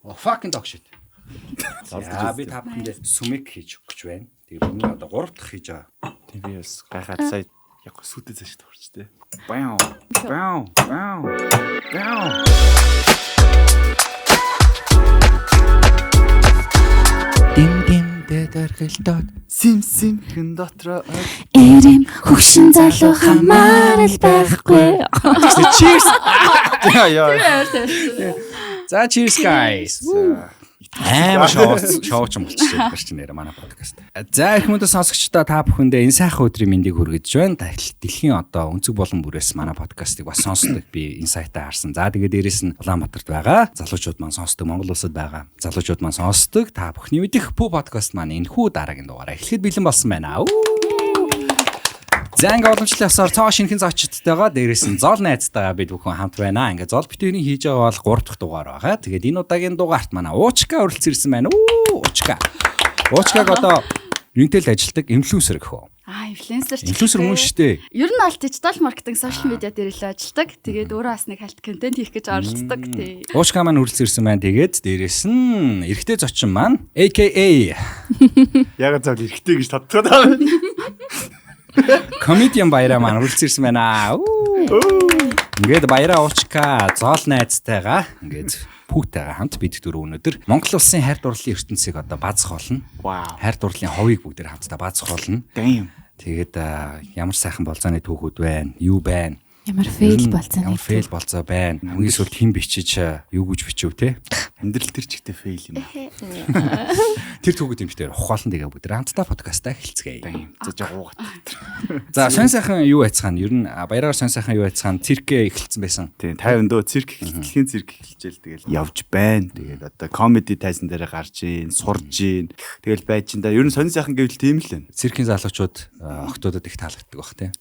Oh, fucking dog shit. За би та бүхэндээ сүмэг хийж өгөх гэж байна. Тэгээ миний одоо 3 дахь хийж байгаа. Тийм би бас гайхаад сая яг сүтэ цааш тохирч тээ. Бау. Бау. Бау. Бау. Дим дим дэдэрхэлдод Сим сим хэн дотроо Эрэм хөгшин залуу хамаарал байхгүй. Cheers. Яа яа. За cheers guys. Амар шоу шоу ч юм болчихсон юм чи нэр манай подкаст. За их мөндөд сонсогчдоо та бүхэндээ энэ сайхан өдрийн мэндийг хүргэж байна. Дэлхийн одоо өнцөг болон бүрээс манай подкастыг бас сонсдог би инсайтаа харсан. За тэгээд дээрэс нь Улаанбаатарт байгаа залуучууд маань сонсдог, Монгол улсад байгаа залуучууд маань сонсдог. Та бүхний мэдих Пүү подкаст маань энэхүү дараагийн дугаараа эхлэхэд бэлэн болсон байна. За ингээ уламжлалын ёсоор цоо шинэхэн зочдтойгоо дээрээс нь зол найзтайгаа бид бүхэн хамт байна. Ингээ зол битүүрийн хийж байгаа бол 3 дахь дугаар байгаа. Тэгээд энэ удаагийн дугаарт манай Уучка өрөлдсөн ирсэн байна. Уучка. Уучкаг одоо юунтэй л ажилладаг инфлюенсер гэх үү? Аа, инфлюенсер. Инфлюенсер мөн шүү дээ. Ер нь бол дижитал маркетинг, сошиал медиа дээр л ажилладаг. Тэгээд өөрөө бас нэг хальт контент хийх гэж оролцдог. Тий. Уучка маань өрөлдсөн ирсэн байна. Тэгээд дээрээс нь эрэгтэй зочин маань AKA Яг заавал эрэгтэй гэж тодтоод байгаа юм. Comedian Баяраа маань хүрэлцэн ирсэн байна. Ингээд Баяраа Уучка зоол найзтайгаа ингээд пүүтэйгээ хамт бид дөрөв өнөөдөр Монгол улсын хайр дурлалын ертөнцийг одоо базах болно. Хайр дурлалын ховыг бүгдээр хамтдаа базах болно. Damn. Тэгээд ямар сайхан болзооны түүхүүд байна? Юу байна? Ямар fail болцоо. Ямар fail болцоо байна. Хамгийн сүүлд хэн бичиж юу гэж бичв те? Амьдрал тэр чигтээ fail юм. Тэр түүхүүд юм битээр ухаалан тэгээ бүгд хамтдаа подкастаа эхэлцгээе. За жоо уугаад. За сонь сайхан юу айцгаана? Ер нь баяраар сонь сайхан юу айцгаана? Циркээ эхэлсэн байсан. Тийм 50 дөө цирк дэлхийн цирк эхэлжээл тэгэл явж байна. Тэгээд одоо комеди тайзан дээр гарч ийн, сурж ийн. Тэгэл байж ин да. Ер нь сонь сайхан гэвэл тийм л байна. Циркийн залуучууд охтуудад их таалагддаг бах те.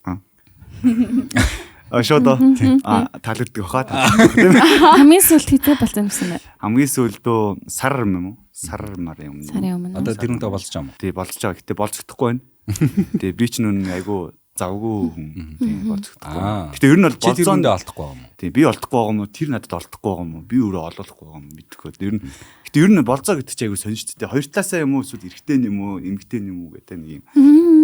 А шууд аа таалагддаг баха. Хамгийн сүүлд хэзээ болцсон юмсан бэ? Хамгийн сүүлд дөө сар юм уу? Сар мар юм. Сарын өмнө. Одоо тэр үнтэй болцож байгаа юм уу? Тий болцож байгаа. Гэтэ болцохдохгүй байна. Тий би ч нүн айгу завгүй хүн. Тий болцохдохгүй. Гэтэ ер нь бол болцоонд олдохгүй байгаа юм уу? Тий би олдохгүй байгаа юм уу? Тэр надад олдохгүй байгаа юм уу? Би өөрөө олохгүй байгаа юм мэдэхгүй. Ер нь гэтэ ер нь болцоо гэдэг чи айгу сонь шүү дээ. Хоёр талаасаа юм уу эсвэл эрэгтэй юм уу, эмэгтэй юм уу гэдэг нэг юм.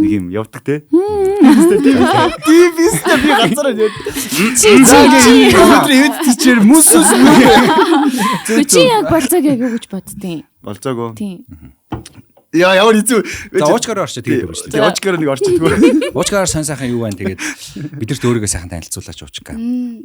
Нэг юм явдаг те. Тий би би ганцаараа яа. Чи чи чи. Өнөөдөр ивэд тийчээр мүсүс. Чи яг болцоог яг юу гэж боддیں۔ Болцоог. Тийм. Яа ямар хэцүү. За уучгаар орчоо тэгээд өгч. Тий уучгаар нэг орчдгоо. Уучгаар сонь сайхан юу байна тэгээд бидэрт өөрийгөө сайхан танилцуулаач Уучка.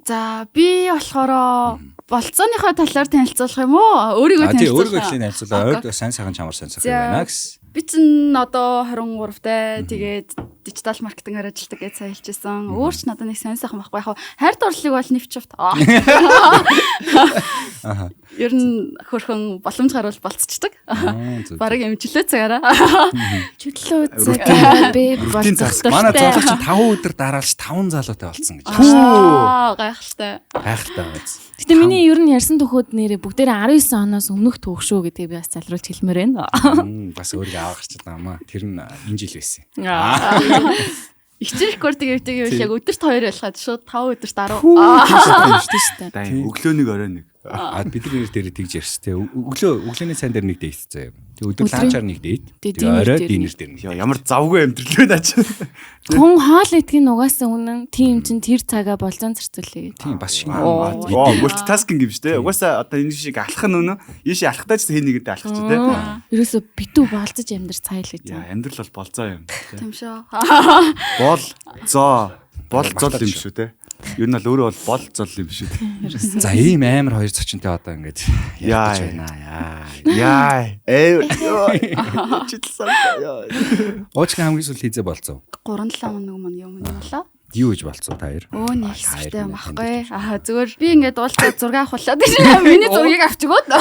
За би болохоор болцооныхоо талаар танилцуулах юм уу? Өөрийгөө танилцуулах. Тий өөрийгөө танилцуулаа. Ойд сонь сайхан чамар сонь сайхан байна гэсэн. Би чинь одоо 23 тай тэгээд дижитал маркетингээр ажилладаг гэж сайн хэлчихсэн. Өөр ч надад нэг сонь сайхан байхгүй. Яг хайр дурлалыг бол нэвч авт. Аа. Ер нь хөрхөн боломж гарвал болцчдаг. Бараг эмчлээ цагаараа. Чөлөө цаг би болцох. Манай залуу чинь 5 өдөр дараалж 5 залуутай болцсон гэж. Аа гайхалтай. Гайхалтай байц. Гэтэ миний ер нь ярьсан түүхүүд нэрээ бүгдээрээ 19 оноос өмнөх түүх шүү гэдгийг би бас залруулж хэлмээр байна. Бас өөрийгөө авах гарч байгаа юм аа. Тэр нь энэ жил байсан. Ихчэр рекордыг явдаг юм яг өдөрт 2 ялгаад шууд 5 өдөрт 10. Аа тийм. Өглөө нэг орой нэг. А бид нар дээр тэгж ярьс те. Өглөөний сайн дээр нэг date заяа. Тэг өдөр ланчаар нэг date. Тэгээ орой dinner дээр нэг. Ямар завгүй амьдрал вэ наа чи. Хүн хоол идэх нь угаасаа үнэн. Тийм чин тэр цагаа болзон зарцуулъя гэдэг. Тийм бас шинэ. Оо multitasking юм шүү те. Угаасаа одоо энэ шиг алхах нь үнэн. Ийшээ алхахтаа ч хэн нэгэнтэй алхах чи те. Ерөөсө битүү болцож амьдр цайл гэж. Яа амьдрал бол болцоо юм. Тийм шүү. Бол зоо бол зол юм шүү те. Ер нь бол өөрөө бол бол зол юм шүү дээ. За ийм амар хоёр зочинтой одоо ингэж ярьж байна. Яа. Ээ. Читлсэн. Уучка хамгийн сүүл хийзээ болцоо. 3-7 хоног мөн юм болоо. Юу гэж болцоо та хоёр? Өө нэг хэрэгтэй юм байхгүй. Аа зүгээр би ингээд уулзаад зураг авахлаа. Миний зургийг авч өгөөд.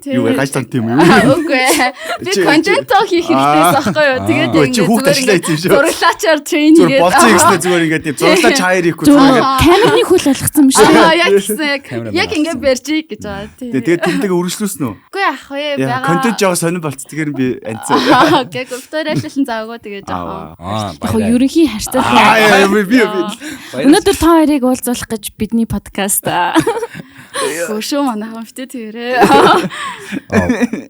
Юу вэ? Гаж тонт юм уу? Үгүй ээ. Би контент хийх хэрэгтэйс байхгүй юу? Тэгээд ингээд зүгээр зураглаачаар трейн хийгээд. Болцоо гэснээр зүгээр ингээд тийм зураглаач хайр хийхгүй зүгээр ингээд камерны хөл болгоцсон юм шиг. Аа яг гэсэн яг ингээд барьж гэж байгаа. Тэгээд тэмдэг өргөжлүүлсэн үү? Үгүй яах вэ? Байгаа. Контент жоо сонирн болц тэгэхээр би анцаа. Окей, гуптарайлсан заагүй тэгээд жоохон. Яг ерөнхий харьцуулах. Би Өнөөдөр та хоёрыг уулзуулах гэж бидний подкаст. Гөө шүү манайхан битээ тэгэрээ.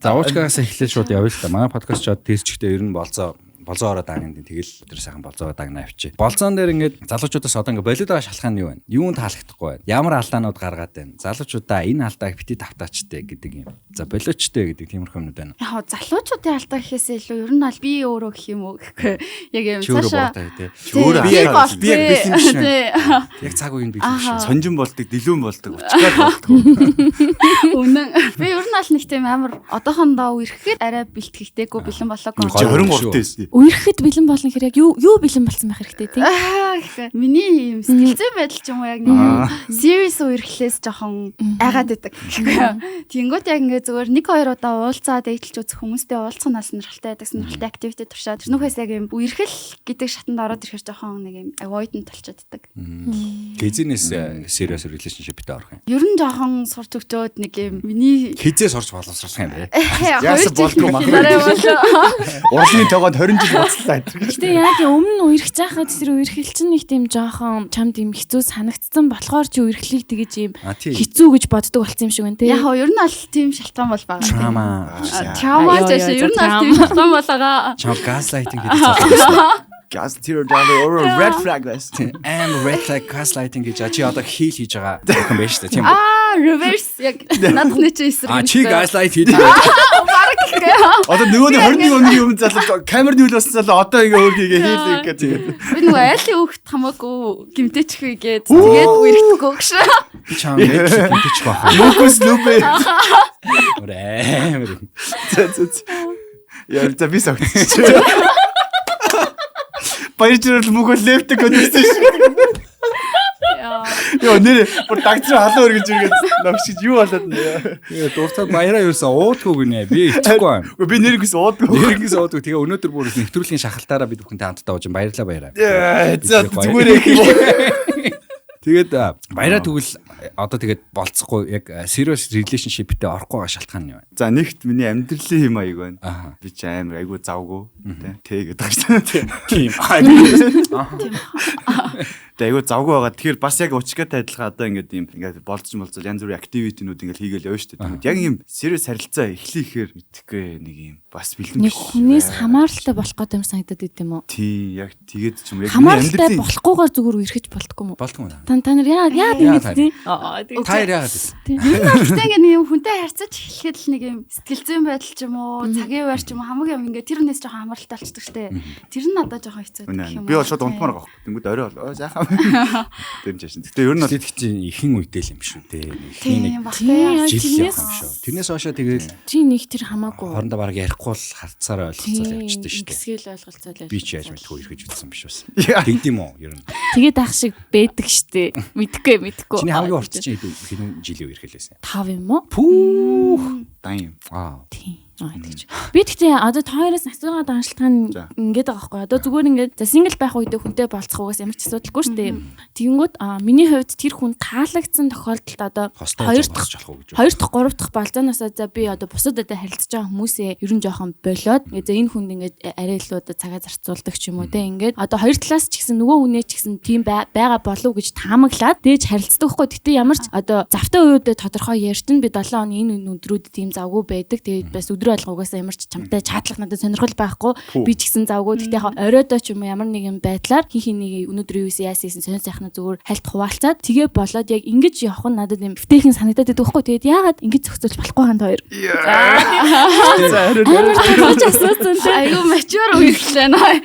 За уучгаас эхлээд шууд явъя л та. Манай подкаст ч тэр чигтээ ер нь болцоо ороод дагнанд тэгэл тэр сайхан болцоо дагнаа авчи. Болцоон дээр ингээд залуучуудаас одоо ингээд болоод байгаа шалтгаан нь юу вэ? Юун таалагдахгүй байна? Ямар алдаанууд гаргаад байна? Залуучуудаа энэ алдааг бити тавтаачтэй гэдэг юм. За болоочтой гэдэг тиймэрхүү юмнууд байна. Яг залуучуудын алдаа гэхээсээ илүү ер нь бол би өөрөө гэх юм уу гэхгүй. Яг юм цаашаа. Би яг бэлэн биш. Яг цаг үеийн бэлэн биш. Сонжин болдог, дэлүүн болдог, учгаар болдог. Үнэн. Би ер нь бол нэг тийм амар одоохондоо үерхэхэд арай бэлтгэхтэйгүй бэлэн болоогүй. 23 байсан. Үерхэд бэлэн болно гэхээр яг юу бэлэн болсон байх хэрэгтэй тийм. Миний юм сэтгэл зүйн байдал ч юм уу яг нэг serious үерхлээс жоохон айгаад байдаг. Тэнгүүт яг ингээ зүгээр нэг хоёр удаа уулзаад дэйтэлж үзэх хүмүүстэй уулзах нь сонирхолтой байдаг, сонирхолтой activity туршаад тэрнүүхээс яг юм үерхэл гэдэг шатанд ороод ирэхээр жоохон нэг юм avoidant болчиход. Хизэнээс serious relationship-тэй орох юм. Ер нь жоохон сурч өгчөөд нэг юм миний хизээ сурч боловсруулах юм бэ? Яасан болдгоо махаа. Урлагийн тоогоод 20 жил буцлаа. Гэтэ яг өмнө үерхэж байхад тэр үерхэл чинь нэг тийм жоохон чамд юм хэцүү санагдсан болохоор чи үерхлийг тэгэж юм хэцүү гэж боддог болсон юм шиг байна тий. Яг ер нь аль тийм шалтгаан бол байгаа. Trauma. Trauma ч ер нь аль тийм шалтгаан бол байгаа. Чам gaslighting гэдэг зүйл. Gas tear down or red flag guys. Am red flag gaslighting гэж чи одоо хийл хийж байгаа юм байна шүү дээ тийм үү? Аа reverse яг наадхны чи эсрэг. А чи gaslight хийдэг. Бараг гэхгүй. Одоо нөгөө нь 21 оны өмнө залуу камерны үйл болсон залуу одоо ингээ өөр хийгээ хийлээ гэж тэгээд. Би нөгөө айлын хүүхэд хамаагүй гимтэчихвээ гээд тэгээд үерхэхгүй гэж. Би чам red flag гимтэчих байх. Нүкус нүбэ. Амар. За за. Яа за би согтчих. Баяр жирэл мөгөө левтэг өнөрсөн шүү. Йоо нэр бүр дагцруу халуун өргөж иргээд ногшиж юу болоод нэ. Дуртад баяраа юусан уудгүй гинэ. Би итгэхгүй байна. Үгүй би нэргээс уудгүй. Нэргээс уудгүй. Тэгээ өнөөдөр бүр нэвтрүүлгийн шахалтаараа бид бүхэнтэй хамтдаа ууж баярлаа баяраа. За зүгээр их юм. Тэгээд баяраа тэгвэл одоо тэгээд болцохгүй яг serious relationship-тэй орохгүй байгаа шалтгаан нь юу вэ? За нэгт миний амьдралын хэм маяг байна. Би ч амар айгүй завгүй тий гэдэг шүү дээ. Тийм. Тэгээ айгүй завгүй байгаа. Тэгэхээр бас яг учиртай адилхан одоо ингээд юм ингээд болцсон болцол янз бүрийн activity-нүүд ингээд хийгээл явна шүү дээ. Яг юм serious харилцаа эхлэхээр мэдхгүй нэг юм бас бэлэн биш. Нэг хүнээс хамааралтай болох гэдэг юм санагдаад идэм үү? Тий, яг тэгээд ч юм яг миний амьдралын болохгүйгээр зүгээр үерхэж болтгүй юм уу? Болтгүй юм. Та нар яа ингэж тий? Та яагаад тий? Гэтэ ингээд нэг юм хүнтэй харьцаж эхлэхэд л нэг юм сэтгэл зүйн байдал ч юм уу, цагийн байр ч юм уу хамаг юм ингээд тэр хүнээс жоохон хамааралтай болчихдог штэ. Тэр нь надад жоохон хэцүү гэх юм. Би бол шууд унтмаар байгаа хөх. Тэнгүүд орой бол заахаа. Тэм чашин. Гэтэ ер нь бол чинь ихэн үедээ л юм шүү дээ. Эхний нэг жил явах юм шүү. Тэрнээс хойшоо тэгэл чи нэг тэр хамаагүй. Хоорондоо бараг ярихгүй л харцаараа ойлголцол явчихдаг шүү дээ. Гисгэл ойлголцол явчихдаг. Би ч яаж мэдгүй эргэж үзсэн биш бас. Тэгд юм уу ер нь. Тэгээд ах шиг байдаг штэ. Мэдхгүй мэдхгүй. Чиний хамгийн урт чинь хэдэн жилийн үерхэлээсэн? 5 юм уу? Пүүх. Дан юм. Аа. Тийм. Тэгэж. Би тэгтээ одоо та хоёроос асуугаад байгаа шалтгаан ингээд байгаа байхгүй. Одоо зүгээр ингээд за сингл байх үедээ хүнтэй болцох угаас ямар ч асуудалгүй шүү дээ. Тэгэнгүүт миний хувьд тэр хүн таалагдсан тохиолдолд одоо хоёр дахь, гурав дахь болзооноосоо за би одоо бусад одоо харилцаж байгаа хүмүүсээ ер нь жоохон болоод за энэ хүнд ингээд арай илүү одоо цагаа зарцуулдаг ч юм уу те ингээд одоо хоёр талаас ч гэсэн нөгөө хүнээ ч гэсэн тийм байгаа болов гэж таамаглаад дээж харилцдаг байхгүй. Тэгтээ ямар ч одоо завтай үеүдээ тодорхой ярьчин би 7 оны энэ өдрүүд тийм завгүй байдаг. Тэгээд бас өдрөө алга угаасаа ямар ч чамтай чатлах надад сонирхол байхгүй. Би ч гэсэн завгүй. Тэгтээ яг оройдоо ч юм уу ямар нэгэн байдлаар хин хин нэг өнөөдөр юу хийсэн яасан хийсэн сонь сайхнаа зүгээр хальт хуваалцаад тэгээ болоод яг ингэж явах нь надад юм бтээхэн санагдаад байдаг байхгүй. Тэгээд яагаад ингэж зохицуулж болохгүй ханд хоёр. За харин асуусан тийм. Айгу mature үерхлээ наа.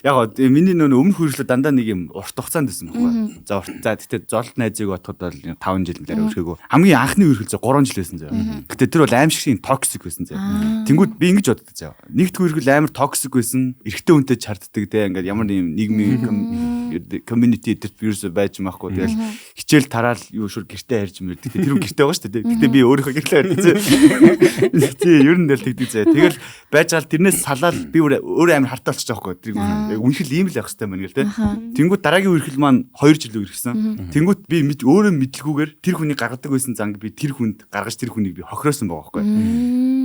Яг миний нөө өмнөх үерхлээ дандаа нэг юм урт хугацаанд байсан байхгүй. За урт за тэгтээ золт найзыг бодоход бол 5 жил дээр үерхээгүй. Хамгийн анхны үерхэл зөө 3 жил байсан зөө. Гэтэ тэр бол аим шиг toxic байсан зөө. Тэнгүүд би ингэж боддог зөө. Нэгд үерхэл амар toxic байсан. Эрэгтэй хүнтэй чарддаг те ингээд ямар нэг нийгмийн community эдэрт ерөөсөө байж махгүй. Тэгэл хичээл тараал юу шүр гэртээ харж мэрдэг. Тэр хүн гэртээ байгаа шүү дээ. Гэтэ би өөрийнхөө гэрлээ хардаг зөө. Тий, ер нь л тэгдэг зөө. Тэгэл байж гал тэрнээс салаал би өөр амар хартай болчих жоохгүй. Тэр яг үнэхэл ийм л явах хэрэгтэй байна гэл те. Тэнгүүд дараагийн үерхэл маань 2 жил үерхсэн. Тэнгүүд би өөрөө мэдлгүйгээр тэр хүний гаргадаг байсан занг би тэр хүнд гаргаж тэр хүнийг би хохироосон байгаа байхгүй.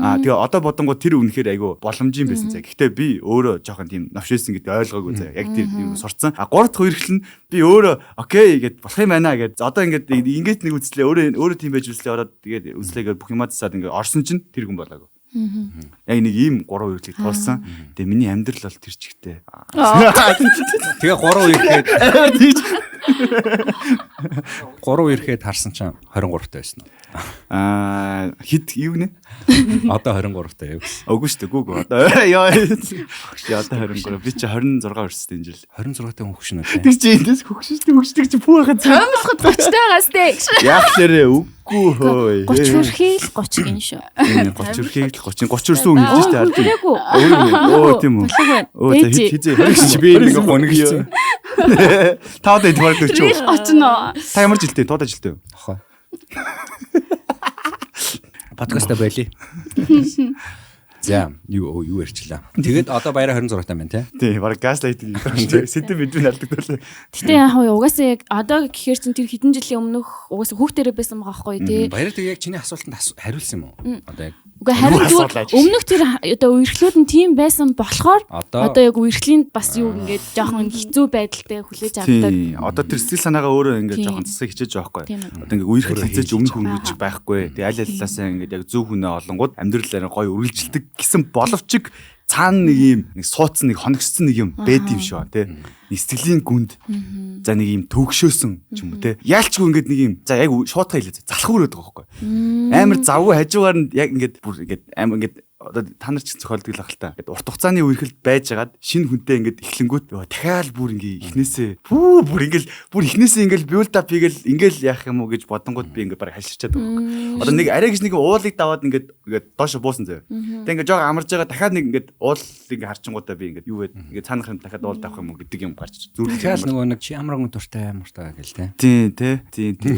Аа тэгээ одоо бодонгоо тэр үнэхээр айгүй боломжийн байсан заа. Гэхдээ би өөрөө жоохон тийм новшээсэн гэдэг ойлгоогүй заа. Яг тэр юм сурцсан. А 3 дахь үерхэл нь би өөрөө окей гэд болох юм байна гэд. Одоо ингээд ингээд нэг үзлээ өөрөө өөрөө тийм байж үзлээ ороод тэгээд үзлээ гэд бүх юмаа засаад ингээд орсон чинь тэр хүн болоогүй. Яг нэг ийм 3 үерхлийг туулсан. Тэгээ миний амьдрал бол тэр чигтээ. Тэгээ 3 үерхэд Тийч. 3 үерхэд харсан чинь 23 таа байсан уу? Аа хэд юу гинэ? Одоо 23 таа юу гэсэн. Үгүй шүү дээ. Гүг одоо. Йоо. Чи одоо 23. Би чи 26 хүрсэн энэ жил. 26 таа хөгшин үү? Тэг чи эндээс хөгшин хөгшдөг чи пүү байхад Тоймлоход 30 таагаас тэ. Яг тэрэ үгүй хөөе. 30 хүрэхийг л 30 гин шүү. 30 хүрэхийг л 30 30 хүрсэн хүн хэлж штэ ард. Хүрээгүй. Өө тийм үү. Болог байна. Өө за хизээ Чи би нэг гонигчсан. Та одоо эдгээр 40. Тэгэл 30 нөө. Та ямар жилтэй? Туудаа жилтэй үү? Хоо. Подкаста байли. За, юу юу ярьчлаа. Тэгээд одоо баяраа 26 таа байна те. Тий, бараг gaslighting гэдэг юм шүү. Сэтэм бидвэн алдагдлаа. Гэтэ яг хөө угаасаа яг одоо гэхээр чин тэр хэдэн жилийн өмнөх угаасаа хүүхдэрээ байсан байгаа байхгүй тий. Баяраа тэг яг чиний асуултанд хариулсан юм уу? Одоо яг Үгүй харин зүгээр өмнөх тэр одоо үерхлүүд нь тийм байсан болохоор одоо яг үерхлийн бас юу ингээд жоохон хэцүү байдалтай хүлээж авдаг. Тий, одоо тэр сэтгэл санаагаа өөрөө ингээд жоохон засах хичээж байгаа байхгүй. Одоо ингээд үерхэл хичээж өмнөх хүн гэж байхгүй. Тэгээ аль аллаасаа ингээд яг зөв хүнээ олонгууд амьдрал арай гоё үргэлжилдэг гэсэн боловч цаана нэг юм нэг суудсан нэг хоногссон нэг юм бэд юм шиг ба тий. Нэг сэтгэлийн гүнд за нэг юм төгшөөсөн ч юм уу тий. Яалчгүй ингээд нэг юм за яг шуутгаа хэлээ залхуу өрөөд байгаа байхгүй. Амар завгүй хажуугаар нь яг ингээд бүр ингээд амар ингээд одоо та нар ч зохиолдог л ах л та. Ингээд урт хугацааны үерхэлд байжгаад шинэ хүнтэй ингээд эхлэнгүүт ёо дахиад бүр ингээд эхнээсээ пүү бүр ингээд бүр эхнээсээ ингээд build up хийгээл ингээд яах юм уу гэж бодонгууд би ингээд баг халширчаад байгаа юм. Одоо нэг арай гэж нэг уулыг даваад ингээд ингээд доошо буусан заяа. Тэг ингээд жоо амарж байгаа дахиад нэг ингээд уул ингээд харчингуудаа би ингээд юу вэ ингээд цаанах юм дахиад уул давах юм уу гэдэг юм гарч зүрх дахиад нөгөө нэг чи ямар гүн дуртай муртай гэл те. Тий, тий. Тий, тий.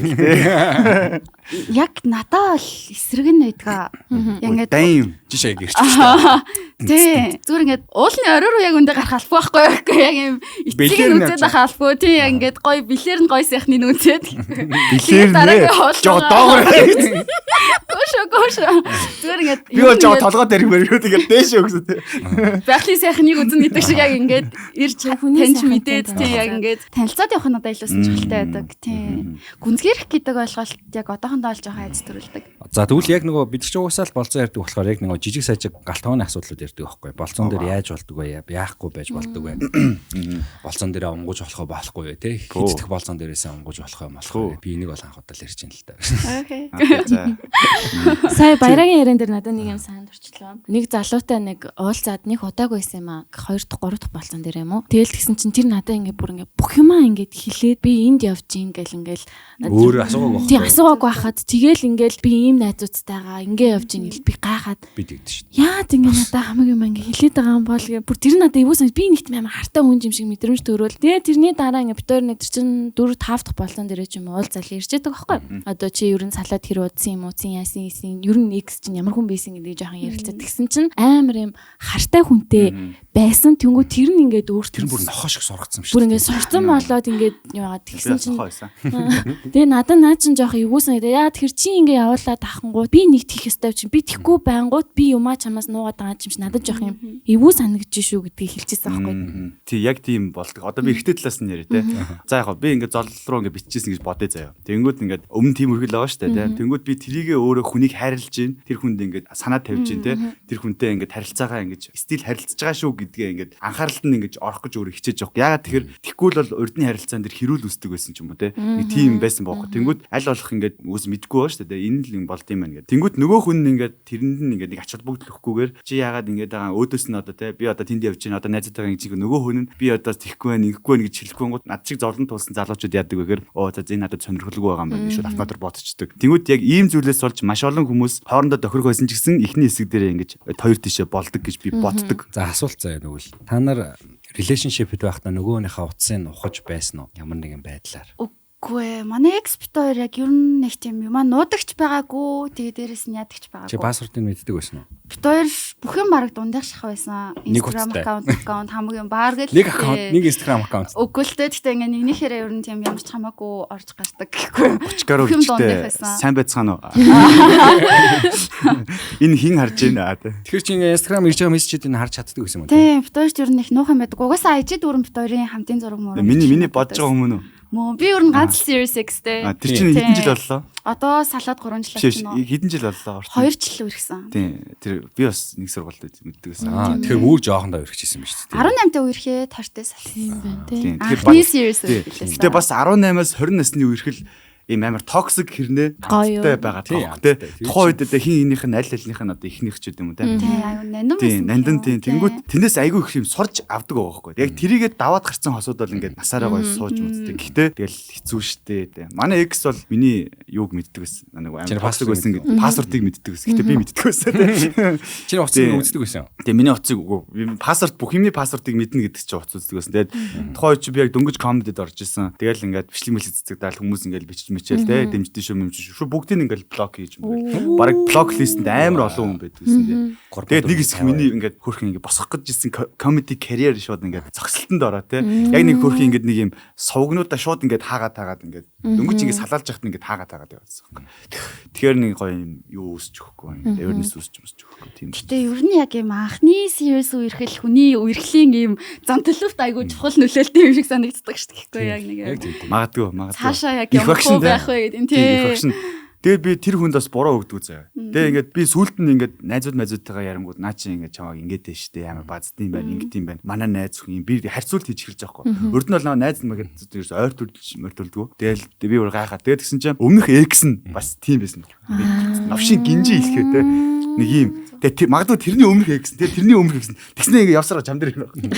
Яг надаа бол эсрэг нь байдгаа. Яг ингээд Damn. Жишээ гэрч. Тий. Зүгээр ингээд уулны орой руу яг үндэ гарах албагүй байхгүй юу? Яг юм эцэг нь үзээд байх албагүй. Тий, яг ингээд гоё бэлэр нь гоё сайхныг үзээд. Бэлэр нь жоо доогоор. Гоошо гоошо. Зүгээр ингээд би бол жоо толгой дээр мөрөд ингээд дээш өгсөн тий. Байгалийн сайхныг үзэн гэдэг шиг яг ингээд ирж таньж мэдээд тий яг ингээд танилцаад явах нь одоо илүү сонирхолтой байдаг. Тий. Гүнзгийрэх гэдэг ойлголт яг одоохондоо л жоохон айц төрүүлдэг. За тэгвэл яг нөгөө бид ч угаасаа л болцоо ярьдаг болохоор яг нөгөө жижиг сажиг галтгооны асуудлууд ярьдаг байхгүй. Болцоон дээр яаж болдог вэ? Яахгүй байж болдог вэ? Болцоон дээрээ онгож болох уу болохгүй вэ? Тэ хэд дэх болцоон дээрээсээ онгож болох юм болох вэ? Би энийг бол анх удаа л ярьж байна л да. Окей. За. Сая баярагийн яриан дээр надад нэг юм сайн дурчлаа. Нэг залуутай нэг уулзаад нэг удаагүй байсан юм аа. 2 дахь 3 дахь болцоон дээр юм уу? Тэгэл тэгсэн чинь тэр надад ингээ бүр ингээ бүх юмаа ингээд хэлээд би энд явж ийн гэл ингээл өөр асуугаагүй байхгүй. Тий асуугаагүй байхад тэгэл ингээл би ийм найзуудтайгаа ингээ явж ийн гэл би гайхаад би тэгдэж шин. Яад ингээ надад хамаг юм ингээ хэлээд байгаа юм бол гэ бүр тэр надад эвгүй сан би нэгт амар хартай хүн юм шиг мэдрэмж төрөөл. Тэгээ тэрний дараа ингээ бид хоёр нэг тэр чин 4 5 дахь болцоон дээр ч юм уулзаал ярьж байгаа байхгүй. Одоо чи ер нь салаад хэр удсан юм уу цин яасан ийсэн ер нь X чинь ямар хүн байсан гэдгийг жоохон ярилцаад тэгсэн чинь амар юм хартай хүнтэй байсан. Тэнгүү тэр нь ингээд өөртөө тэр бүр нохоо шиг сургацсан юм шиг. Бүр ингээд сурцсан болоод ингээд яагаад тэгсэн чинь тэгээ надад наа чин жоох эвгүй санагдаа. Яа тэгэхээр чи ингээд явуулаад ахангууд би нэг тийх ёстой чинь би тийхгүй байнгут би юмаа чамаас нуугаад байгаа юм чи надад жоох юм эвгүй санагдаж шүү гэдгийг хэлчихсэн байхгүй. Тий яг тийм болдог. Одоо би эрэгтэй талаас нь яриа те. За яг би ингээд зол руу ингээд биччихсэн гэж бодъё заяа. Тэнгүүд ингээд өмнө тийм үргэл байгаа шүү дээ те. Тэнгүүд би трийгээ өөрөө хүнийг хайрлаж гин тэр хүнд ингээд санаа тавьж гин те. Тэр хүнтэй ингээд харилцаагаа ингээд стил харилцаж байгаа шүү гэдгээ ингээд анхааралд нь ингээд орох гэж өөрөө хичээж байгаа. Яагаад тэгэхээр тэгэхгүй л бол урдны харилцаан дээр хэрүүл үүсдэг байсан ч юм уу те. Нэг тийм байсан бохоо. Тэнгүүд аль болох ингээд үс мэдгүй байгаа шүү дээ. Энэ л юм болд юм байна гэдэг. Тэнгүүд нөгөө хүн нь ингээд тэрэнд нь ингээд нэг ач холбогдол өгөхгүйгээр чи яагаад ингээд байгаа өөдөөс нь одоо те би одоо тэнд явж байна одоо найзтайгаа ингэж нөгөө хүн нь би одоо тэхгүй байна ингэхгүй байна гэж хэлэхгүй гот над шиг зовлон туулсан залуучууд яадаг вэ гэхээр оо за энэ надад сонирхолгүй байгаа юм байна гэж шууд автоматар бодчихдог. Тэнгүүд яг ийм зүйлээс болж маш олон хүмүүс хоорондоо тохирох байсан ч гэсэн эхний хэсэг дээрээ ингэж хоёр тишээ болдог гэж би боддог. За асуулт заяа тэгвэл та нар relationship-д байхдаа нөгөөнийхөө утсыг ухаж байсан уу? Ямар нэгэн байдлаар. Үгүй ээ. Манай ex бит хоёр яг ер нь нэг тийм юм аа нуудагч байгаагүй. Тэгээ дээрэс нь ядагч Чи байгаагүй. password-ыг мэддэг байсан уу? Бит хоёр бүх юм бараг дундах шах байсан. Нэг Instagram утастай. аккаунт хамаг юм бараг л Нэг аккаунт, нэг Instagram аккаунт. Үгүй л дээ. Гэтэ ингээ нэгнийхээрээ ер нь тийм ямар ч хамаагүй орж гардаг гэхгүй. 30 гаруй Бүх юм дундах бичтэй байсан. сайн байцгаана уу? Энэ хин харж байна аа тий. Тэгэхээр чи ингээ Instagram ирж байгаа мессежүүдийг нь харж чаддаг байсан юм уу? Тийм, бит хоёр ч ер нь их нуух юм байдаг. Угаасаа IG дүүрэн бит хоёрын хамтын зураг мураг. Миний бодож байгаа хүмүүс үү? Мөө би ер нь ганц л Series X-тэй. А тэр чинь хэдэн жил боллоо? Одоо салаад 3 жил Биш болсон уу? хэдэн жил боллоо? Орт. 2 жил үргэсэн. Тийм тэр би бас нэг сургуульд мэддэг байсан. Аа, тэгэхээр бүр жоохондоо өргөжсэн юм шүү дээ. 18-т үерхээ 20-т салсан. Тийм байна тий. Тийм. Тэгэхээр Анхны Series тий. үерхлээсэн. Гэтэ бас 18-аас 20 насны үерхэл ийм амар токсик хэрнээ Гоё. амттай байгаа Тий, таахгүй тий. амттай. Тухайн үед одоо хин энийх нь аль алийнх нь одоо ихнийх ч гэдэм юм уу тий. Тийм, аюу нандин Тийм, байсан. нандин тийм. гэх юм. Тэнгүүт тэрнээс айгүй их юм сурж авдаг байгаа байхгүй. Яг тэрийгээ даваад гарсан хосууд бол ингээд насаараа гоё сууж мүздэг. Гэхдээ тэгэл хэцүү шттэ тийм. Манай ex бол миний юуг мэддэг байсан. Нэг Чиний амар токсик password-ыг байсан гэдэг. Password-ыг мэддэг байсан. Гэхдээ би мэддэг байсан тийм. Чиний утсыг Тийм. үздэг байсан юм. Тэгээ миний утсыг үгүй. Password бүх юмний password-ыг мэднэ гэдэг чинь утас үздэг байсан. Тэгээд тухайн үед чи би яг дөнгөж comedy-д орж исэн. Тэгэл ингээд бичлэг мэлэг цэцэгдаал хүмүүс ингээд бичиж мичээл те дэмждэн шүү мэмжин шүү. Бүгдийг ингээд блок хийж мэгэл. Бараг блок листэнд амар олон хүн байдаг гэсэн те. Тэгээд нэг хэсэг миний ингээд хөрхэн ингээд босгох гэж исэн comedy career шууд ингээд зогсолтонд ороо те. Яг нэг хөрхэн ингээд нэг юм сувгнуудаа шууд ингээд хаагаад хаагаад ингээд дөнгөж ингээд салаалж яхад ингээд хаагаад хаагаад яваадсан юм. Тэгэхээр нэг гоё юм юу үүсч өгөхгүй ингээд awareness үүсч өмсч өгөхгүй тийм. Гэтэ ер нь яг юм анхны Series үерхэл хүний үерхлийн юм зам төлөвт айгүй чухал нөлөөлттэй юм шиг санагддаг шүү дээ. Гэхгүй яг нэг Яг юм. тийм. Магадгүй магадгүй. Цаашаа яг Их ямар багш нь хөө те. байх вэ гэдэг юм Тийм, их тий. багш нь. Тэгээд би тэр хүнд бас буруу өгдөг заяа. Тэгээ ингээд би сүулт нь ингээд найзууд майзуудтайгаа ярангууд наа чи ингээд чамааг ингээд дээ штэ амар баздсан юм байна ингээд юм байна. Манай найз хүн юм би харьцуулт хийж эхэлж байгаа байхгүй. Урд нь бол наа найз нь ингээд ерөөс ойр төрдөлж мөртөлдгөө. Тэгэл би бүр гайхаа. Тэгээд тэгсэн чинь өмнөх экс нь бас тийм байсан. Би Новшин гинжи хэлэхээ те. Нэг юм. Тэгээ магадгүй тэрний өмнөх экс нь тэгээ тэрний өмнөх экс нь тэгснэ ингээд явсараа чам дээр юм байна.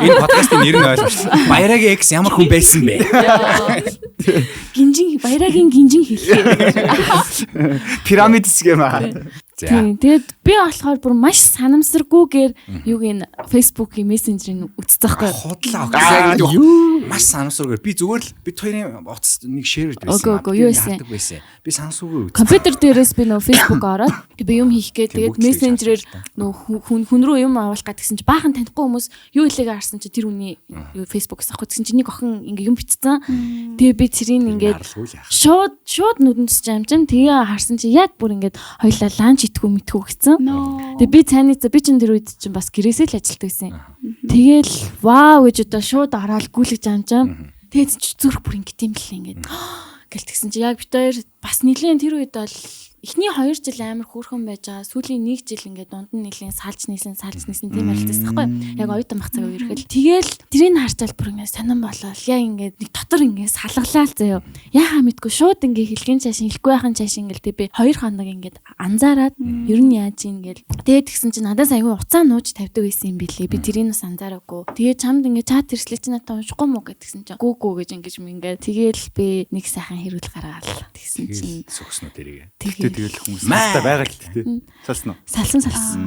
Энэ подкастын нэр нь ойлгомжтой. Баярагийн экс ямар хүн байсан бэ? Гинжин баярагийн гинжин хэлхээ. Пирамид схем аа. За. Тийм. Тэгээд би болохоор бүр маш санамсаргүйгээр юуг ин Facebook-ийн мессенжерийг үтцсэн байхгүй. Худлаа оксаа гэдэг юу? Маш санамсаргүй. Би зүгээр л бид хоёрын утас нэг шеэрэд байсан. Үгүй, үгүй, юу байсан? Яадаг байсан. Би санамсаргүй үзсэн. Компьютер дээрээс би нөө Facebook ороод тэг би юм хийх гээд Тийм, тэгээд бүгд л хийж мессенжерээр нөө хүн рүү юм авуулах гээд гэсэн чи баахан танихгүй хүмүүс юу хэлээгээ харсан чи тэр хүний юу Facebook-аас авах гэсэн чи нэг охин ингээ юм бичсэн. Тэгээ би тэрийг ингээд Харлгүй л яах. шууд нүдэн түсч юм чинь тэгээ харсан чи яг бүр ингээд хоёлаа ланч идэхүү мэдхүү гэсэн. Тэгээ би цайны цаа би чинь тэр үед чинь бас гэрээсээ л ажилтдаг гэсэн. Тэгээл вау гэж одоо шууд ороод гүйлгэж юм чинь. Тэгээд чи зүрх бүр ингээд юм л ингээд гэл тэгсэн чи яг бит хоёр бас нилээн тэр үед бол эхний 2 жил амар хөөрхөн байж байгаа. Сүүлийн 1 жил ингээд дунд нь нилээн салж нисэн салж нисэн тийм харилцсан байхгүй юу? Яг оюутан байх цаг үерхэл. Тэгээл тэрийг харчаал бүр ингээд сонирн болоод яг ингээд нэг дотор ингээд салгалаа л заяо. Яхаа мэдгүй шууд ингээд хэлгийн цааш хэлэхгүй байхын цааш ингээд тэг би 2 хоног ингээд анзаараад ер нь яаж ийн гэл. Тэгээд тэгсэн чинь надаас аягүй уцаа нууж тавьдаг байсан юм билээ. Би тэрийг бас анзаараагүй. Тэгээд чамд ингээд чат ирслээ чи надад уншихгүй мó гэдгсэн чинь гүү гүү гэж ингээд юм ингээд тэгээл би нэг сайхан хэрүүл гаргаал. Тэгсэн чинь Тэгэл сөгснө тэрийг. Тэгтээ тэгэл тэгэл хүмүүс самттай байгаа л тий. Салсан уу? салсан салсан.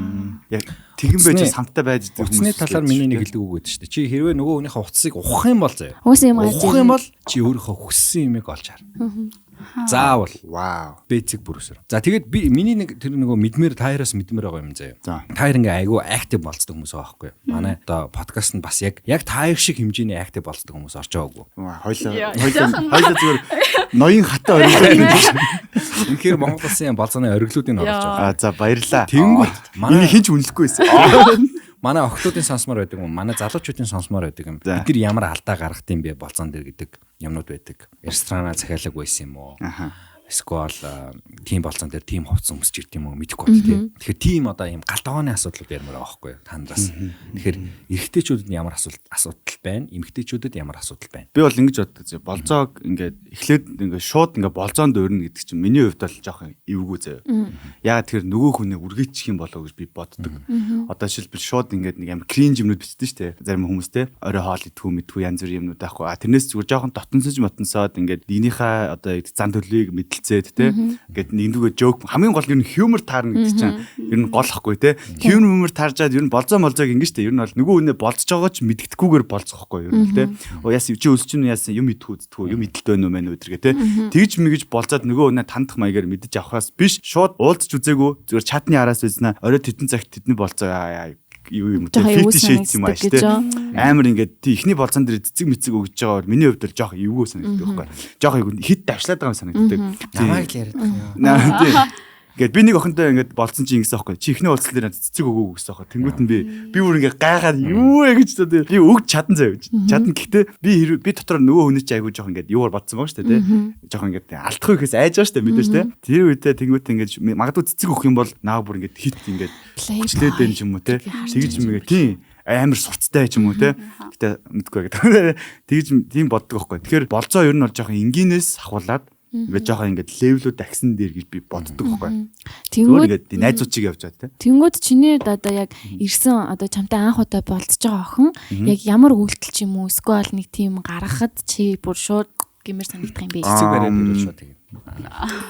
Яг тэгэн байж Утасны- самттай байж идэг Утасны талаар миний нэг хэлдэг үг гэдэг шүү дээ. Чи хэрвээ нөгөө хүнийхээ утсыг ухах юм бол заяа. Угаасаа юм гарч Ухах юм бол чи өөрийнхөө хүссэн юмыг олж хар. Заавал Вау. бэцэг бүрсэр. За тэгээд би миний нэг тэр нөгөө мэдмээр та хоёроос мэдмээр байгаа юм заяа. За. Та хоёр ингээ айгүй актив болцдог хүмүүс байгаа байхгүй юу? Манай одоо подкаст нь бас яг та хоёр шиг хэмжээний актив болцдог хүмүүс орж байгаагүй. Хойлоо хойлоо хойлоо зүгээр ноён хатаа ориглоо. Үнэхээр Монгол улсын болцооны ориглуудыг нь оруулж байгаа. А за баярлаа. Тэнгүүт манай манай хинч үнэлэхгүй байсан. манай охтуудын сонсомоор байдаг юм, манай залуучуудын сонсомоор байдаг юм. За. Бид нар ямар алдаа гаргах юм бэ болцоон дээр гэдэг юмнууд байдаг. Ресторанаа захиалаг байсан юм уу? Аха. Эсвэл тийм болцоон дээр тийм хувцас өмсөж ирд юм уу мэдэхгүй бат тий. Тэгэхээр тийм одоо ийм галдагооны асуудлууд ярмаар байгаа байхгүй юу та нараас. Тэгэхээр эрэгтэйчүүдэд нь ямар асуудал байна? Эмэгтэйчүүдэд ямар асуудал байна? Би бол ингэж боддог зэ. Болзоог ингээд эхлээд ингээд шууд ингээд болзоонд өрнө гэдэг чинь миний хувьд бол жоохон эвгүй заяа. Яагаад тэр нөгөө хүнээ үргээчих юм болоо гэж би боддог. Одоо жишээлбэл шууд ингээд нэг амар кринж юмнууд бичдэг шүү дээ. Зарим хүмүүс те орой хоол идэхүү мэдхүү янз бүрийн юмнууд байхгүй. А тэрнээс зүгээр жоохон дотносож мотносоод ингээд нэгнийхээ одоо зан төлөвийг мэдлмэл хэлэлцээд те ингээд нэгдүгээр joke хамгийн гол нь ер нь humor таарна гэдэг чинь ер нь гол ахгүй те. Humor тааржаад ер нь болзоо молзоог ингэ штэ. Ер нь бол нөгөө хүнээ болцож байгаа ч мэдгэдэггүйгээр болцох хгүй ер нь те. Оо яасан чи өлсч нь яасан юм идэх үздэггүй юм идэлт байна уу мэн өдргээ те. Тэгж мэгж болцоод нөгөө хүнээ тандах маягаар мэдэж авахаас биш шууд уулзч үзээгүй зүгээр чатны араас үзнэ орой тэдэн цагт тэдний болцоо юу юм те 50 shades юм ааш те. Амар ингээд тий эхний болцоон дээр цэцэг мэцэг өгж байгаа бол миний хувьд бол жоох эвгүй санагддаг байхгүй. Жоох эвгүй хит давшлаад байгаа юм санагддаг. Намайг л яриад байгаа юм. Тий. Ингээд би нэг охинтой ингээд болцсон чи ингэсэн аахгүй. Чи эхний уулзалт дээр надад цэцэг өгөөгүй гэсэн аахгүй. Тэнгүүт нь би бүр ингээд гайхаад юу вэ гэж тэ би өгч чадан заяа. Чадна гэхдээ би дотор нөгөө хүний чи айгүй жоох ингээд юугаар бодсон байгаа шүү дээ тэ. Жоох ингээд алдах үхээс айж байгаа шүү дээ мэдээж тэ. Тэр үедээ тэнгүүт ингээд магадгүй цэцэг өгөх юм бол наа бүр ингээд хит ингээд хүчлээд байх юм уу тэ. Тэгж мэгээ тийм амар сурцтай ч юм уу те. Гэтэ мэдгүй гэдэг. Тэгж тийм боддог байхгүй. Тэгэхээр болцоо ер нь бол жоохон энгийнээс ахуулаад ингээд жоохон ингээд level үүд дахисан дээр гэж би боддог байхгүй. Зүгээр ингээд найзууд чиг явж байгаа те. Тэнгүүд чиний хувьд одоо яг ирсэн одоо чамтай анх удаа болцож байгаа охин яг ямар үйлдэл ч юм уу эсвэл нэг тийм гаргахад чи бүр шууд гэмээр санагдах юм бэ? Цэцэг бариад ирвэл шууд тийм.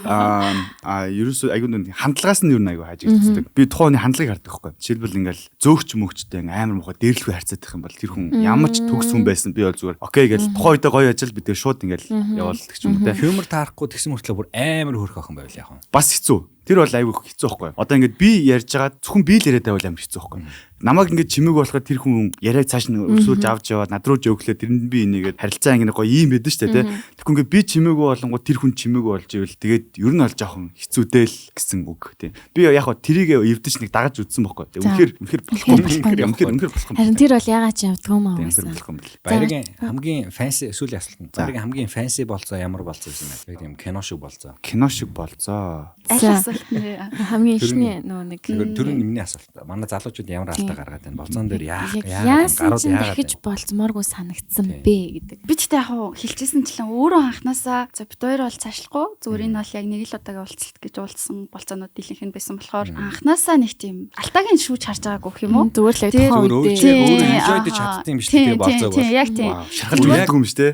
Аа ерөөсөө айгүй нэг хандлагаас нь ер нь айгүй хажигддаг. Би тухайн хүний хандлагыг хардаг байхгүй. Жишээлбэл ингээл зөөгч мөгчтэй амар муухай дээрлэхүй харьцаадах юм бол тэр хүн ямар ч төгс хүн байсан би бол зүгээр окей гэж тухайн үедээ гоё ажил бид тэр шууд ингээл явуулдаг ч юм уу те. Humor таарахгүй тэгсэн мөртлөө бүр амар хөөрхөн охин байвал яах вэ? Бас хэцүү. Тэр бол айгүй хэцүү байхгүй. Одоо ингээд би ярьж байгаа зөвхөн би л яриад байвал амар хэцүү байхгүй. Намайг ингээд чимээгүй болоход тэр хүн яриаг цааш нь өрсүүлж авч яваад над руу жөглөө тэрэнд би энийгээд харилцаа ингээд гоё юм байдаг шүү дээ тий. Тэгэхгүй ингээд би чимээгүй болонгууд тэр хүн чимээгүй болж ивэл тэгээд ер нь бол жоохон хэцүүдэл гэсэн үг тий. Би яг хаа тэрийг эвдэж нэг дагаж үзсэн байхгүй. Үнэхээр үнэхээр болохгүй. Үнэхээр үнэхээр болохгүй. Харин тэр бол ягаад ч явдгүй юм аа. Үнэхээр болохгүй юм бэл. Баяргийн хамгийн fancy сүүлийн асуулт. Баяргийн хамгийн fancy болцоо ямар болцоо байсан бэ? Яг тийм кино шиг болцоо. Кино шиг болцоо. Аль асуулт нэ? Хамгийн эхний нөгөө нэг тэр нь миний асуулт. Манай залуучууд ямар алдаа гаргаад байна? Болцоон дээр яах яасан чинь дахиж болцмооргүй санагдсан бэ гэдэг. Би ч яг хуу хэлчихсэнчлэн өөрөө анханасаа за бит хоёр бол цаашлахгүй зүгээр энэ бол яг нэг л удаагийн уулзалт гэж уулзсан болцоонууд дийлэнх нь байсан болохоор анханасаа нэг тийм алтаагийн шүүж харж байгаагүй гэх юм уу? Зүгээр л яг тухайн үедээ өөрөө enjoy-дэж чаддсан юм биш үү болцоог бол. Яг тийм. Шаргалж өгдөг юм биш үү?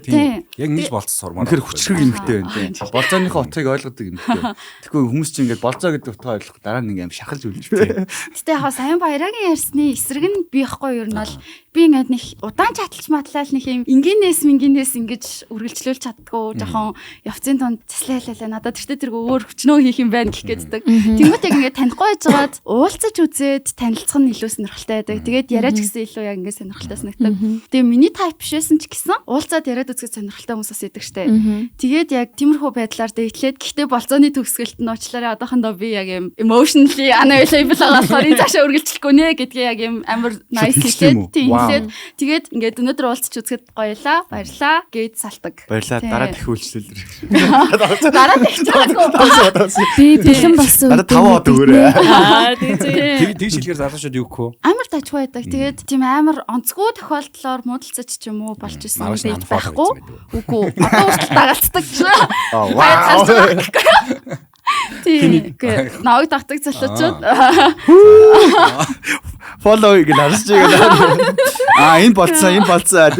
Яг нэг болцсон сурмаар. Үнэхээр хүчрэг эмэгтэй байна тийм. Болцооныхоо утгыг ойлгодог эмэгтэй. Тэгэхгүй хүмүүс чинь ингээд болцоо гэдэг утгаа ойлгох дараа нь ингээм шаргалж үлж байна. Гэтэ яг сайн баярагийн ярьсны эсрэг нь би яхгүй ер нь бол би ингээд нэг удаан чаталж матлал нэг юм энгийнээс мингийнээс ингэж үргэлжлүүлж чаддгүй жоохон явцын тунд цэслээлээ надад тэртээ тэргүй өөр хүчнөө хийх юм байна гэх гээддэг. Тэнгүүт яг ингээд танихгүй байжгаад уулзаж үзээд танилцах нь илүү сонирхолтой байдаг. Тэгээд яриач гэсэн илүү яг ингээд сонирхолтой санагддаг. Тэгээ миний type биш байсан ч гэсэн уулзаад яриад үзэхэд сонирхолтой хүмүүс бас идэг штэ. Тэгээд яг тиймэрхүү байдлаар дээтлээд гэхдээ болцооны төгсгөлт нь уучлаарай одоохондоо би яг юм emotionally unavailable байгаа болохоор энэ цаашаа үргэлжлэхгүй нэ гэдгээ яг юм амар nice хэлээд тийм хэлээд тэгээд ингээд өнөөдөр уулзч үзэхэд гоёлаа баярлаа гэж салдаг. Баярлаа дараа дахин үйлчлэл. Дараа дахиж байгаагүй. Би бэлэн болсон. Дараа 5 од өгөөрэй. Аа тий. Тэг шилгээр залуучууд юу гэх вэ? Амар тажгүй байдаг. Тэгээд тийм амар онцгой тохиолдлоор муудалцаж ч юм уу болж исэн үед байхгүй. Үгүй. Одоо хүртэл дагалцдаг. Вау. Тийм. Наваг дагдаг залуучууд. Follow гэж харж байгаа. Аа энэ болцсон, энэ болцсон.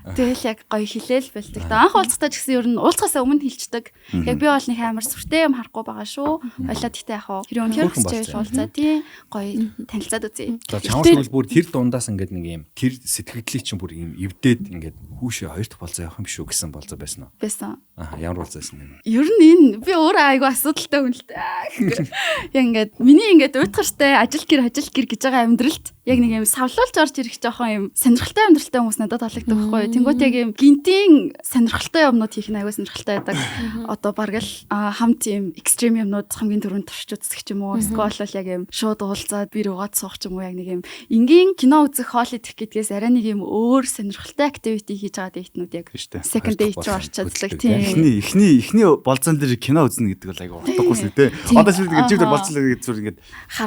Тэгэл яг гоё хилээл бэлдэг. Анх уулзахдаа ч гэсэн ер нь уулзахаасаа өмнө хилчдэг. Яг би бол нэг амар сүртэй юм харахгүй байгаа шүү. Ойлоо тэгтээ яг хоо. Тэр үнэхээр хүсэж байвал уулзаа тий. Гоё танилцаад үзье. За чамаас бол бүр тэр дундаас ингээд нэг юм тэр сэтгэгдлийг чинь бүр юм эвдээд ингээд хүүшээ хоёр дахь болцоо явах юм шүү гэсэн болцоо байсан уу? Байсан. Аа ямар болцоо байсан юм? Ер нь энэ би өөрөө айгүй асуудалтай хүн л дээ. Яг ингээд миний ингээд уйтгартай ажил гэр ажил гэр гэж байгаа амьдралд яг нэг юм савлуулж орж ирэх жоохон юм сонирхолтой амьдралтай хүмүүс надад таалагддаг байхгүй юу. Тэнгүүт яг юм гинтийн сонирхолтой юмнууд хийх нь айгүй сонирхолтой байдаг. Одоо бараг л хамт юм экстрим юмнууд хамгийн түрүүнд туршиж үзэх ч юм уу. Эсвэл бол яг юм шууд уулзаад бир угаад суух ч юм уу яг нэг юм энгийн кино үзэх, хоол идэх гэдгээс арай нэг юм өөр сонирхолтой activity хийж байгаа date нүүд яг second date руу орчоодлог тийм. Эхний болцоон дээр кино үзнэ гэдэг бол айгүй утгагүй шүү дээ. Одоо шүүд ингээд жигдэр болцлоо гэдэг зүгээр ингээд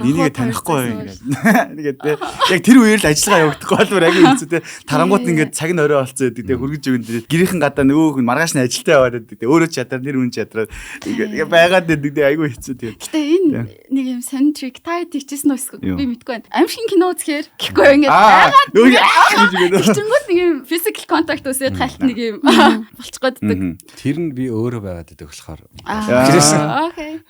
энийг танихгүй ингээд. Нэгээд тий. Яг тэр үеэр л ажиллагаа явагдахгүй бол бүр айгүй хэцүү те. Тарангуут ингээд цаг нь орой болцсон байдаг те. Хөргөж өгөн дээр гэрийнхэн гадаа нөгөө хүн маргааш нь ажилдаа яваад байдаг те. Өөрөө ч ядраа нэр үн ч ядраа ингээд байгаад байдаг те. Айгүй хэцүү те. Гэтэ энэ нэг юм centric та тэгчихсэн үү би мэдгүй байна. Аимшиг кино үзэхээр гэхгүй ингээд айгаад нөгөө тэгчэнгүүт нэг юм physical contact үсээд хальт нэг юм болчих гээд. Тэр нь би өөрөө байгаад байдаг болохоор. Окей.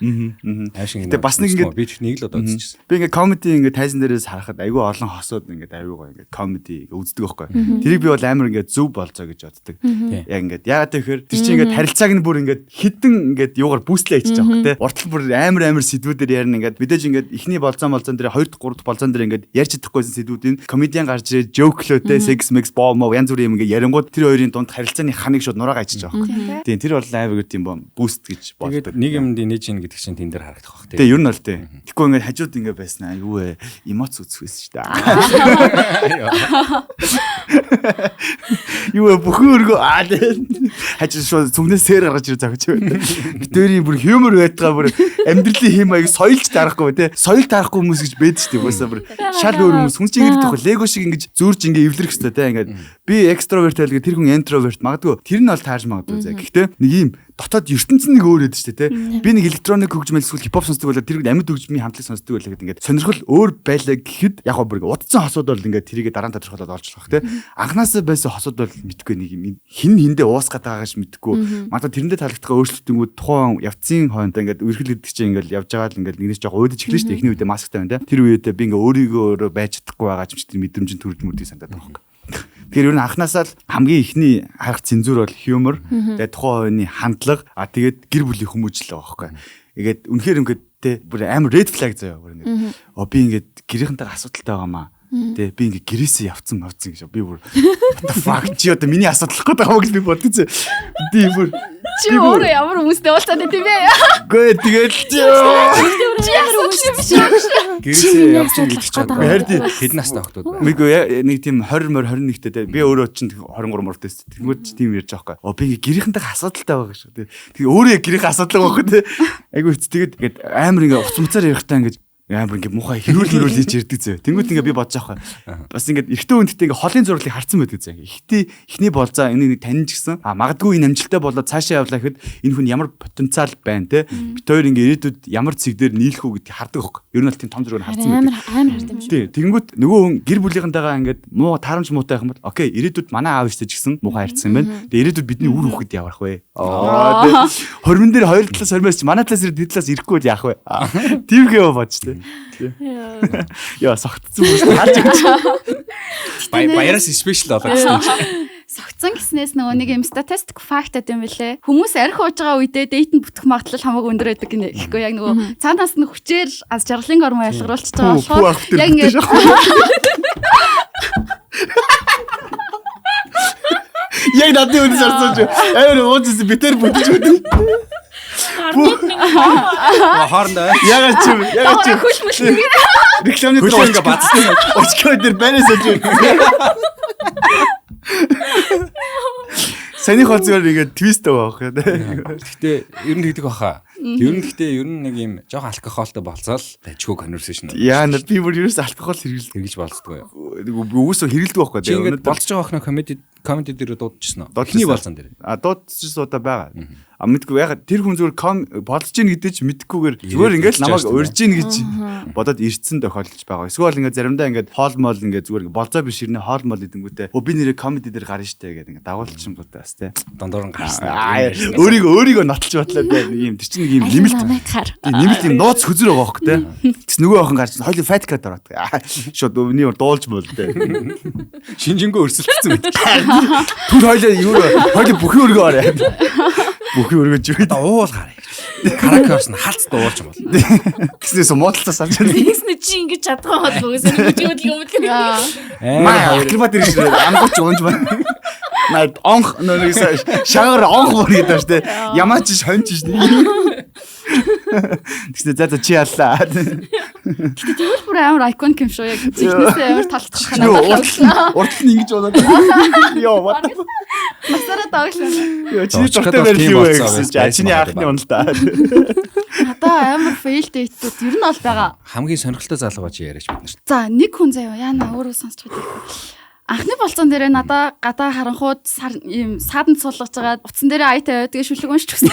Гэтэ бас нэг ингээд би нэг л удаа үзчихсэн. Би ингээд комеди ингээд тайзан дээрээс харахад айгүй олон хосууд ингээд айгүй гоё ингээд комеди үздэг байхгүй. Тэрийг би бол амар ингээд зөв болцоо гэж боддог. Яг ингээд яагаад гэхээр тэр чинь ингээд харилцааг нь бүр ингээд хідэн ингээд юугаар бүүслээ хийчих жоох те. Уртл бүр амар амар сэдвүүдээр ярина ингээд мэдээж ингээд эхний болцоо болцоон дээр 2 дахь 3 дахь болцоон дээр ингээд ярьж чадахгүйсэн сэдвүүдийн комедиан гарч ирээд жоклөө те, секс мекс боо моо янз бүрийн юм ингээд ярингууд тэр хоёрын дунд харилцааны ханыг шууд нураага ичиж байгаа байхгүй. Тийм тэр бол амар тийм бүүст гэж боддог. Тэгээд нэг юмд инээж ийн гэдэг чинь тэн дээр харагдах бах те. Тийм ер нь бол тийм. Тэгэхгүй ингээд хажууд ингээд байсан аа юу вэ? Эмоц үзэх байсан шүү дээ. Юу вэ? Бүхэн өргөө аа хажуу шууд зүгнээс сэр гаргаж ирээ зогч байна. Битэрийн бүр хьюмор байдгаа бүр амьдралын хэм маяг соёлч дарахгүй те. Соёл дарахгүй хүмүүс гэж байдаг шүү дээ. Угаасаа бүр шал өөр хүмүүс. Хүн чинь ингэж тоххой лего шиг ингэж зүүрж ингэ эвлэрэх хэрэгтэй те. Ингээд би экстраверт байлгаа тэр хүн интроверт магадгүй. Тэр нь бол таарж магадгүй зэ. Гэхдээ нэг ийм дотоод ертөнцийн нэг өөр өгдөө шүү дээ те. Би нэг электроник хөгжмөл эсвэл хипхоп сонсдог байлаа тэр амьд хөгжмийн хамтлаг сонсдог байлаа гэдэг ингээд сонирхол өөр байлаа гэхэд яг гоо бүр удцсан хосууд бол ингээд тэрийгэ дараа нь тодорхойлоод олж болох те. Анхнаасаа байсан хосууд бол мэдгүй нэг юм хин хиндээ уусгаад байгаагаа ш мэдгүй. Магадгүй тэрэндээ таалагдах өөрчлөлтөнгүүд тухайн явцын хойно ингээд үерхэл гэдэг чинь ингээд явж байгаа л ингээд нэгнээс жоох уйдаж эхлэн шүү дээ. Эхний үедээ масктай байна те. Тэр үедээ би ингээд өөрийгөө өөрөө байж чадахгүй байгаа юм чи тэр мэдрэмж нь төрж мөрдгийг санагдаад байгаа юм. Тэгэхээр ер нь анхнаасаа л хамгийн эхний харах цензуур бол humor, тэгээд тухайн хүний хандлага, а тэгээд гэр бүлийн хүмүүжил байгаа байхгүй. Тэгээд үнэхээр ингээд те бүр амар red flag заяа бүр ингээд. Оо би ингээд гэрийнхэнтэйгээ асуудалтай байгаа маа. Тэ би ингээд гэрээсээ явцсан мавцсан гэж би бүр what the fuck чи одоо миний асуудал болох гэдэг юм гэж би бодсон. Би бүр чи өөрөө ямар хүмүүстэй уулзаад байт юм бэ? Гүй тэгэл чи ямар хүмүүс биш. Гэрээсээ явцсан гэдэг чинь харин хэд настай охтууд байна? Мэггүй нэг тийм 20 морь 21-тэй те би өөрөө чинь 23 морьтой тест. Тэнгүүд чи тийм ярьж байгаа байхгүй. Оо би ингээд гэрийнхэнтэйгээ асуудалтай байгаа гэж. Тэгээ өөрөө яг гэрийнхээ асуудал байгаа байхгүй те. Айгу хэц тэгээд ингээд амар ингээд уц муцаар ярихдаа ингээд амар ингээ муухай хэрүүл хийж ярьдаг зөө. Тэнгүүт ингээ би бодож байгаа байхгүй. Бас ингээд эрэгтэй хүндтэй ингээ холын зурлыг харцсан байдаг зөө. Ихтэй эхний болзаа энийг нэг таньж гисэн. А магадгүй энэ амжилттай болоод цаашаа явлаа гэхэд энэ хүн ямар потенциал байна те. Бит хоёр ингээ ирээдүйд ямар цэг дээр нийлэх үү гэдгийг хардаг байхгүй. Ер нь бол тийм том зургийг харцсан байдаг. Амар хард юм шиг. Тий. Тэнгүүт нөгөө хүн гэр бүлийнхэнтэйгээ ингээд муу таарамж муутай байх юм бол окей ирээдүйд манай аав ээжтэй ч гэсэн муухай харьцсан юм байна. Тэгээ ирээдүйд бидний үр хүүхэд явах вэ? Аа тий. Хормон дээр хоёр талаас хормоос чи манай талаас ирээд хэд талаас ирэхгүй бол яах вэ? Тийм гээ бодож тий. Яа согтцсон хүмүүс харж өгч. Баяраас спешиал болоо гэсэн чинь. Согтсон гэснээс нөгөө нэг юм статистик факт гэдэг юм бэлээ. Хүмүүс арх ууж байгаа үедээ дейт нь бүтэх магадлал хамаагүй өндөр байдаг гинэ. Тэгэхгүй яг нөгөө цаанаас нь хүчээр аз жаргалын гормон ялгаруулчихж байгаа болохоор яг ингээд яг надын үнэс орсон чи амар уужсэн битэр бүтэж өгдөө. Хоорондоо ягаад чи ягаад чи хөл мөл рекламны хөл ингээ бацсан. Очкоо дээр байнаас олж. Санийх бол зүгээр ингээд твист байгаа байхгүй. Гэхдээ ер нь тэгдэг баха. Ер нь гэхдээ ер нь нэг юм жоохон алкогоолтой болцоол тажгүй conversation. Яа на би бүр ерөөс алкогол хэрэглэж болцдгоо. Үгүйсээ хэрэглэдэг байхгүй. Чи ингээд болцож байгаа охиноо комеди дээр дуудчихсан уу? Эхний болцсон дээр. А дуудчихсан удаа байгаа. А мэдгүй ягаад тэр хүн зүгээр болцож ийн гэдэг ч мэдхгүйгээр зүгээр ингээд намайг урьж ийн гэж бодоод ирсэн тохиолдолж байгаа. Эсвэл ингээд заримдаа ингээд хоол мол ингээд зүгээр болцоо биш ирнэ хоол мол идэнгүүтээ өө би нэрээ комеди дээр гарна штэ гэдэг ингээд дагуулчихсан бас те. Дондоор нь гарсан. Өөрийгөө нотолж батлаа те. Нэг юм тэр чинь нэг юм нэмэлт нэмэлт юм нууц хөзөр байгаа хөх те. Тэгс нөгөө охин гарч хоёул фат кат ороод. Шууд миний дуулж мол те. Шинжэнгөө өрсөлдсөн мэт. Түр хоёлаа юу хоёул бүхэн өргөө орё. Бүхэн өргөж юу. Уул гараа. Караоке орсон халц дуулж юм бол. Гэснээс муудалцаас авч байна. Тэгснэ чи ингэж чадгаа бол үгүйс нэг хөдөлгөөн хөдөлгөөн. Маа акробат ирж амгууч унж байна. Наад онх нэг шагаар онх мөр гэдэг шүү дээ. Ямаа чи шонж шин. Тэгснэ за за чи яллаа. Гэтэ тэгвэл бүр амар iconic юм шүү. Яг жихнээсээ амар талцах ханаа. Урд нь ингэж унаад. Йоо what. Насаараа дооглоо. Йоо чиний дуртай барил юу вэ гэсэн чи чиний анхны унал та. Надаа амар fail date-үүд ер нь бол байгаа. Хамгийн сонирхолтой залуу чи яриач бид нарт. За нэг хүн заяа яана өөрөө сонсч байгаа. Анхны болцоон дээрээ надаа гадаа харанхууд сар ийм сааданд суулгаж байгаа утсан дээрээ ая тавиад тэгээ шүлэг уншиж өгсөн.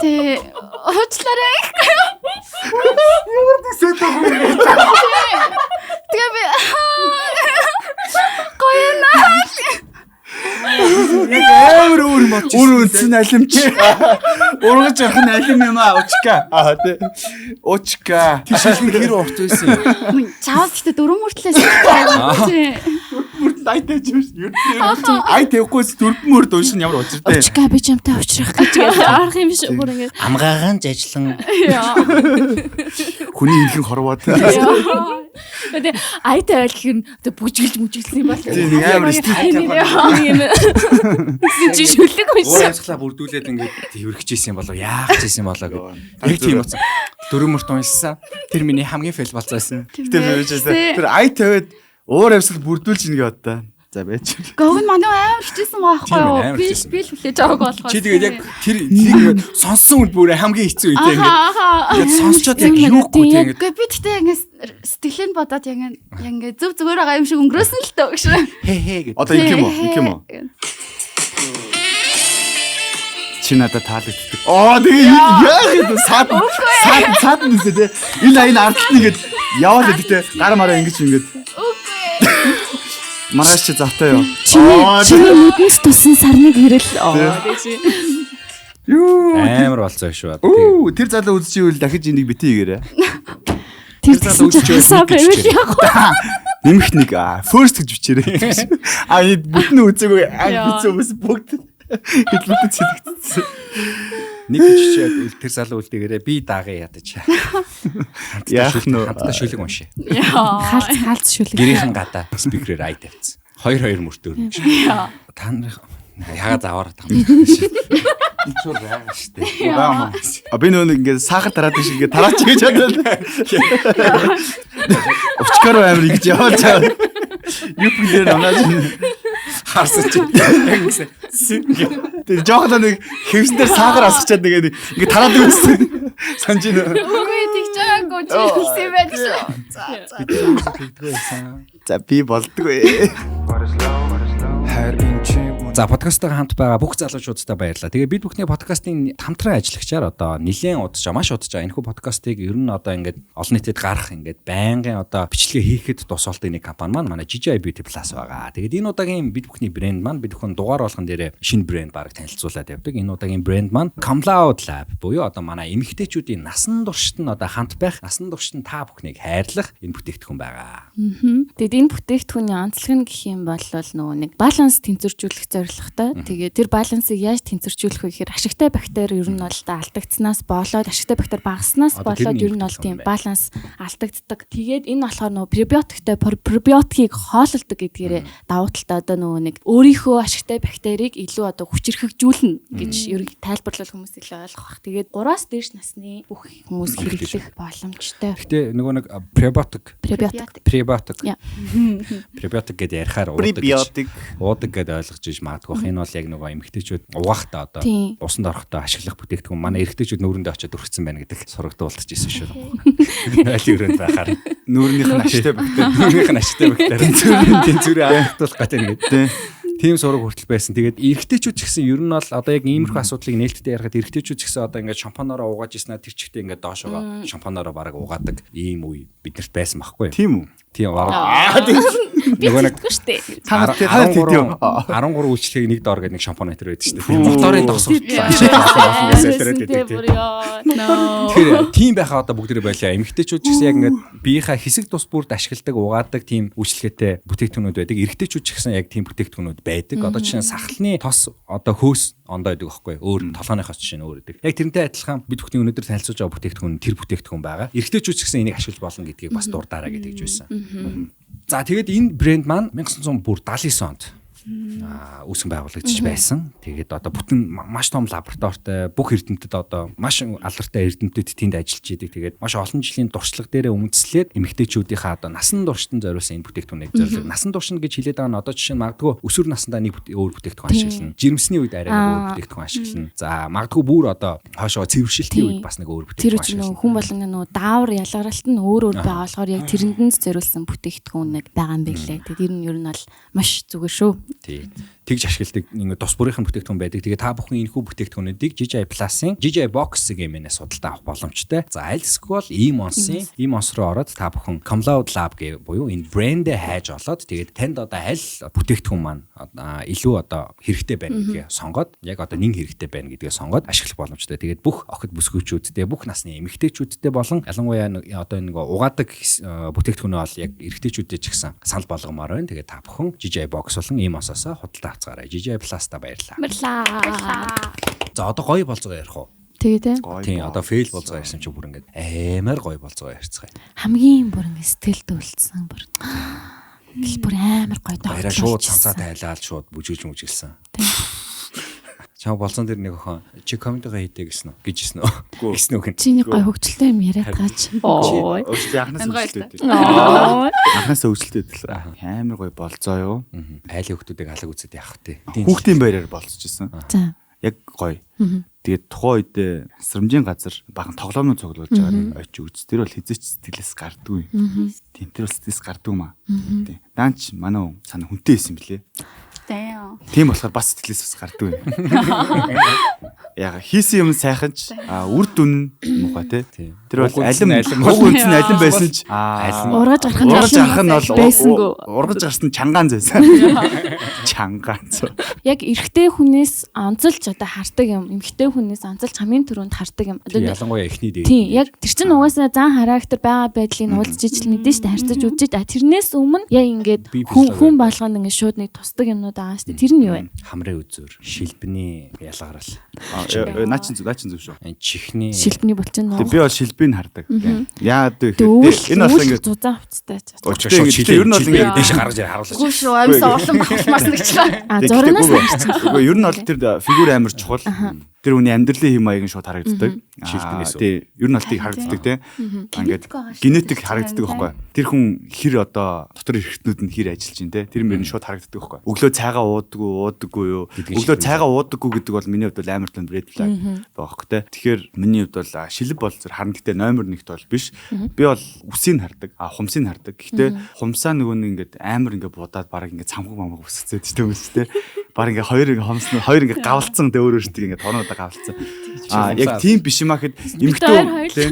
Тэ уучлаарай. Ямар төсөөд байгаа юм. Тэгээ би гоё наа. Яг амар өөр юм бодчих. Үр үндсэн алимч. Ургаж явах нь алим юм аа учка. Аа тий. Учка. Тэр шилэг хэр урт байсан юм. Чаавс гэтээ дөрөв мөртлээс тий. Мөрт ай тавьж юм шүү. Ай тавихгүйс дөрвөн мөрт унших нь ямар учиртай. Учка би чамтай учрах гэж арах юм биш бүр ингэ. Амгаагаан жажлан. Хүний инхэн хорвоод. Тэгээ ай тавиал гэх нь одоо бүжгэлж мүжгэлсэн юм бол. Тийм нэг амар стил юм. Тэгсэн чи шүлэг Уур уншаа. амьсгалаа бүрдүүлээд ингээд тэрхжсэн юм болов яах гэжсэн юм болоо гэв. Яг тийм утсан. Дөрөв мөрт уншсан. Тэр миний хамгийн фейл болцоосэн. Гэтэ би байсан. Тэр ай тавиад уур амьсгал бүрдүүлж ийн гэдэг та. За байж. Гог нь манай амар хичээсэн байгаа Тийм байхгүй ээ, юу? амар Би хичээсэн. би л хүлээж аваагүй болохоор. Чи тэгээд яг тэр тэрийг ингээд сонссон үнд бүр хамгийн хэцүү үедээ ингээд Ахаа. ингээд сонсчод яг юухгүй те ингээд Үгүй би тэгтээ ингэ сэтгэлээ нь бодоод яг ингэ зөв зүгээр байгаа юм шиг өнгөрөөсөн л төө гэж. хэ хэ гэд. Одоо ингэх юм уу? Ингэх юм уу? Чи надад таалагддаг. Аа тэгээ яах юм саад саад саад нэсэ те. Энэ аян ардтал нэгэд яваад байдаг те. Гар мараа ингэж ингэж. Үгүй. Маргааш чи завтай юу? Чиний чиний нүднээс тусан сарныг хэрэл. Оо тий чи. Юу. Амар болцоо шүү. Одоо тэгээд Үу тэр залуу үзчихвэл дахиж энийг бити хийгээрэй. Тэр залуу тэгсэн чи үзчихвэл хасаа нэг гэж байвал бичээрэй. яг уу. Нэмэх нэг first гэж бичээрэй. А энэ бүтэн үзээгүй аа Яа. хэцүү хүмүүс бүгд хэлбэлтэй цэлэгдсэн. Нэг гэж чичээд тэр залуу үлдээгээрээ би дагъя ядаж. Яах нь вэ? Хамтдаа шүлэг уншия. Яа. Хаалц хаалц шүлэг. Гэрийнхэн гадаа спикерээр ай тавьчихсан. Хоёр хоёр мөртөө өрнөж. Та нарын яга заваар тах юм шиг. Энд ч байгаа шүү дээ. Баа. А би нөө нэг ингээд сахар тараад биш ингээд тараач гэж бодоод. Учкар амар ингэж яваад чаа. Юу дээр намнаас Харсан чи яг гэсэн. Тэр жоохон нэг хэвсэн дээр сахар асгачаад нэг ингээд тараад өгсөн. Санж байна. Үгүй тэгж байгаагүй чи хэлсэн байх шүү. За за. Тэгдэггүй байсан. За би болдгоо. За подкасттайгаа хамт байгаа бүх залуучуудтай баярлалаа. Тэгээ бид бүхний подкастын хамтран ажиллагчаар одоо нэлээд удаж байгаа, маш удаж байгаа. Энэхүү подкастыг ер нь одоо ингээд олон нийтэд гарах ингээд байнгын одоо бичлэгээ хийхэд тус болдог нэг компани маань манай GGI Beauty Plus байгаа. Тэгээд энэ удаагийн бид бүхний брэнд маань бид бүхэн дугаар болгон дээрээ шинэ брэнд бараг танилцуулаад явдаг. Энэ удаагийн брэнд маань Comloud Lab буюу одоо манай эмэгтэйчүүдийн насан туршид нь одоо хамт байх, насан туршид нь та бүхнийг хайрлах энэ бүтээгдэхүүн байгаа. Тэгэд энэ бүтээгдэхүүний онцлог нь гэх юм бол нөгөө нэг баланс тэнцвэржүүлэх зорилготой. Тэгээд тэр балансыг яаж тэнцвэржүүлэх вэ гэхээр ашигтай бактери ер нь бол та алдагдсанаас болоод ашигтай бактери багаснаас Одоо тэр болоод нь ер нь бол тийм юм байна. баланс алдагддаг. Тэгээд энэ болохоор нөгөө пребиотиктэй пробиотикийг хоололдог гэдгээрээ давуу талтай одоо нөгөө нэг өөрийнхөө ашигтай бактерийг илүү одоо хүчирхэгжүүлнэ гэж ер нь тайлбарлал хүмүүс илүү ойлгох бах. Тэгээд 3-аас дээш насны бүх хүмүүс хэрэглэх боломжтой. Гэтэ нөгөө нэг пребиотик Пребиотик. пребиотик Яа. пребиотик гэдээ ярихаар уудаг гэж Пребиотик. уудаг гэдээ ойлгож иж магадгүй бах. Энэ бол яг нөгөө эмэгтэйчүүд угаахтаа одоо Тийм. усанд орохдоо ашиглах бүтээгдэхүүн манай эрэгтэйчүүд нүүрэндээ очиод өргөцсөн байна гэдэг сурагдуулж ирсэн шүү. Нойлын өрөөнд байхаар Нүүрнийх нь ашигтай бактери. нүүрнийх нь ашигтай бактери тэнцвэрээ алдуулах гэдэг ингээд Тий. Тийм сураг хүртэл байсан. Тэгээд эрэгтэйчүүд ч гэсэн ер нь бол одоо яг иймэрхүү асуудлыг нээлттэй ярихад эрэгтэйчүүд ч гэсэн одоо ингээд шампанороо угааж ирсэн тэр чигтээ ингээд доошоогоо шампанороо бараг угаадаг ийм үе биднэрт байсан байхгүй юу? Тийм үү? Тийм баг. Би Нөгөө нэг тэгдэггүй шүү дээ. Та нар тийм үү? 13 үйлчлэгийг нэг доор гэдэг нэг шампан энэ байдаг шүү дээ. Моторын дос хүртэл ашигласан гэсэн гэдэг тийм. Тэгэхээр тийм байхаа одоо бүгд нэр байлаа. Эмэгтэйчүүд ч гэсэн яг ингээд биеийнхаа хэсэг тус бүрд ашигладаг, угаадаг тийм үйлчлэгээтэй бүтээгдэхүүнүүд байдаг. Эрэгтэйчүүд ч гэсэн яг тийм бүтээгдэхүүнүүд байдаг. Одоо жишээ нь сахалны тос одоо хөөс ондоо байдаг байхгүй юу? Өөр толгойнхоос жишээ нь өөр байдаг. Яг тэрнтэй адилхан бид бүхний өнөөдөр танилцуулж байгаа бүтээгдэхүүн тэр бүтээгдэхүүн байгаа. Эрэгтэйчүүд ч гэсэн энийг ашиглаж болно гэдгийг бас дурдаарай гэдэг гэж байсан. За тэгээд энэ брэнд маань 1979 онд Үүсгэн байгуулагдчих байсан. Тэгээд одоо бүтэн маш том лабораторитой бүх эрдэмтэд одоо маш алдартай эрдэмтэд тэнд ажиллаж идэг. Тэгээд маш олон жилийн туршлага дээрээ үндэслээд эмэгтэйчүүдийнхээ одоо насан туршид зориулсан энэ бүтээгдэхүүнийг зориулсан. Насан туршид гэж хэлээд байгаа нь одоо жишээ нь магадгүй өсвөр насндаа нэг өөр бүтээгдэхүүн ашиглана. Жирэмсний үед арай нэг өөр бүтээгдэхүүн ашиглана. За магадгүй бүр одоо хойшоо цэвэршилтийн үед бас нэг өөр бүтээгдэхүүн ашиглана. Тэр хүн болгоны нөгөө даавар ялгаралт нь өөр өөр байгаа болохоор яг тэрэнд нь зориулсан бүтээгдэхүүн нэг байгаа юм билээ. Тэгээд тэр нь ер нь бол маш зүгээр шүү. Тий. Тэгж ашигладаг нэг тус бүрийнхэн бүтээгдэхүүн байдаг. Тэгээ та бүхэн энэхүү бүтээгдэхүүнүүдийг GGI Plus-ын GGI Box гэмэнээс худалдан авах боломжтой. За аль эсвэл Emons-ын Emons руу ороод та бүхэн Comloud Lab гэ буюу энэ брэндээ хайж олоод тэгээд танд одоо аль бүтээгдэхүүн маань илүү одоо хэрэгтэй байна гэдгээ сонгоод яг одоо нэн хэрэгтэй байна гэдгээ сонгоод ашиглах боломжтой. Тэгээд бүх охид бүсгүйчүүдтэй, бүх насны эмэгтэйчүүдтэй болон ялангуяа одоо нэг угаадаг бүтээгдэхүүнээ бол яг эрэгтэйчүүдэд ч гэсэн санал болгомоор байна. Тэгээд та бүхэн GGI Box болон Emons-оос худалдан авцгаарай. GGI Plus-та баярлалаа. Баярлалаа. За одоо гоё болцгоо ярих уу? Тэгээ те. Тийм одоо фейл болцгоо ярьсан чи бүр ингээд амар гоё болцгоо ярьцгаая. Хамгийн бүр ингээд сэтгэл дүүлсэн бүр. Гэл бүр амар гоё доо. Баяраа шууд цамцаа тайлаад шууд бүжиглж мүжиглсэн. Чам болцон дээр нэг охин чи комедигаа хийдэ гэсэн үү? Гэжсэн үү? Гэсэн үг. Чи нэг гоё хөгжилтэй юм яриад гаач. Ой. Өөрчлөлт анханаас хөгжилтэй байдаг. Анханаас хөгжилтэй байдаг. Амар гоё болцоо юу? Айлын хүмүүсийг алаг үзээд явах тий. Хүүхдийн баяраар болцож исэн. За. Яг гоё. Тэгээд тухайн үед срамжийн газар бахан тоглоомнууд цуглуулж байгаа очиж үз. Тэр бол хизээч сэтгэлээс гардгүй. Тийм тэр бол сэтгэлээс гардгүй маа. Тийм. Даанч манай хүн санаа хүнтэй байсан блэ? Тийм болохоор бас сэтгэлээс бас гардгүй. Яга хийсэн юм сайхан ч үр дүн муухай те. Тэр бол алим уг үнс нь алим байсан ч ургаж гарах нь бол байсангүй. Ургаж гарсан чангаан зайсан. Чангаан зөө. Яг эрэгтэй хүнээс онцолж одоо хардаг юм. Эмэгтэй хүнээс онцолж хамгийн түрүүнд хардаг юм. Одоо ялангуяа эхний дээр. Тийм яг тэр чинь угаасаа зан характер байгаа байдлыг уулзж ижил мэдэн шүү дээ. Харьцаж үзэж тэрнээс өмнө яг ингээд хүн болгоно ингээд шууд нэг тусдаг юмнууд байгаа шүү дээ. Тэр нь юу вэ? Хамрын үзүүр, шилбэний ялгарал. Наа чин зүг шүү. Чихний шилбэний булчин нөө. Би бол шилбийг хардаг. Яагаад вэ гэхээр энэ бол ингээд зузаан хувцастай ч. Ер нь бол ингээд дээш гаргаж харуулж. Үгүй шүү. Амьсаа улам бахалмаас нэг ч. А зурнаас харчих. Үгүй ер нь бол тэр фигүр амар чухал. Тэр хүний амьдралын хэм маяг нь шууд харагддаг. Шилбэнээс. Тий, ер нь бол тийг харагддаг тий. Ингээд генетик харагддаг байхгүй. Тэр хүн хэр одоо дотор эрхтнүүд нь хэр ажиллаж байна тий. Тэр мөр нь шууд харагддаг байхгүй. Өглөө цайгаа уудаггүй юу? Өглөө цайгаа уудаггүй гэдэг бол миний хувьд бол амар том red flag байгаа байхгүй тий. Тэгэхээр миний хувьд бол шилб бол зүр харна гэхдээ номер 1-т бол биш. Би бол үсийг хардаг, хумсыг хардаг. Гэхдээ хумсаа нөгөө нэг ингээд амар ингээд будаад бараг ингээд цамхаг мамаг үсгэцээд ч тийм үс тий. Бараг ингээд хоёр ингээд хумс хоёр ингээд гавалцсан тий өөр өөртөө ингээд тоонуудаа гавалцсан. Аа яг тийм биш юм а гэхэд эмэгтэй тий.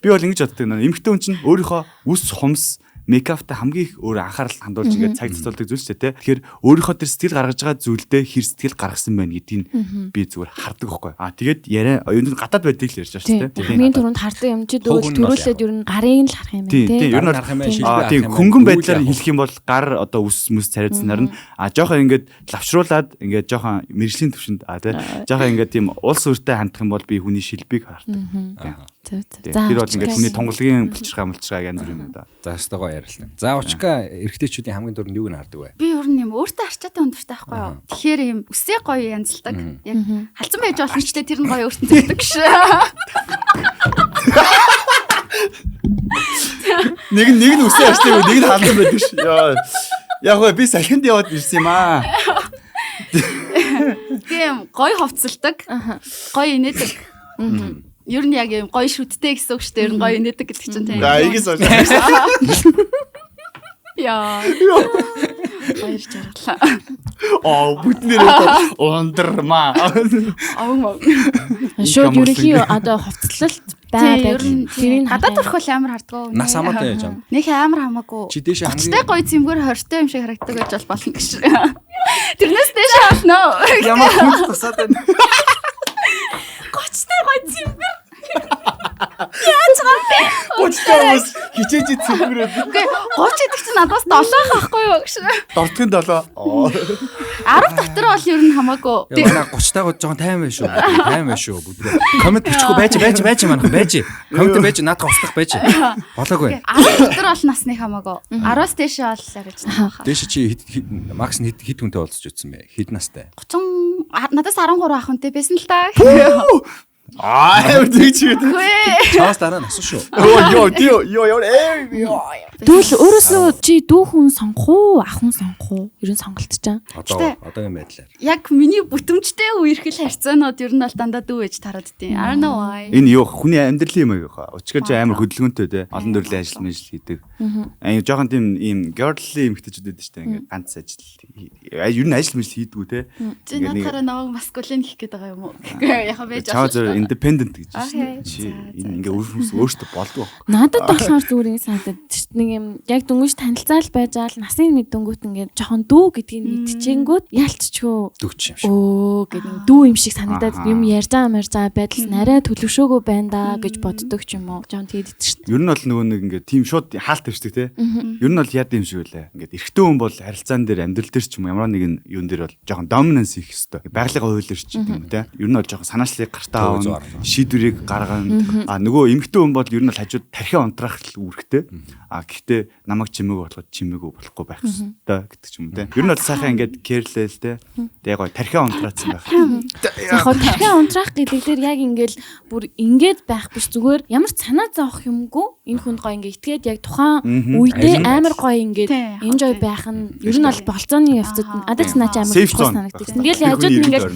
Би бол ингэж боддог нэ. Эмэгтэй хүн чинь өөрийнхөө үс хумс мейкаптай хамгийн их өөр анхаарал хандуулж ингээд цаг зарцуулдаг зүйл шүү дээ тий. Тэгэхээр өөрийнхөө тэр сэтгэл гаргаж байгаа зүйлдээ хэр сэтгэл гаргасан байна гэдгийг би зүгээр хардаг байхгүй. Аа тэгээд яриа ер нь гадаад байдгийг л ярьж байгаа шүү дээ. Хамгийн түрүүнд хардаг юм чи дөрөөл төрүүлээд ер нь гарын л харах юм байна тий. Ер нь харах юм байна шилбэ. Тийм хөнгөн байдлаар хэлэх юм бол гар одоо үс мүс царайцсанаар нь жоохон ингээд лавшруулад ингээд жоохон мэрэгжлийн төвшөнд тий. Жоохон ингээд тийм улс өртэй хандах юм бол би хүний шилбийг хардаг. Тэр бол ингээд хүний тунгалгийн булчирхаа янз бүр юм да. За өстой гоё ярилсан. За Учка эрэгтэйчүүдийн хамгийн түрүүнд юуг нь хардаг вэ? Би ер нь юм өөртөө арчаатай өндөртэй байхгүй юу? Тэгэхээр юм үсээ гоё янзалдаг. Яг халзан байж болно ч тэр нь гоё өөртөө зөгдөг ш. Нэг нь үсээ арчдаг, нэг нь халзан байдаг ш. Яа. Яг гоо би салхинд яваад ирсэн юм аа. Тийм гоё хувцалдаг. Гоё инээдэг. Ер нь яг юм гоё шүттэй гэсэн үг шүү дээ. Ер нь гоё инээдэг гэдэг чинь тийм. За игээс болж. Яа. Баяр жаргалаа. Аа бүгднэрээ ундрмаа. Овон. Шууд ерөнхий одоо хувцлалт бай байдал тэрийг гадаад өрхөл амар хардгуу. Нас хамаатай яаж юм? Нэх амар хамаагүй. Чи дээш хамгийн гоё цэмгэр 20-тай юм шиг харагддаг байж бол болно гэж. Тэрнээс дээш болно. Ямар хүн тусаад байна. 30-тай гоё цэмгэр. Яаж байгаа юм бэ? 30-тай хүмүүс хичээж цэмгэр. Үгүй 30 гэдэг чинь надаас 7 байхгүй юу гэж. Дортгийн 7. 10 дотор бол ер нь хамаагүй. Манай 30 тайгууд жоохон тайван байх шүү. Тайван байх шүү. Коммент бичихгүй байж байж байж манайх байж. Коммент байж наадах устгах байж. Болоогүй. 10 дотор бол насны хамаагүй. 10-аас дээш бол арай ч таах. Дээш чи макс нь хэд хүнтэй уулзч үзсэн бэ? Хэд настай? 30 надаас 13 ах хүнтэй байсан л та. Аа тэгж үү. Чаас дараа насан шүү. Йоо ёо ёо ёо ёо. Тэгвэл өөрөөсөө чи дүү хүн сонгох уу, ах хүн сонгох уу? Ер нь сонголт чаа. Одоо одоогийн байдлаар. Яг миний бүтэмжтэй үерхэл харьцаанууд ер нь бол дандаа дүү ээж тараад дий. I don't know why. Энэ юу хүний амьдралын юм аа. Учир чи амар хөдөлгөөнтэй те. Олон төрлийн ажил мэл хийдэг. Аа жоохон тийм ийм girlly эмэгтэйчүүд байдаг шүү дээ. Ингээд ганц ажил. Ер нь ажил мэл хийдгүү те. Чи наадахаараа намайг маскулин хийх гээд байгаа юм уу? Гэхгүй яхаа байж байгаа. Independent гэж шүү дээ. Чи энэ ингээ өөртөө болдгоо. Надад болохоор зүгээр ингэ санагдаад нэг юм яг дөнгөж танилцаал байж байгаа л насын мэдэнгүүт ингээд жоохон дүү гэдгийг мэдчихэнгүүт ялцчгүй дүүч юм шиг. Өө гэдэг дүү юм шиг санагдаад юм ярьж байгаа байдал нь арай төлөвшөөгөө байна да гэж боддог ч юм уу. Жоон тэгээд идэж шүү дээ. Ер нь бол нөгөө нэг ингээд тийм шууд хаалт тавьчихдаг те. Ер нь бол яд юм шиг үлээ. Ингээд эрэгтэй хүн бол харилцаан дээр амьдрал дээр ч юм ямар нэгэн юун дээр бол жоохон dominance хийх ёстой. Байгалийн хуулиэр ч гэдэг юм те. Ер нь бол жоохон санаачлалыг гартаа авна, шийдвэрийг гаргана. А нөгөө эмэгтэй хүн бол ер нь бол хажууд тархиа унтраах л үүрэгтэй. А гэхдээ намайг чимээгүй болоход чимээгүй болохгүй байх ёстой гэдэг ч юм те. Ер нь бол сайхан ингээд кэрлээл те. Тэгээ гоё тархиа унтраацсан байх. Яг хоо тархиа унтраах гэдэг дээр яг ингээд бүр ингээд байх биш зүгээр ямар ч санаа зовох юмгүй энэ хүнд гоё ингээд итгээд яг тухайн үедээ амар гоё ингээд enjoy байх нь ер нь бол болцооны явцад надад ч наа чи амар чухал санагддаг. Ингээл хажууд нь ингээд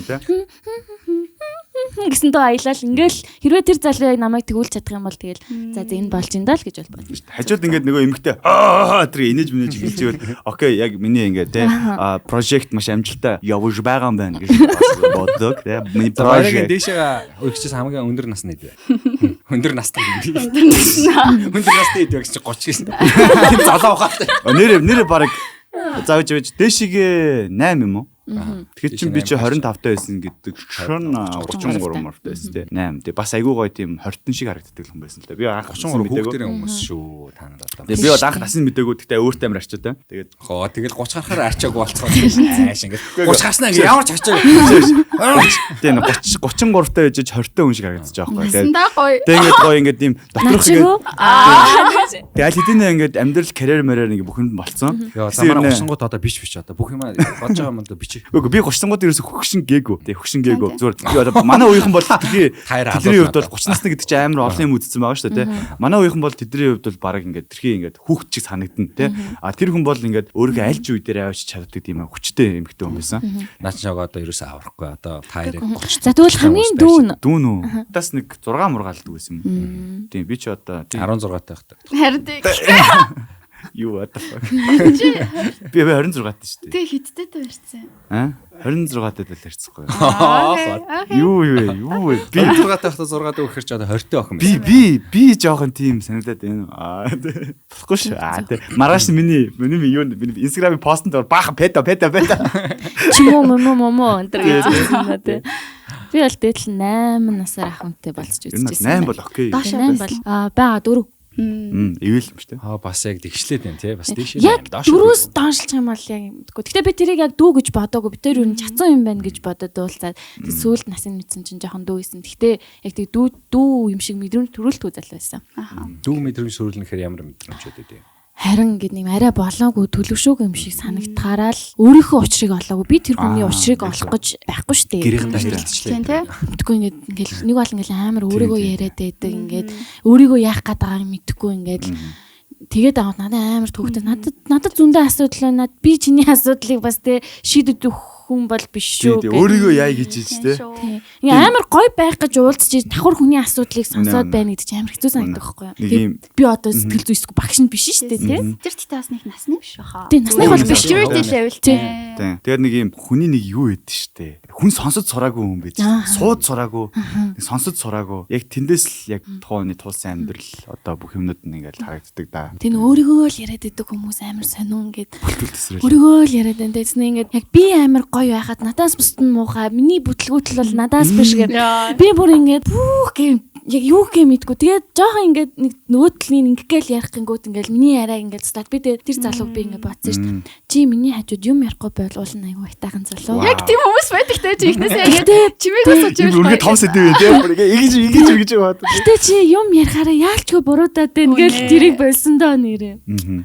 гэсэн дөө аялал ингээл хэрвээ тэр залуу яг намайг тэгүүлж чадах юм бол тэгэл за за энэ болж ин даа л гэж бол бодно. Хажууд ингээд нөгөө эмэгтэй аа тэр инээж минэж хэлж ивэл окей яг миний ингээд те прожект маш амжилттай явж байгаа юм байна гэж боддог те. Миний прожект дээшээ өргөчөөс хамгийн өндөр насны хэд вэ? Өндөр настай юм. Өндөр настай хэд вэ гэж 30 гэсэн. Золоо ухаатай. Нэр баг заавж явж дээшигээ 8 юм уу? Тэгэхээр чин би чи 25 таа байсан гэдэг чинь 33 мортой байсан те. 8. Тэгээ бас айгүй гоё тийм 20-тон шиг харагддаг хүн байсан л да. Би анх 33 хүүхдэрийн хүмүүс шүү та нар одоо. Тэгээ би бол анх насны мдээгүй гэхдээ өөртөө амар арчаатай. Тэгээд хоо тэгэл 30 гарахаар арчаагүй болцгоо. Ааш ингээд 30 гарснаа ингээд ямар ч арчаагүй. Тэгээ 30 33 таа байж 20 таа хүн шиг харагдаж байгаа байхгүй. Тэгээ ингээд гоё ингээд тийм доторх ингээд тэгээ аль хэдийнэ ингээд амьдрал карьер мэрээр ингээд бүх юм болцсон. Яа замаараа 30 гут одоо биш одоо бүх юм бодож байгаа юм одоо биш. Үгүй би 30 гууд ерөөсө хөгшин гээгүй. Тэгээ хөгшин гээгүй. Зүгээр би одоо манай үеийнхэн бол тэдний хувьд бол 30 насны гэдэг чинь амар олон юм үзсэн байгаа шүү дээ, тэ. Манай үеийнхэн бол тэдний хувьд бол баг ингээд тэрхий ингээд хүүхд чиг санагдана, тэ. А тэр хүн бол ингээд өөрийнхөө аль ч үе дээр авчиж чаддаг тийм хүчтэй эмэгтэй хүн байсан. Наа чи яг одоо ерөөсө аврахгүй одоо та хоёрыг 30. За тэгвэл хамгийн дүү нь дүү нүү. Тас нэг 6 мургаалдаг байсан юм. Тийм би чи одоо 16 тайхдаг. Харин тийм. Юу what the fuck. Би 26 таа шүү дээ. Тэг хиттэй та ярьсан. Аа 26 таад л ярьцсахгүй. Юу юу вэ? Би 6 таахта 6 дүү гэхэр ч одоо 20 таа охин байсан. Би жоохон тийм санагдаад байна. Аа болохгүй шүү. Аа тэг. Маргааш миний юу миний Instagram-ийн постэнд баахан пета. Чи мө мө мө энэ гэж хэлсэн ба тэ. Би бол дээдл 8 насаар ах хүнтэй болцож үзчихсэн. 8 бол окей. 8 бол аа байгаа 4. Ивэл юм шүү дээ. Аа бас яг дэгшлээд байна тий. Бас дээшээ яг дөрөөс доошлох юм бол яг мэдгүй. Гэтэ би тэрийг яг дүү гэж бодоогүй. Би тэр юу н чацсан юм байна гэж бодоод дуулцаад тэг сүүлд насын мэдсэн чинь жоохон дүү исэн. Гэтэ яг тэг дүү юм шиг мэдрэмж төрүүлтгүй залуу байсан. Дүү мэдрэмж төрүүлнэ гэхээр ямар мэдрэмжүүд өгдөг? Харин ингээд нэг арай болоогүй төлөвшөөгүй юм шиг санагдахаараа л өөрийнхөө учрыг олоогүй. Би тэр хүний учрыг олох гэж байхгүй шүү дээ. Гэрээхэндээ хэрэлдчихлээ. Мэдгүй ингээд ингээд нэг бол ингээд амар өөрийгөө яриад байдаг. Ингээд өөрийгөө яах гээд байгааг мэдэхгүй ингээд тэгээд аваад надад амар төвхтэй. Надад зөндөө асуудал байна. Би чиний асуудлыг бас тэ шийдэд өгөх хүн бол биш шүү. Өөрийгөө яа гэж ийж тэ. Ингээ амар гоё байх гэж уулзч давхар хүний асуудлыг сонсоод байна гэдэг чинь амар хэцүү санагдах байхгүй юу? Би одоо сэтгэл зүй эсвэл багш нь биш шүү дээ тэ. Тэр тэгтээ бас нэг насны биш баха. Тий, насны бол биш. Maturity level тий. Тэгээд нэг юм хүний нэг юу өгдөө шүү дээ. Хүн сонсож сураагүй хүн байж. Сууд сураагүй. Сонсож сураагүй. Яг тэндээс л яг тухайн хүний тулсан амьдрал одоо бүх юмнууд нь ингээл харагддаг да. Тэ өөрийгөө л яриад идэх хүмүүс амар сонин ингээд. Өөрийгөө л яриад байна. Тэгснэ ингээд яг би амар гоё байхад надаас бусд нь муухай. Миний бүтлгүүтэл бол надаас биш гэв. Би бүр ингээд бүх гэм Яг юу гэх мэдгүй. Тэгээд жоохон ингээд нэг нөгөө талын ингэгээл ярих гингүүт ингээд миний яриаг ингээд цэцлээд би тэгээд тэр залууг би ингээд бодсон шүү дээ. Чи миний хажууд юм ярихгүй байл уул нь айгүй хайтайхан залуу. Яг тийм хүмүүс байдаг те чи ихнээсээ ингээд чимээгөө сууж ивэл үргээ том сэдв ээ те. Ингэж ингэж ингэж яваад. Гэтэ чи юм ярихаараа яалчгүй буруудаад байна гэл тэрийг болсон доо нэрээ.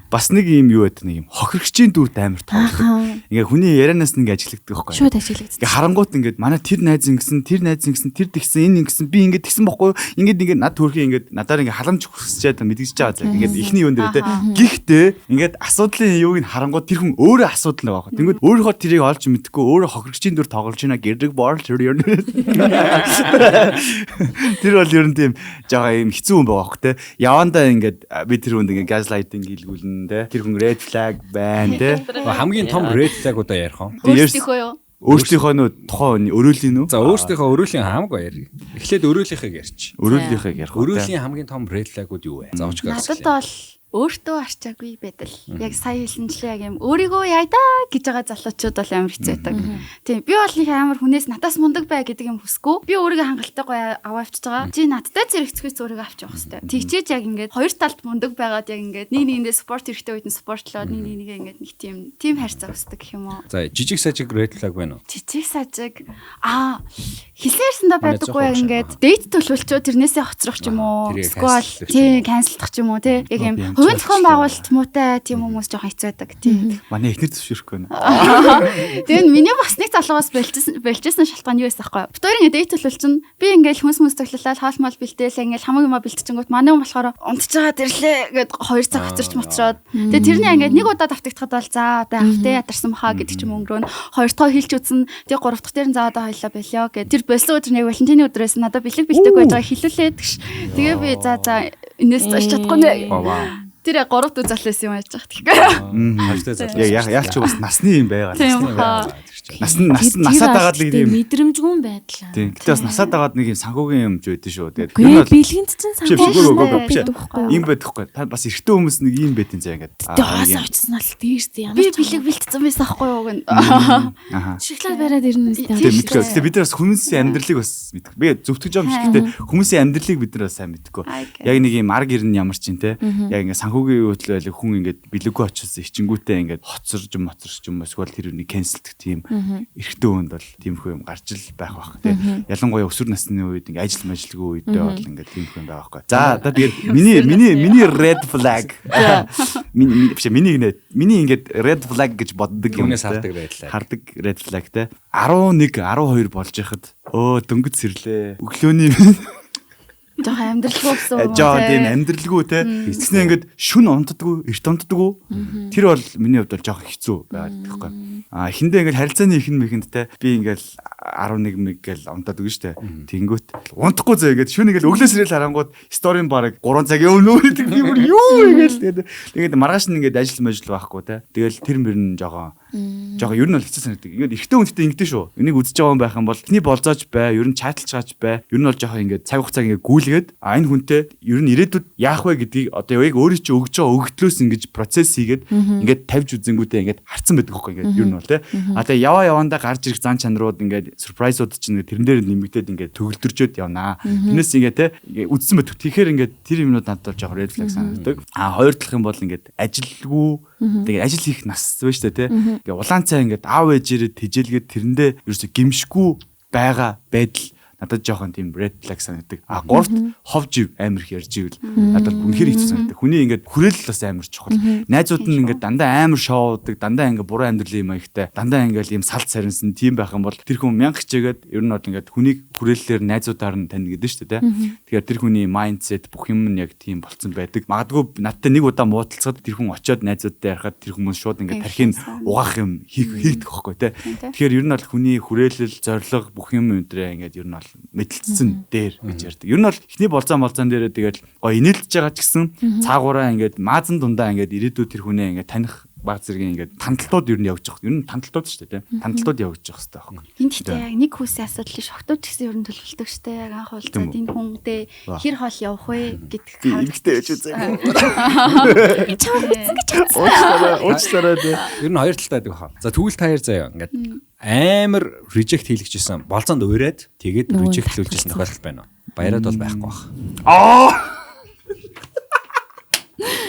Бас нэг юм юу байдаг нэг юм хохирогчийн дүрт амар тоглодог. Ингээ хүний ярианаас нь ингээ ажиглагддаг байхгүй. Шууд ажиглагддаг. Ингээ харангуут ингээд манай тэр найз ингэсэн, тэр найз ингэсэн, тэр тэгсэн, энэ ингэсэн, би ингээд тэгсэн бохгүй юу? Ингээд ингээд над төрхий ингээд надаар ингээд халамж хүсчээд мэдгэж байгаа зэрэг. Ингээд эхний юун дээр те. Гэхдээ ингээд асуудлын юуг нь харангуут тэр хүн өөрөө асуудал нэг байхгүй. Тэнгүүд өөрийнхөө тэрийг олж мэдэхгүй өөрөө хохирогчийн дүр тоглож байна гэрэг боорл тэр ер нь. Тэр бол ер нь тийм жоо юм хэцүү хүн байгаа хөх те. Явандаа ингээд би тэр хүнд ингээд gaslighting хийлгүүлнэ те. Тэр хүн red flag байна те. Хамгийн том red flag-уудаа ярих уу? Өөрсдийнхөө юу? Өөрсдийнхөө нөө тухайн өрөөлийн үү? За өөрсдийнхөө өрөөлийн хамаагүй ярь. Эхлээд өрөөлийнхийг ярьч. Өрөөлийнхийг ярих. Өрөөлийн хамгийн том red flag-ууд юу вэ? За уучгаа. Надад бол өөртөө арчаагүй байдал. Яг сая хэлсэнчлээ яг юм өөрийгөө яйдаа гэж байгаа залуучууд бол амар хэцүү байдаг. Тийм би бол их амар хүнээс надаас мундаг бай гэдэг юм хүсэхгүй. Би өөрийгөө хангалттай гоё аваа авчиж байгаа. Чи надтай зэрэгцэхээс өөрийгөө авч явах хэрэгтэй. Тэгчээж яг ингээд хоёр талд мундаг байгаад яг ингээд нэг нэгэндээ спорт хэрэгтэй үед нь спортлоод нэг нэгээ ингээд нэг тийм харьцаа хүсдэг гэх юм уу. За жижиг сажиг red flag байна уу? Жижиг сажиг аа хэлсэн ярьсандаа байдаггүй яг ингээд дейт төлөвлөчөө тэрнээсээ хоцрох ч юм уу. Эсвэл тийм канселдах ч юм уу тий. Яг юм хувийн зохион байгуулалт муутай тийм хүмүүс жоохон хэцүү байдаг тийм. Манай эхнэр зөвшөөрөхгүй байна. Тэгээд миний бас нэг залуугаас болжсэн шалтгаан юу байсан аахгүй. Бид хоёр ингээд дейт төлөвлөчин би ингээд хүнс мүнс цоглолоо хоол мол бэлтээл ингээд хамаг юма бэлтчингүүт манай хүн болохоор унтж байгаа тэрлээ гэд 2 цаг хоцорч моцроод тэгээд тэрний ингээд нэг удаа давтагдахад бол за одоо автэ ядарсан баха гэдэг ч юм өнгөрөөн хоёр дахь хэлж үзэн тэгээд гурав дахь дээр нь за одоо хоёлаа болио гэд тэр болсон өдөр нэг Валентины өдөр байсан надад бэлэг бэлтээг байж байгаа хэлүүлээд тэгш. Тэгээ би за энэс цааш чадахгүй нэ. Тэр 3 дүү залуу байсан юм яаж байгаа тэгэхээр. Хажтай залуу. Яг яалч бас насны юм байгаа. Насны насаад дагаад нэг юм мэдрэмжгүй байдлаа. Тийм. Гэтэ бас насаад дагаад нэг юм санхүүгийн юм ч байдэн шүү. Тэгээд ер нь бэлгэнд чинь санхүү байхгүй. Юм байдаггүй. Та бас эрэгтэй хүмүүс нэг юм байдэн заа ингээд. Тэгээд хоос очсон л дээрс ямар би бэлэг бэлтцсэн байсан аахгүй юу гэн. Аа. Шоколад бариад ирнэ үстэй. Тийм мэдгүй. Гэтэ бид нар бас хүмүүсийн амьдралыг бас мэдгүй. Би зөвтгөж байгаа юм шиг. Гэтэ хүмүүсийн амьдралыг бид нар бас сайн мэдгүй. Яг нэг юм арг ирнэ ямар чинь те. Яг ингээд санхүүгийн хөдөл байлаг хүн ингээд бэлэггүй очилсан хичингүүтээ ингээд хоцорж моцорч юм эсвэл тэр үнийг кэнселдэх тийм эрэгтэй хүнд бол тиймэрхүү юм гарч ил байх бах тий. Ялангуяа өсвөр насны үед ингээд ажил мажилгүй үедээ бол ингээд тиймэрхүү юм байгаа байхгүй. За одоо тэгээд миний red flag. Миний биш миний гинэ. Миний ингээд red flag гэж боддог юм. Түүнээс хардаг red flag. Хардаг red flag те. 11 12 болж яхад өө дөнгөж сэрлээ. Өглөөний жоохон амьдралгүй гэсэн үг. Жоо тийм амьдралгүй те. Тэгснэ ингээд шүн унтдаггүй, эрт унтдаггүй. Тэр бол миний хувьд бол жоохон хэцүү байгаад байхгүй. А эхэндээ ингээд харилцааны ихэн мэхэнд те би ингээд 11 мэг гэл унтаад өгнө штэ. Тэнгүүт унтахгүй зөө ингээд шүн ингээд өглөө сэрэл харангууд сторийн бараг 3 цагийн өмнө гэдэг би бүр юу ингээл тэгээд маргааш нь ингээд ажил мажил байхгүй те. Тэгэл тэр мөр нь жоохон ер нь бол хэцүү санагддаг. Ингээд эрэгтэй хүнтэй ингэдэж шүү. Энийг үзэж байгаа хүн байх юм бол эхний болзоож бай, ер нь чаталчгаач бай. Ер нь бол жоохон ингээд цаг хугацааг ингээд гүйлгээд а энэ хүнтэй ер нь ирээдүйд яах вэ гэдгийг одоо яг өөрөө чи өгж байгаа өгдлөөс ингэж процесс хийгээд ингээд тавьж үзэнгүүтээ ингээд харцсан байдаг хөөхгүй ингээд ер нь бол те. А тэгээ яваа явандаа гарч ирэх зан чанарууд ингээд сюрпрайзууд чинь ингээд тэрэн дээр нэмэгдээд ингээд төгөлдржөөд явнаа. Тэрнээс ингээд те үзсэн байдаг. Тэгэхээр ингээд тэр юмнууд надад бол жоохон red flag санагддаг. А хоёр талах юм бол ингээд ажилгүй тэгээд ажил хийх нас байна шүү дээ те. Ингээ улаан цай ингээд аав ээжээрээ тэжээлгээд тэрэндээ ерөөсө гимшгүй байгаа байдал надад жоохон тийм red flag санагддаг. А гуравт хов жив амар их ярьж ивэл надад үнэхээр хэцүү санагддаг. Хүний ингээд хүрээлэл бас амар чухал. Найзууд нь ингээд дандаа амар шоудаг, дандаа ингээд буруу амьдралын юм аягтай, дандаа ингээд ийм салт сарнсан тийм байх юм бол тэр хүн мянга хичээгээд ер нь бол ингээд хүнийг хүрээллээр найзуудаар нь тань гэдэг шүү дээ. Тэгэхээр тэр хүний mindset бүх юм нь яг тийм болцсон байдаг. Магадгүй надтай нэг удаа муудалцахад тэр хүн очиод найзуудтай ярихад тэр хүмүүс шууд ингээд тархийг угаах юм хийгдэх байхгүй те. Тэгэхээр ер нь бол хүний хүрээлэл, зорилго бүх юм өндрээ ингээд ер нь бол мэдлэлцсэн дээр гэж ярьдаг. Ер нь бол эхний болзоон дээрээ тэгэл гоо инээлдэж байгаа ч гэсэн цаагаараа ингээд маазан дундаа ингээд ирээдүйд тэр хүнээ ингээд таних баг зэргийн ингээд тандалтууд ер нь явж байгаа. Ер нь тандалтууд шүү дээ, тийм. Тандалтууд явж байгаа хэрэгтэй байхгүй. Энд гэхдээ яг нэг хүмүүсийн асуудал биш, охтууд ч гэсэн ер нь төлөвлөдөг шүү дээ. Яг анх уулзаад энэ хүнтэй хэр хол явах вэ гэдэг харагддаг. Эмэгтэй үзээ. Би чамайг үзсэн гэж бодсон. Уучлаарай тий. Ер нь хоёр талтай байдаг хаа. За тэгвэл та хоёр заяа ингээд амар reject хийлгэжсэн болзоонд уураад тэгээд reject лүүлжсэн тохиолдол байна уу? Баяраад бол байхгүй бах. Аа!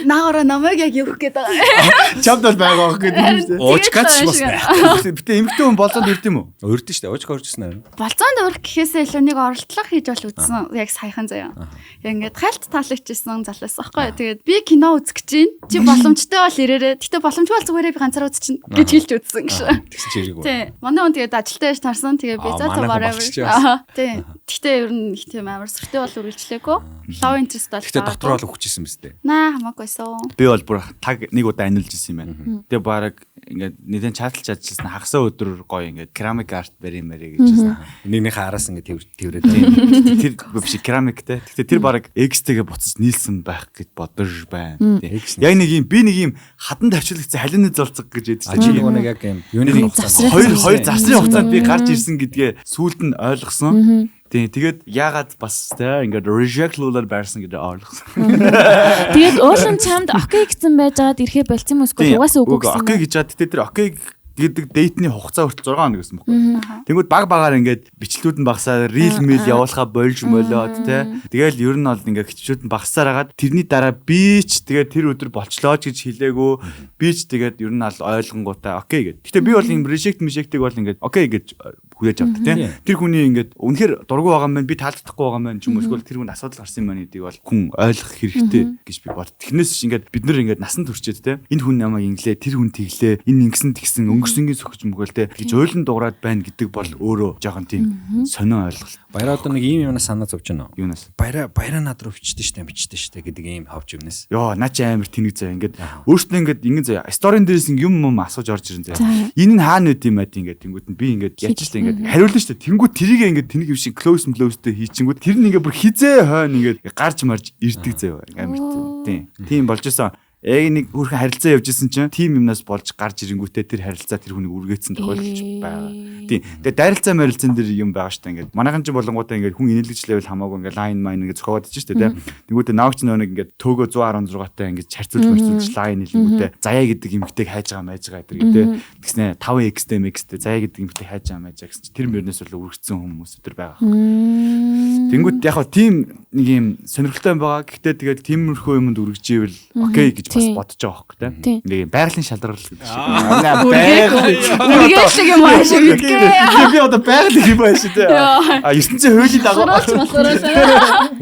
Наагаараа намайг яг явах гээд байгаа. Чамд бол байгаа байх гэдэг юм шүү дээ. Уучкач бас байх. Гэтэ эмэгтэй хүн болзоонд ирд юм уу? Урд нь шүү дээ. Уучка уржсэн аа. Болзоонд урах гэхээсээ илүү нэг оролдлого хийж бол үзсэн. Яг саяхан заяа. Яг ингээд хальт таалагчсэн залуус аахгүй. Тэгээд би кино үзэх гэж байна. Чи боломжтой бол ирээрээ. Гэтэ боломжгүй бол зүгээрээ би ганцаараа үзчихнэ гэж хэлж үзсэн гэж. Тэгсэн чи ирээгүй. Тий. Манай хүн тэгээд ажилтаа яж тарсан. Тэгээ би за за whatever. Тий. Гэтэ ер нь их тийм амар сүртэй бол үргэлжлээгүй. Love interest бол. Гэтэ дотор бол өгчээсэн мэт дээ. Наа хамаагүйсэн. Би бол бүр таг нэг удаа анилж исэн юм байна. Тэгээ бараг ингээд нэгэн чаталж чадчихсан хагасаа өдөр гоё ингээд керамик арт барь мэрэ гэж байсан. Нэгнийхээ араас ингээд тэрврээд тэр биш керамик те. Гэтэ тэр бараг X-тэйгээ буцаж нийлсэн байх гэж бодож байна. Яг нэг юм би нэг юм хадан тавчлагдсан халины золцог гэж ядчих. Чи нөгөө нэг яг юм юуны хугацаанд хоёр завсрын хугацаанд би гарч ирсэн гэдгээ сүүлд нь ойлгосон. Тийм тэгээд яагаад бас те ингээд reject-луулаар байрсан гэдэг ойлгосон. Тэгээд уулын чамд окей гэсэн байжгаад ирэхээ болцсон юм эсвэл угаасаа үгүй гэсэн. Окей гэж чад тэр окей гэдэг дейтний хугацаа хүртэл 6 хоног гэсэн бохоо. Тэнгүүд баг багаар ингээд бичлүүд нь багасаа рил мэл явуулахаа болж молоод те. Тэгэл ер нь бол ингээд хичүүд нь багасаар хагаад тэрний дараа би ч тэгээд тэр өдөр болчлоо ч гэж хэлээгүү. Би ч тэгээд ер нь бол ойлгонгуудаа окей гэд. Гэтэ би бол юм reject meject-ийг бол ингээд окей гэж хүлээж авдаг те. Тэр хүний ингээд үнэхээр дургүй байгаа юм байна, би таалагдахгүй байгаа юм байна ч юм уу эсвэл тэр хүн асуудал гарсан юм байна гэдгийг бол хүн ойлгох хэрэгтэй гэж би бод. Тэрнээс ч ингээд бид нар ингээд насан туршид те. Энэ хүн намайг инглээ, тэр хүн тэглээ, энэ ингэсэн тэгсэн өнгөрсөнгийн сөхөж мөгөөл те гэж уйлан дуграад байна гэдэг бол өөрөө жоохон тийм сонин ойлголт. Баяраа одоо нэг ийм юмнаас санаа зовж байна уу? Юунаас? Баяраа над руу бичдэг штэ, бичдэг штэ гэдэг ийм хавж юмнаас. Йоо, наа чи амар тэнэг заяа. Ингээд өөртөө ингээд ингэн заяа. Сторин дээрээс юм юм асууж орж ирэн заяа. Энэ нь хаана үт юм аа ингээд тэнгүүд нь би ингээд яаж штэ ингээд хариулна штэ. Тэнгүүд тэрийг ингээд тэнэг юм шиг close close-тэй хийчингүүд тэр нь ингээд бүр хизээ хойно ингээд гарч марж ирдэг заяа. Амар тийм. Тийм болж исэн. Яг нэг хөрхэн харилцаа явж исэн чинь тим юмнаас болж гарч ирэнгүүтээ тэр харилцаа тэр хүнийг үргээцсэн тохиолдол байгаа. Тийм. Тэгээ дайралцаа марилцан дээр юм байгаа штэ ингээд. Манайхан ч болонгуудаа ингээд хүн инээлгэж левел хамаагүй ингээд лайн майн ингээд зохиогоод ич штэ тийм. Тэнгүүтээ наавч нөө нэг ингээд төөгөө 116-тай ингээд харьцуулж марцуулж лайн хэлэнгүүтээ заяа гэдэг эмгтэйг хайж байгаа майж байгаа гэдэг тийм. Тэгснэ 5x-тэй mx-тэй заяа гэдэг эмгтэйг хайж байгаа майж байгаа гэсэн чинь тэр мөрнөөс бол үргэцсэн хүмүүс өдр байгаа. Тэнгүүт яг хаа тийм нэг юм сонирхолтой юм байгаа. Гэхдээ тэгээд тиймэрхүү юмд үргэж ивэл окей гэж бас бодож байгаа байхгүй тийм. Нэг юм байгалийн шалрал гэдэг шиг. Үргэлжлэг юм ааш мэдгээ. Би одоо байгалийн юм ааш тийм. А ертөнцийн хуулийн дагуу.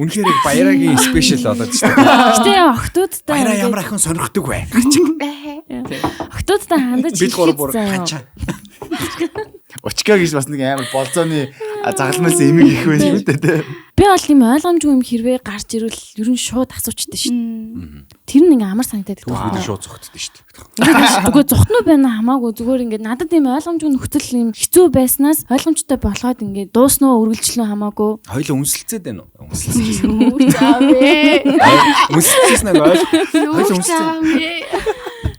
Үнэхээр яг баярагийн спешиал болоод шүү дээ. Гэтэ охтуудтай баяраа ямар ахын сонирхдаг вэ? Охтуудтай хандаж бид гурав бүр хачаа. Учка гэж бас нэг амар болзооны загалмаас эмэг их байх шүү дээ тий. Би бол тийм ойлгомжгүй юм хэрвээ гарч ирвэл ер нь шууд асуучдаг шүү. Тэр нь ингээ амар санагдаад байдаг. Бид шууд зүхтдээ шүү дээ. Үгүй зүхтнүү байна хамаагүй зүгээр ингээ надад тийм ойлгомжгүй нөхцөл юм хэцүү байснаас ойлгомжтой болгоод ингээ дууснаа үргэлжлэнэ хамаагүй. Хоёлоо үнсэлцээд байна уу? Үнсэлцсэн. Үнсэлцсэн нэг хоёлоо үнсэлцсэн.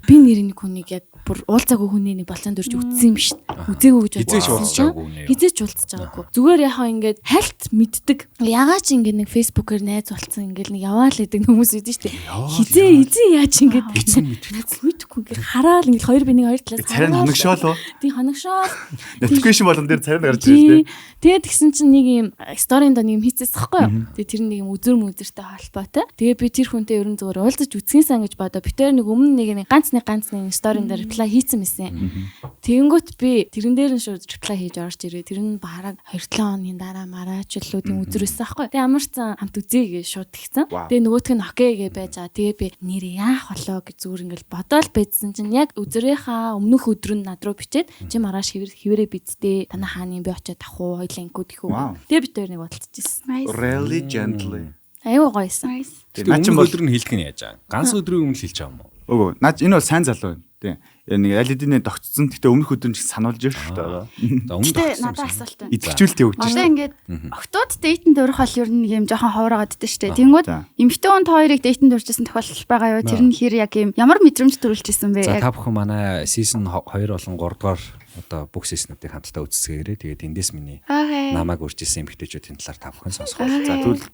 Би нэр нэг хүнийг яг бүр уулзаагүй хүний нэг болцоонд өрж үтсэн юм шүү дээ. Үзээгүй гэж бодсон. Хизээч уулзчаагүй нэ. Хизээч уулзч байгаагүй. Зүгээр яхаа ингээд хальт мэддэг. Ягаа ч ингээд нэг фэйсбүүкээр найз болцсон ингээд нэг яваал гэдэг хүмүүс идэв шүү дээ. Хизээ эзэн яаж ингээд эзэн мэддэг. Мэдхгүй ингээд хараал ингээд хоёр биений хоёр талаас царай нь хоногшоол уу? Тийм хоногшоол. Notification болгон дээр царай нь гарч ирж дээ. Тэгээд тэгсэн чинь нэг юм сторинд нэг юм хийцээс хэвгүй юу? Тэгээд тэр нэг юм үзүр мүзэртэй холбоотой. Тэгээд би тэр хүнтэй ерөн зүгээр уулзаж үзсэн сан гэж бодоо. Би тэр нэг өмнө нэг ганц нэг сторин дээр reply хийцэн байсан. Тэгэнгүүт би тэрэн дээр нь шууд reply хийж орж ирээ. Тэр нь бараг 2-7 хоногийн дараа мараач лөө тийм үзэр байсан аахгүй. Тэгээ ямар ч зан хамт үзье гэж шууд тэгсэн. Тэгээ нөгөөх нь окей гэж байж байгаа. Тэгээ би нэр яах болоо гэж зүгээр ингээл бодоол байжсан чинь яг үзрийнхаа өмнөх өдөр нь над руу бичээд чи маргааш хэвээрээ бидтэй. Танай хааны би очиад авах уу? Хоёлаа ингэв тэхүү. Тэгээ бид хоёр нэг бодолцож ирсэн. Really gently. Аюу гоёсэн. Тэгээ наа чин өдөр нь хэлдэг нь яаж байгаа? Ганц өдрийн өмнө хэлж байгаа юм уу? Үгүй. Наа энэ бол сайн залуу байна. Тийм. Нэг аль хэдийн тогтцсон. Гэтэ өмнөх өдөр нь ч сануулж шүү дээ. За өмнө тогтсон. Надад асуулт байна. Идэвхжүүлэлт явуулж шүү. Одоо ингээд октод дейтэнд урих бол ер нь нэг юм жоохон ховроод идэв шүү дээ. Тэнгүүд эмэгтэй хүн хоёрыг дейтэнд урьжсэн тохиолдол байгаа юу? Тэр нь хэр яг юм ямар мэдрэмж төрүүлж исэн бэ? За та бүхэн манай season 2 болон 3 дугаар Одоо бүх season үүдийг хамтдаа үзсгээгээрэй. Тэгээд эндээс миний намайг үржижсэн эмэгтэйчүүдийн талаар та бүхэн сонсох бол. За тэгвэл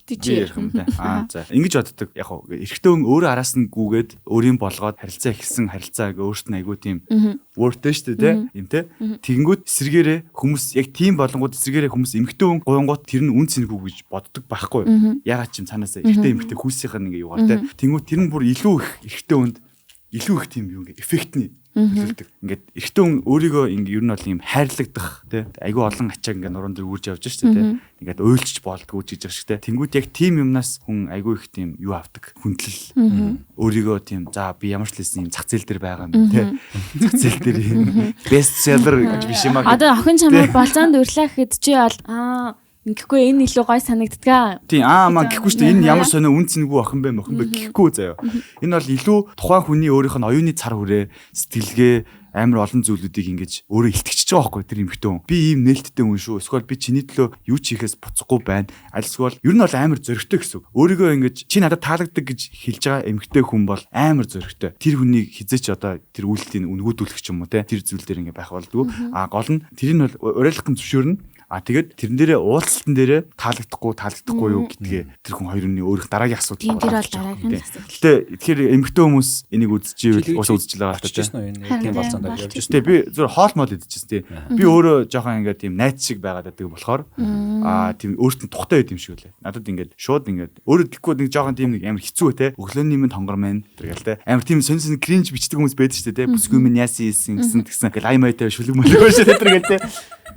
би ярих юм да. Аа за. Ингэж боддог. Яг хоо эрэгтэй хүн өөрөө араас нь гүгээд өөрийн болгоод харилцаа эхэлсэн харилцаа гээ өөрт нь айгүй тийм worth шүү дээ, тэ? Юм те. Тэгэнгүүт эсрэгээрээ хүмүүс яг тийм болонгууд эсрэгээрээ хүмүүс эмэгтэй хүн гуйнгууд тэр нь үн цэнгүй гэж боддог байхгүй. Ягаад ч юм цаанаасаа эрэгтэй эмэгтэй хүүсийнх нь ингээ юугаар те. Тэнгүүт тэр нь бүр илүү их эрэгтэй хүнд илүү их тийм юм ингээ эффектний нөлөөлдөг. Ингээд эрэгтэй хүн өөрийгөө ингээ ер нь бол ийм хайрлагдах тий айгүй олон ачааг ингээ нуруунд дээр үүрж явж штэ тий. Ингээд уйлчж болдгоо ч гэж байгаа шиг тий. Тэнгүүд яг тийм юмнаас хүн айгүй их тийм юу авдаг хүндлэл. Өөрийгөө тийм за би ямар ч лсэн юм зах зээл дээр байгаа юм тий. Зах зээл дээр юм best seller гэж биш юм аа. Одоо охин чамайг болзоонд урьлаа гэхэд чи бол аа ингэхгүй энэ илүү гой санагддгаа. Тийм аа маа гэхгүй шүү дээ. Энэ ямар сонио үн цэнгүй охин бэ мохин бэ гэхгүй заяа. Энэ бол илүү тухайн хүний өөрийнх нь оюуны цар хүрээ сэтгэлгээ амар олон зүйлүүдийг ингэж өөрөө илтгэж байгаа байхгүй тэр эмэгтэй хүн. Би ийм нээлттэй хүн шүү. Эсвэл би чиний төлөө юу ч хийхээс буцахгүй байна. Аль эсвэл ер нь бол амар зөрөгтэй гэсэн үг. Өөрийгөө ингэж чи надад таалагддаг гэж хэлж байгаа эмэгтэй хүн бол амар зөрөгтэй. Тэр хүнийг хизээч одоо тэр үйлдэлийг үнгүүдүүлэх ч юм уу те. Тэр зүйл дээр ингэ байх болдгоо. А гол нь тэр нь бол уриалгах зөвшөөрнө. А тэгээд тэрэн дээрээ уулзалтан дээрээ таалагдахгүй юу гэдгээ тэр хүн хоёрын өөрийнх дараагийн асуудал байна. Тэр бол дараагийн асуудал. Гэтэ тэгэхээр эмэгтэй хүмүүс энийг үзчихвэл уусаа үзчихэл байгаа та тийм. Тийм болцоонд явж байсан. Тэ би зөв хоол мол идчихсэн тий. Би өөрөө жоохон ингээд тийм найз шиг байгаад байдаг болохоор аа тийм өөрт нь тухтай байд юм шиг үлээ. Надад ингээд шууд ингээд өөрөө тэггүй нэг жоохон тийм нэг амар хэцүү те. Өглөөний минь тонгор мэн тэр гэл те. Амар тийм сонь сонь кринж бичдэг хүмүүс байдаг шүү дээ те. Бүсгүй минь яасан ийсэн гэсэн тэгсэн. Гэл ай майтай шүлэг мөлөг шүү дээ тэр гэл те.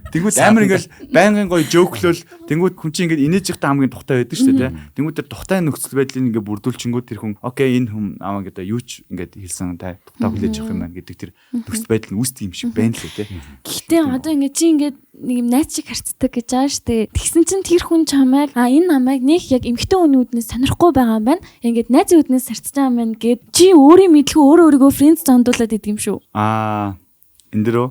Тэнгүүд амар ингээл байнгын гоё жоклол тэнгүүд хүн чинь ингээд инээж явахдаа хамгийн тухтай байдаг шүү дээ тий. Тэнгүүд тэр тухтай нөхцөл байдлыг ингээд бүрдүүлчингүүд тэр хүн окей энэ хүн аа ингээд юу ч ингээд хэлсэн та тухтай хүлээж авах юм байна гэдэг тэр нөхцөл байдал нь үүсдэг юм шиг байна л тий. Гэхдээ одоо ингээд чи ингээд нэг юм найз шиг харцдаг гэж байгаа шүү дээ. Тэгсэн чинь тэр хүн чамайг а энэ намайг нэг яг эмэгтэй хүний үүднээс сонирхгүй байгаа юм байна. Ингээд найзын үүднээс харцж байгаа юм байна гэд чи өөрийн мэдлгүй өөрөө өөрийгөө фрэнд зондуулад идэг юм шүү. Аа энэ дэр үү?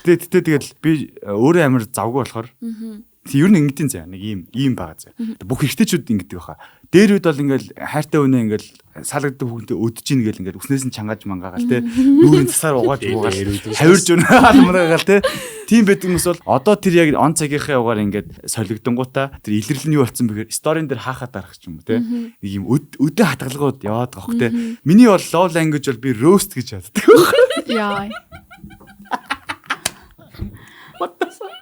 Гэтэ тэгэл би өөрөө амар завгүй болохоор ер нь ингэдийн заяа нэг ийм байгаа заяа. Бүх эрэгтэйчүүд ингэдэг баха. Дээр үед бол ингээл хайртай үнэ ингээл салагддаг хүнтэй өдөж ийн гэл ингээл үснээс нь чангааж мангаагаал те нүүрийн цасаар угааж буугаал хавирж өнө алмраагаал те. Тийм байдаг хүмүүс бол одоо тэр яг он цагийнхаа угаар ингээд солигдонгуудаа тэр илэрлэл нь юу болсон бэхээр сторийн дээр хаахаа дарах ч юм уу те. Нэг юм өдөө хатгалгууд яваад байгаа хөх те. Миний бол love language бол би roast гэж яддаг. Яа. What the fuck?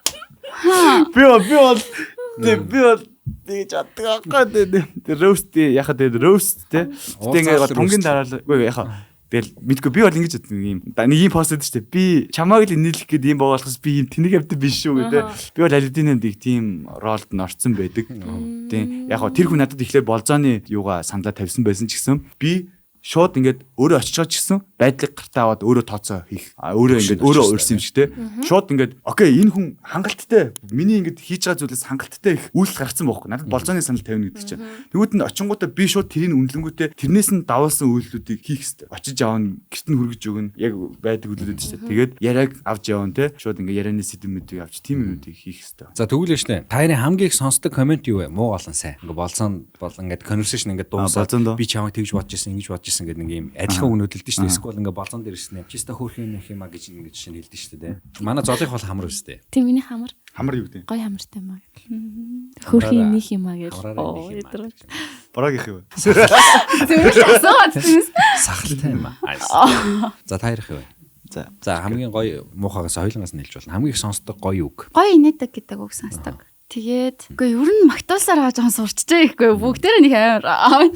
Би бол тэгж чаддаг аахгүй. Тэр roast яхаа тэр roast те. Гэтэ ингээд тунгийн дараа үгүй яхаа тэгэл мэдгүй би бол ингэж боддог юм. Нэг юм пост өгдөө шүү дээ. Би чамааг л инээлэх гээд юм байгуулахаас би юм тэнэг авдаг биш шүү гэдэг. Би бол аль хэдийн нэг тийм ролд нь орцсон байдаг. Тийм яг хоо тэр хүн надад эхлээд болзооны юугаа саналаа тавьсан байсан ч гэсэн би шууд ингээд өөрөө очиж байгаа ч гэсэн байдлыг гартаа аваад өөрөө тооцоо хийх. Өөрөө ингээд өөрөө урьсан юм шиг те. Шууд ингээд окей энэ хүн хангалттай миний ингээд хийж байгаа зүйлээс хангалттай их үйлдэл гарцсан байхгүй. Надад болзооны санал тавина гэдэг чинь. Тэгвэл нь очингуудаа би шууд тэрийг үнэлэнгүүтээ тэрнээс нь давуулсан үйлдэлүүдийг хийх хэрэгтэй. Очиж авна, гэрт нь хүргэж өгнө. Яг байдаг үйлдэлүүд шүү дээ. Тэгээд яриаг авч явна те. Шууд ингээд ярианы сэдэв мэдвийг авч тийм юмнуудыг хийх хэрэгтэй. За тэгвэл штэ. Та нарын хамгийн их сонсдог коммент юу вэ? Муу болон сайн. Ингээд болзоон бол ингээд conversation ингээд дуусаад би чамайг тэгж бодож исэн, ингэж бодож исэн гэдэг нэг юм адилхан өгнөд л дээ шүү дээ. Эсвэл ингээ болзон дээр ирсэн юм. Чиста хөөх юм юм а гэж ингэ жишээ нь хэлдэж шүү дээ. Манай золынх бол хамар үстэй. Тийм миний хамар. Хамар юу гэдэг? Гой хамартай юм а гэл. Хөөх юм них юм а гэл. Бараагийнх юу? Зүгээр л асуугаад тийм. Сахалтай юм а. За та ярих юу? За хамгийн гоё муухагаас хоёулангаас нь хэлж болно. Хамгийн их сонсдог гоё үг. Гоё инээдэг гэдэг үг сонсдог. Тэгээд үгүй ер нь магтуулсаар байгаа жоохон сурчжээ гэхгүй бүгдээрээ нэг амар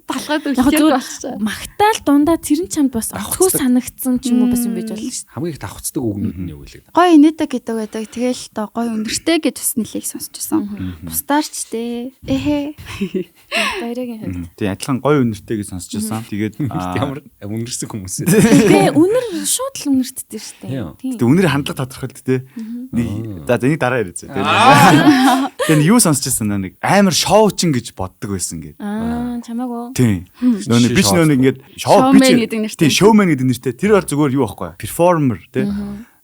талхад үлдэхээр болчихоо. Магтаал дундаа тэр нь чамд бас онцгой санагдсан ч юм уу бас юм байж болно шүү дээ. Хамгийн их давхцдаг үгнүүд нь юу вэ? Гоё инээдэг гэдэг байдаг. Тэгэл одоо гоё өнөртэй гэж бас нэлээг сонсч байсан. Бусдаар ч дээ. Эхэ. Баярагийн хувьд. Тийм адилхан гоё өнөртэй гэж сонсч байсан. Тэгээд ямар үнэрсэн хүмүүс вэ? Тэгээ үнэр шууд л үнэртдэг шүү дээ. Тийм. Тэгээ үнэр хандлага тодорхойлдог те. Нэг за энийг дараа яриа. Тэгээ юу сонсч байсан нэг амар шоучин гэж боддог байсан гээд. Аа чамааг уу? Тийм. Нөө нэг би ч нөө нэг ингээд шоу би гэдэг нэртэй. Тийм, шоумен гэдэг нэртэй. Тэр бол зүгээр юу байхгүй. Перформер тий.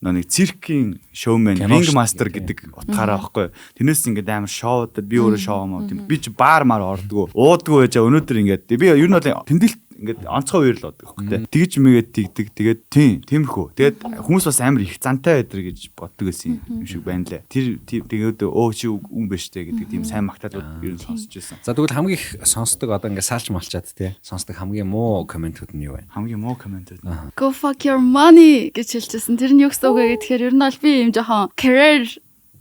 Нөө нэг циркийн шоумен, ринг мастер гэдэг утгаараа байхгүй. Тэрнээс ингээд амар шоуд би өөрөө шоу маа тийм. Би ч баар маар ордгоо. Уудгүй байж өнөөдөр ингээд би ер нь бол тэмдэглэл Ингээд онцгой үер л боддог байхгүй те. Тэгж мэгээд тэгдэг. Тэгээд тиймэрхүү. Тэгээд хүмүүс бас амар их зантай байдаг гэж боддог гэсэн юм шиг байна лээ. Тэр тэгээд өө чи үн биш те гэдэг тийм сайн магтаалууд ер нь сонсч байсан. За тэгвэл хамгийн их сонсдог одоо ингээд салж малчаад те сонсдог хамгийн муу комментүүд нь юу вэ? Хамгийн муу комментүүд. Go fuck your money гэж хэлчихсэн. Тэр нь юу гэсэн үг вэ гэхээр ер нь бол би юм жоохон career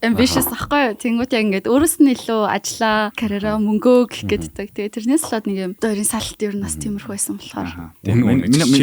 ambitious ахгүй юу. Тэнгүүт яг ингээд өөрөөс нь илүү ажиллаа, карьераа мөнгөө гэх гэдэг. Тэгээ тэрнээс л нэг юм дөрийн салт ер нь бас тиймэрхүү байсан болохоор. Миний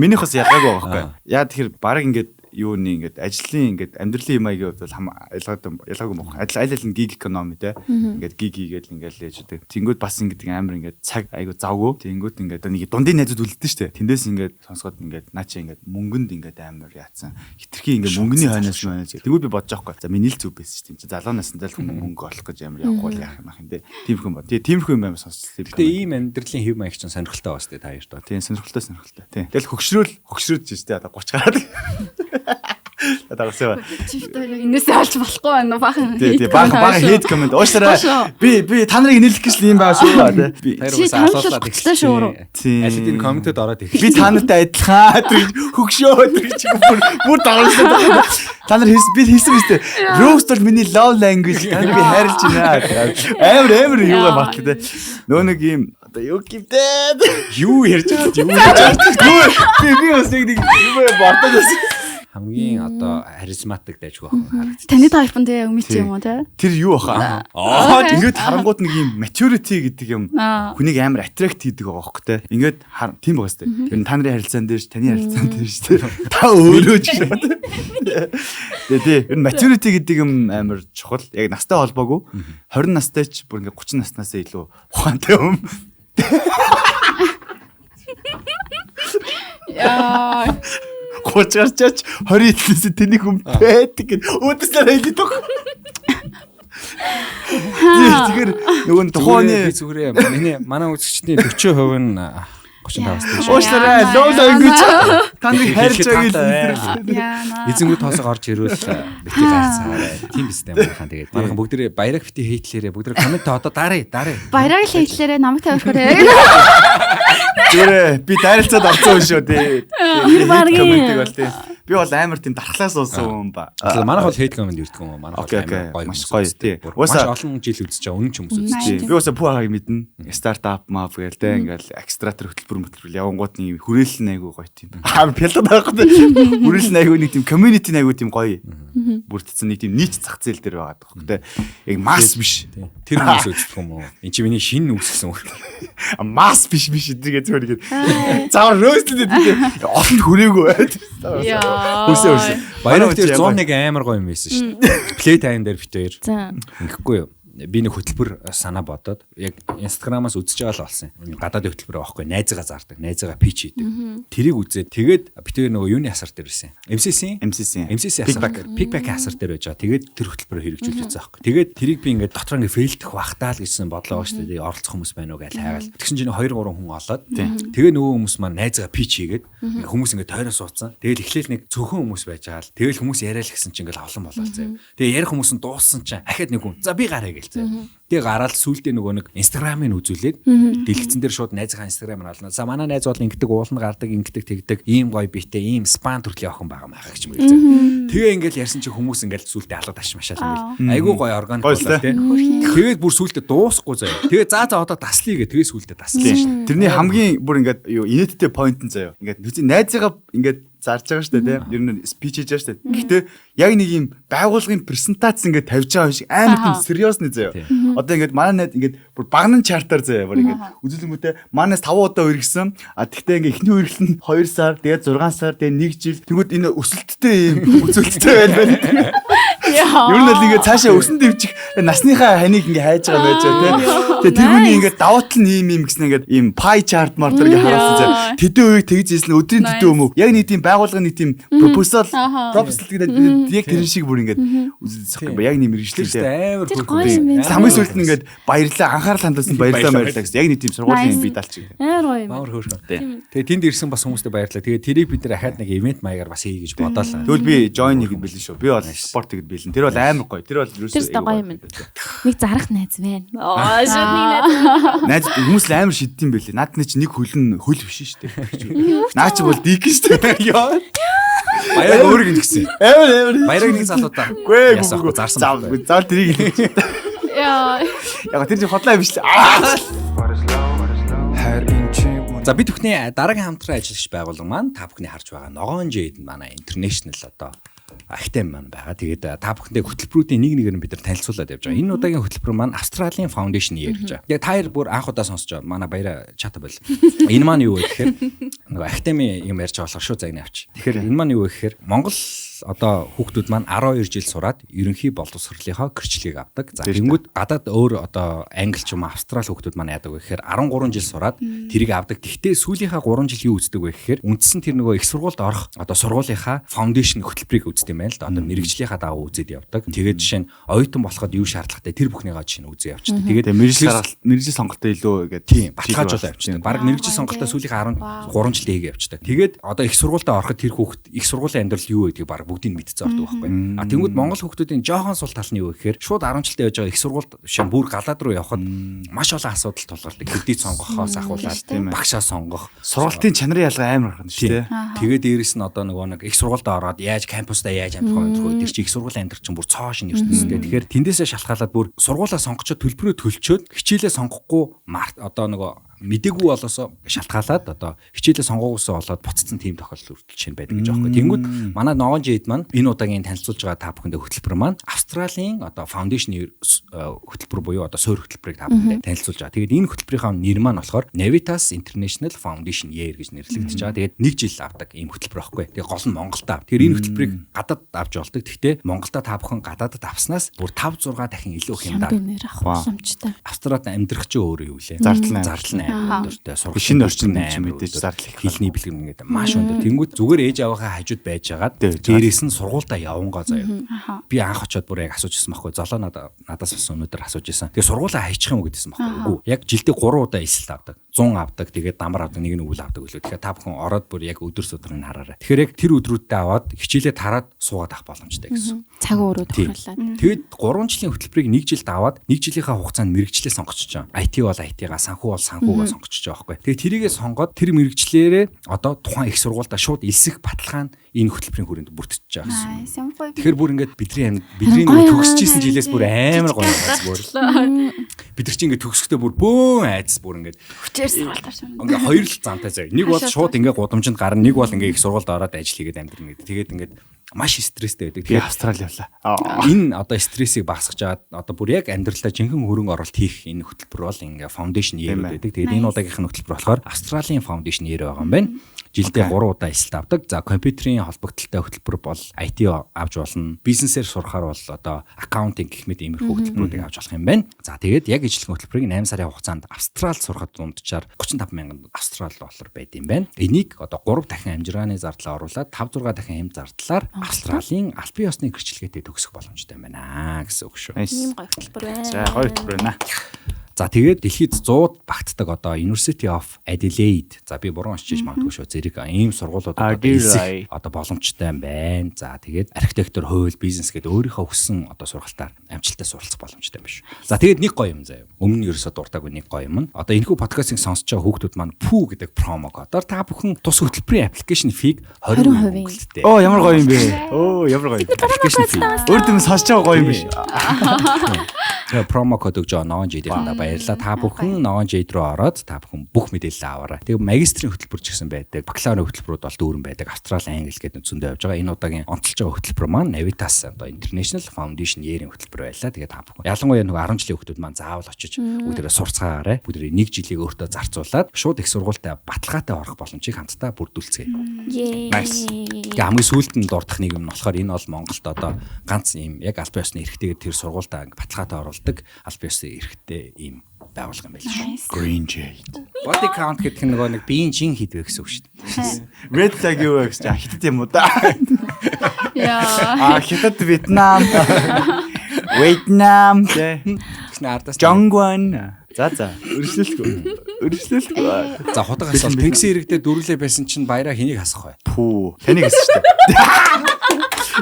минийх бас ялгаагүй байгаа байхгүй. Яа тэгэхээр баг ингээд юуны ингээд ажлын ингээд амьдралын маягийн хувьд бол ялгаагүй мөн. Аль аль нь gig economy те. Ингээд gig хийгээл ингээд л яж гэдэг. Тэнгүүд бас ингээд амар ингээд цаг айгу завгүй. Тэнгүүд ингээд нэг дундын найзууд үлдэн штэ. Тэндээс ингээд сонсоход ингээд наа чи ингээд мөнгөнд ингээд амар яатсан. Хитрхи ингээд мөнгөний хойноос хойноос. Тэнгүүд би бодож байгаа байхгүй. За миний л зүг байсан штэ. Чи залуу насндаа л мөнгө олох гэж амар явахгүй бол яах юм ах юм те. Тиймэрхүү юм ба. Тэгээ тиймэрхүү юм амар сонсчихлаа. Гэтэ ийм амьдралын хэв маяг чинь сонирхолтой бас те та хоёрт. Тийм сонирхолтой. Тийм. Тэгэл хөгшрөөл ч штэ одоо 30 гараад. Дагсаа. Чи бит яг энээсээ олж болохгүй байна уу баахан. Тий, баахан хейт коммент. Уушлаарай. Би та нарыг нэлэх гэж юм байгаа шүү тий. Би асуулаад эхэлсэн шүү. Аль хэдийн комментэд ороод эхэлсэн. Би та нартай адилхан тэр хөгшөө тэр чи бүр дагуулсан. Та нар би хийсэн биз дээ. Roast бол миний love language. Та нар би хайрлж байна. Амар юугаа батлаа тий. Нөө нэг юм одоо юу гівдээ. Юу ярьж байгаа юу ярьж байгаа. Би бас нэг юм бодоод байсан. Хамгийн одоо харизматик дайжгүй ах харагдчих. Таны type нь тэгээ өмч юм уу те? Тэр юу баха? Аа ингээд харангууд нэг юм maturity гэдэг юм хүнийг амар attract хийдэг байгаа хөх те. Ингээд тийм байгаа сте. Тэр нь та нарын харилцаан дээр таны харилцаан дээр ш те. Та өөрөө ч юм те. Тэгээ тий. Ер нь maturity гэдэг юм амар чухал. Яг настай холбоогүй. 20 настай ч бүр ингээд 30 наснаасаа илүү ухаантай юм. Яа 30 гарчаач 20 эдлээс тэнийг хүн байдаг гэд өөдөөс нь хэлээд байгаа. Тэгэхээр нөгөө нь тухайны би зүгээрээ миний манай үзэгчдийн 40% нь 35-аас дээш. Уушлаарай. Лоо ингэж та нарыг хайрлаж байгаа гэж. Эзэнгүү тоосоо орж ирвэл бити гарцаарай. Тийм биз дээ манайхан тэгээд. Манайхан бүгдээрээ баяраг бити хейтлээрээ бүгдээрээ коммент одоо дарыг. Баяраг л хейтлээрээ намайг тавиурахаарай. Зүгээр би дайралцаад орсон юм шүү тий. Комментиг бол тий. Би бол амар тийм дархлаас уусан юм ба. Манайх бол хейт коммент ирдэг юм уу? Манайх бол амар гоё. Маш гоё тий. Маш олон жил үзэж байгаа үнэн ч хүмүүс үзэж. Би уусаа пүү хагийг мэднэ. Стартап мап гээл те ингээл акселератор хөтөлбөр явангууд нэг хүрээлэн айгуу гоё тийм. Аа пялаад байхгүй. Хүрээлэн айгуу нэг тийм community айгуу тийм гоё. Бүрдсэн нэг тийм нийт зах зээл дээр байгаа байхгүй те. Яг масс биш. Тэр хүмүүс үздэг юм уу? Энд чи миний шинэ үүсгэсэн үг. Масс биш эдгээр зүгээр ингээд заавал рөөстлээд тийм олонд хүрээгүй байд. Хөрсөө. Баяраг дээр 101 амар гоё юм байсан шүү дээ. Play time дээр бит хоёр. Ингэхгүй юу? Би нэг хөтөлбөр санаа бодоод яг Instagram-аас үзэж байгаа л болсон. Гадаадын хөтөлбөр аахгүй найзгаа зардаг, найзгаа пич хийдэг. Тэрийг үзээд тэгээд бит хоёр нөгөө юуны асар дээр байсан. MCC асар дээр, Pickback асар дээр байж байгаа. Тэгээд тэр хөтөлбөрөөр хэрэгжүүлж байсан аахгүй. Тэгээд тэрийг би ингээд дотор ингээд фейлдэх бахтаа л гэсэн бодлоо шүү дээ. Оролцох хүмүүс байна уу гэж хайгаал. Тэгсэн чинь 2 3 хүн олоод тэгээ нөгөө хүмүүс маань найзгаа пич хийгээд хүмүүс ингээд тойроо суудсан. Тэгэл эхлээл нэг цөөхөн хүмүүс байж байгаа л. Тэгэл хүмүүс яриа л гэсэн чинь ингээд олон болол заяа. Тэгээ ярих хүмүүс нь дууссан чинь ахаад нэг хүн за би гараа гээл. Тэгээ гараал сүулдэ нөгөө нэг Instagram-ыг үзүүлээд дэлгэцэн дээр шууд найзынхаа Instagram-аар олно. За манай найз бол ингэдэг ууланд гардаг, ингэдэг тэгдэг, ийм гоё биетэй, ийм спан төрлийн охин байгаа маа гэж юм гэлээ. Тэгээ ингээл ярьсан чи хүмүүс ингээл сүулдэ алга таш машаал ингээл айгүй гоё органик болоо тий. Тэгээд бүр сүулдэ дуусахгүй заяа. Тэгээ за одоо таслая гэ тэгээ сүулдэ таслаа шүү. Тэрний хамгийн бүр ингээд юу инээдтэй point нь заяа. Ингээд найзыгаа ингээд зарж байгаа шүү дээ тийм. Ер нь спич хийж байгаа шүү дээ. Гэхдээ яг нэг юм байгууллагын презентац ингээд тавьж байгаа юм шиг амар тийм сериосны заяа. Одоо ингээд манай найз ингээд бүр багнан чартаар заяа бүр ингээд үзүүлэнгүүтээ манайс 5 удаа үргэсэн. А тэгтээ ингээд эхний үргэлт нь 2 сар, тэгээд 6 сар, тэгээд 1 жил. Тэгвэл энэ өсөлттэй юм үзүүлэлттэй байна байна. Ер нь л ингээд цаашаа өсөн дэвжих насныхаа ханыг ингээд хайж байгаа байж байгаа тийм. Тэгээ тэр хүний ингээд давуу тал нь ийм ийм гэсэн ингээд ийм pie chart мар тэр ингээд харуулсан заяа. Тэдэн үеийг тэгж ийсэн өдрийн тэдэн өмнө яг нэг тийм байгууллагын нэг тийм proposal гэдэг яг тэр шиг бүр ингээд үзүүлсэн юм. Яг нэг мэргэжлээ тийм амар хөөрхөн. Хамгийн сүүлд нь ингээд баярлаа анхаарал хандуулсан баярлалаа баярлалаа гэсэн. Яг нэг тийм сургуулийн бие даалч гэдэг. Амар гоё юм. Амар хөөрхөн. Тэгээ тэнд ирсэн бас хүмүүстээ баярлалаа. Тэгээ тэрийг бид нар ахаад нэг ивент маягаар бас хий гэж бодоолаа. Тэгвэл би join хийхэд бэлэн шүү. Би бол спорт хийхэд бэлэн. Тэр бол амар гоё. Тэр бол ерөөсөө гоё юм. Нэг зарах найз байна. Аа шууд нэг найз. Найз хүмүүс л амар шиддэм байлээ. Наадны чи нэг хөл нь хөл биш шүү дээ. Наа чи бол дик шүү дээ. Яа. Баяраг өөрийг нь гисэн. Амар амар. Баяраг нэг залуудаа. Үгүй Яасан зарсан. Заавал тэрийг л. Яа. Яг тэр чи хотлоо юм биш л. За бид бүхний дараагийн хамтран ажиллагч байгууллага маань та бүхний харж байгаа Ногоон Жэйд манай интернэшнл одоо академи маань байгаа. Тэгээд та бүхэндээ хөтөлбөрүүдийн нэг нэгээр нь бид нар танилцуулаад явж байгаа. Энэ удаагийн хөтөлбөр маань Австралийн Foundation Year гэж байгаа. Тэгээд та хоёр бүр анх удаа сонсож байгаа. Манай баяра чата бол. Энэ маань юу вэ гэхээр нөгөө академи юм ярьж байгаа болохоор шууд загнаа авч. Тэгэхээр энэ маань юу вэ гэхээр Монгол одоо хүүхдүүд маань 12 жил сураад ерөнхий боловсролынхоо гэрчлэгийг авдаг. За тэгэнгүүт гадаад өөр одоо англи ч юм уу австрали хүүхдүүд маань яадаг вэ гэхээр 13 жил сураад тэрийг авдаг. Гэхдээ сүүлийнхаа 3 жил юу үздэг вэ гэхээр үндсэн тэр нөгөө их сургуульд орох одоо сургуулийнхаа foundation хөтөлбөрийг үздэг юм байна л да. Одоо мэрэгжлийнхаа дагуу үзээд явдаг. Тэгээд жишээ нь оюутан болоход юу шаардлагатай тэр бүхнийгаа жишээ нь үзээ явчихдаг. Тэгээд мэрэгжил сонголтоо илүү ингээд тийм баталгаажуулаа явчихдаг. Бараг мэрэгжил сонголтоо сүүлийнхаа 13 жилдээ хийгээ явчихдаг. Тэгээд одоо их сургуультай ороход тэр хүүхд их сургуулийн амьдрал юу гэдгийг бараг бүгдийг мэдцэн ордог байхгүй. А тэнгууд Монгол хүүхдүүдийн жоохон сул тал нь юу гэхээр шууд 10 жилдээ явж байгаа их сургуульд шин бүр галаад руу явхад маш олон асуудал тулгардаг. Кредит сонгохоос ахуулаад багшаа сонгох. Сургалтын чанарын ялгаа амар гарна шүү дээ. Тэгээд дээрэс нь одоо нөгөө нэг их сургуульд ороод яаж кампусдаа яаж амьдрах вэ гэдэг тэр чи их сургуулийн амьдрал чинь бүр цоо шин ертөнцтэй. Тэгэхээр тэндээсээ шалтгаалаад бүр сургуулаа сонгочод төлбөрөө төлчөөд хичээлээ сонгохгүй одоо нөгөө мдэггүй болоосоо шалтгаалаад одоо хичээлээ сонгоогоосоо болоод буцсан тийм тохиолдол хүртэл чинь байдаг гэж аахгүй. Тэнгүүд манай Ногоон Жэйд маань энэ удаагийн танилцуулж байгаа та бүхэндээ хөтөлбөр маань Австралийн одоо foundation хөтөлбөр буюу одоо суурь хөтөлбөрийг та бүхэндээ танилцуулж байгаа. Тэгээд энэ хөтөлбөрийнхаа нэр маань болохоор Navitas International Foundation Year гэж нэрлэгдэж байгаа. Тэгээд нэг жил авдаг ийм хөтөлбөр аахгүй. Тэгээд гол нь Монголда. Тэгэхээр энэ хөтөлбөрийг гадаад авч болдог. Гэхдээ Монголда та бүхэн гадаадд авснаас бүр 5 6 дахин илүү хямдаар авах боломжтой. Австралид амьдрах чинь өөрөө юу лээ? Зардал нь өндөртэй сургалт шинэ орчин ч мэдээж зардал их хэлний бэлгэм ингээд маш өндөр. Тэнгүүд зүгээр ээж аваахаа хажууд байж хагаад дээрээс нь сургуультай явангаа заяа. Би анх очиод бүр яг асууж ирсэн байхгүй. Золоо надаас бас өнөөдөр асууж ирсэн. Тэгээ сургуулаа хайчих юм уу гэдсэн байхгүй. Үгүй. Яг жилдээ 3 удаа элсэлт авдаг. 100 авдаг. Тэгээд дамар авдаг, нэг нь өвөл авдаг гэлээ. Тэгэхээр та бүхэн ороод бүр яг өдөр судрыг хараарай. Тэгэхээр яг тэр өдрүүдэд аваад хичээлээ тараад суугаад авах боломжтой гэсэн. Цаг өөрөө тохируулаад. Тэгээд 3 жилийн хөтөлбөрийг 1 жилд аваад 1 жилийнхаа хугацаанд мэрэгчлээ сонгочихж байгаа. IT бол IT-га, санхүү бол санхүүгаа сонгочихж байгаа байхгүй. Тэгээд тэрийгээ сонгоод тэр мэрэгчлэрээ одоо тухайн их сургуульдаа шууд элсэх баталгаа нь энэ хөтөлбөрийн хүрээнд бүртгэж байгаа гэсэн. Тэгэхээр бүр ингээд бидний нөгөө төгсөж исэн жилээс бүр амар гоё айц бүр. Бид нар чи ингээд төгсөхдөө бүр бөөн айц бүр ингээд хүчээр сургуульд орсон. Ингээд хоёр л замтай заяа. Нэг бол шууд ингээд гудамжинд гарна, нэг бол ингээд их сургуульд ороод ажил хийгээд амьдрна гэдэг. Тэгээд ингээд маш стресстэй байдаг. Тэгэхээр Австрали явлаа. Энэ одоо стрессийг багасгаж аваад одоо бүр яг амьдралдаа жинхэнэ хөрөнгө оруулалт хийх энэ хөтөлбөр бол ингээ foundation year гэдэг. Тэгээд энэ удаагийнх нь хөтөлбөр болохоор Австралийн foundation year байгаа юм байна. Жилдээ 3 удаа элсэлт авдаг. За компьютерийн холбогдлолтой хөтөлбөр бол IT авч болно. Бизнесээр сурахаар бол одоо accounting гэх мэт иймэрхүү хөтөлбөрүүдийг авч болох юм байна. За тэгээд яг ижлэх хөтөлбөрийг 8 сарын хугацаанд Австралид сурахад дунджаар 35,000 австрал доллар байд юм байна. Энийг одоо 3 дахин амжиргааны зардлаа оруулаад 5 6 дахин хэм зардлаар Австралийн албан ёсны гэрчлэгээтэй төгсөх боломжтой байна гэсэн үг шүү. Ийм гоё хөтөлбөр байна. За гоё хөтөлбөр байна. За тэгээд дэлхийд 100 багтдаг одоо University of Adelaide. За би буруу уншиж магадгүй шүү. Зэрэг ийм сургуулиуд одоо боломжтой юм байна. За тэгээд архитектур, хууль, бизнес гэдэг өөрийнхөө хүссэн одоо сургалтаар амжилттай суралцах боломжтой юм биш. За тэгээд нэг гоё юм заяа. Өмнө нь ерөөсөө дуртаагүй нэг гоё юм нь. Одоо энэхүү подкастыг сонсож байгаа хүүхдүүд маань пүү гэдэг промо кодоор та бүхэн тус хөтөлбөрийн аппликейшн фиг 20% хөнгөлөлттэй. Оо ямар гоё юм бэ? Оо ямар гоё. Аппликейшн фи. Өөр дэм сонсож байгаа гоё юм биш. Тэгээ промо код өгж байгаа Ногоон Жэйдийн баярлалаа. Та бүхэн Ногоон Жэйд рүү ороод та бүхэн бүх мэдээлэл аваарай. Тэгээ магистрийн хөтөлбөр ч гэсэн байдаг. Бакалаврын хөтөлбөрүүд бол дүүрэн байдаг. Австрали, Англи гэдэг зөндөө явж байгаа. Энэ удаагийн онцолж байгаа хөтөлбөр маань Navitas одоо International Foundation Year-ийн хөтөлбөр байлаа. Тэгээ та бүхэн ялангуяа нөгөө 10 жилийн хүүхдүүд маань заавал очиж бүгдээрээ сурцгаагаарай. Бүгдээрээ нэг жилийг өөртөө зарцуулаад шууд их сургуультай баталгаатай орох боломжийг хамтдаа бүрдүүлцгээе. Nice. Тэгээ хамгийн сүүлд нь дурдах нэг юм нь болохоор энэ бол Монголд одоо ганц ийм яг албан ёсны эрхтэйгээр тэр сургуультай баталгаатай оруулдаг албан ёсны эрхтэй ийм байгууллага юм байл шүү. Green Jade. Body count гэдэг нь нөгөө нэг биеийн жин хэд вэ гэсэн үг шүү дээ. Red flag юу вэ гэж хятад юм уу да? Яа. А хятад, Вьетнам. Вьетнам тэ. Тэгснэ ардаас Жонгвон. За за. Өршлөлгүй. Өршлөлгүй. За худаг асуулт. Тэнгисийн иргэдээ дөрвөлээ байсан чинь баяраа хэнийг хасах вэ? Пүү. Таныг хэсэж шүү дээ.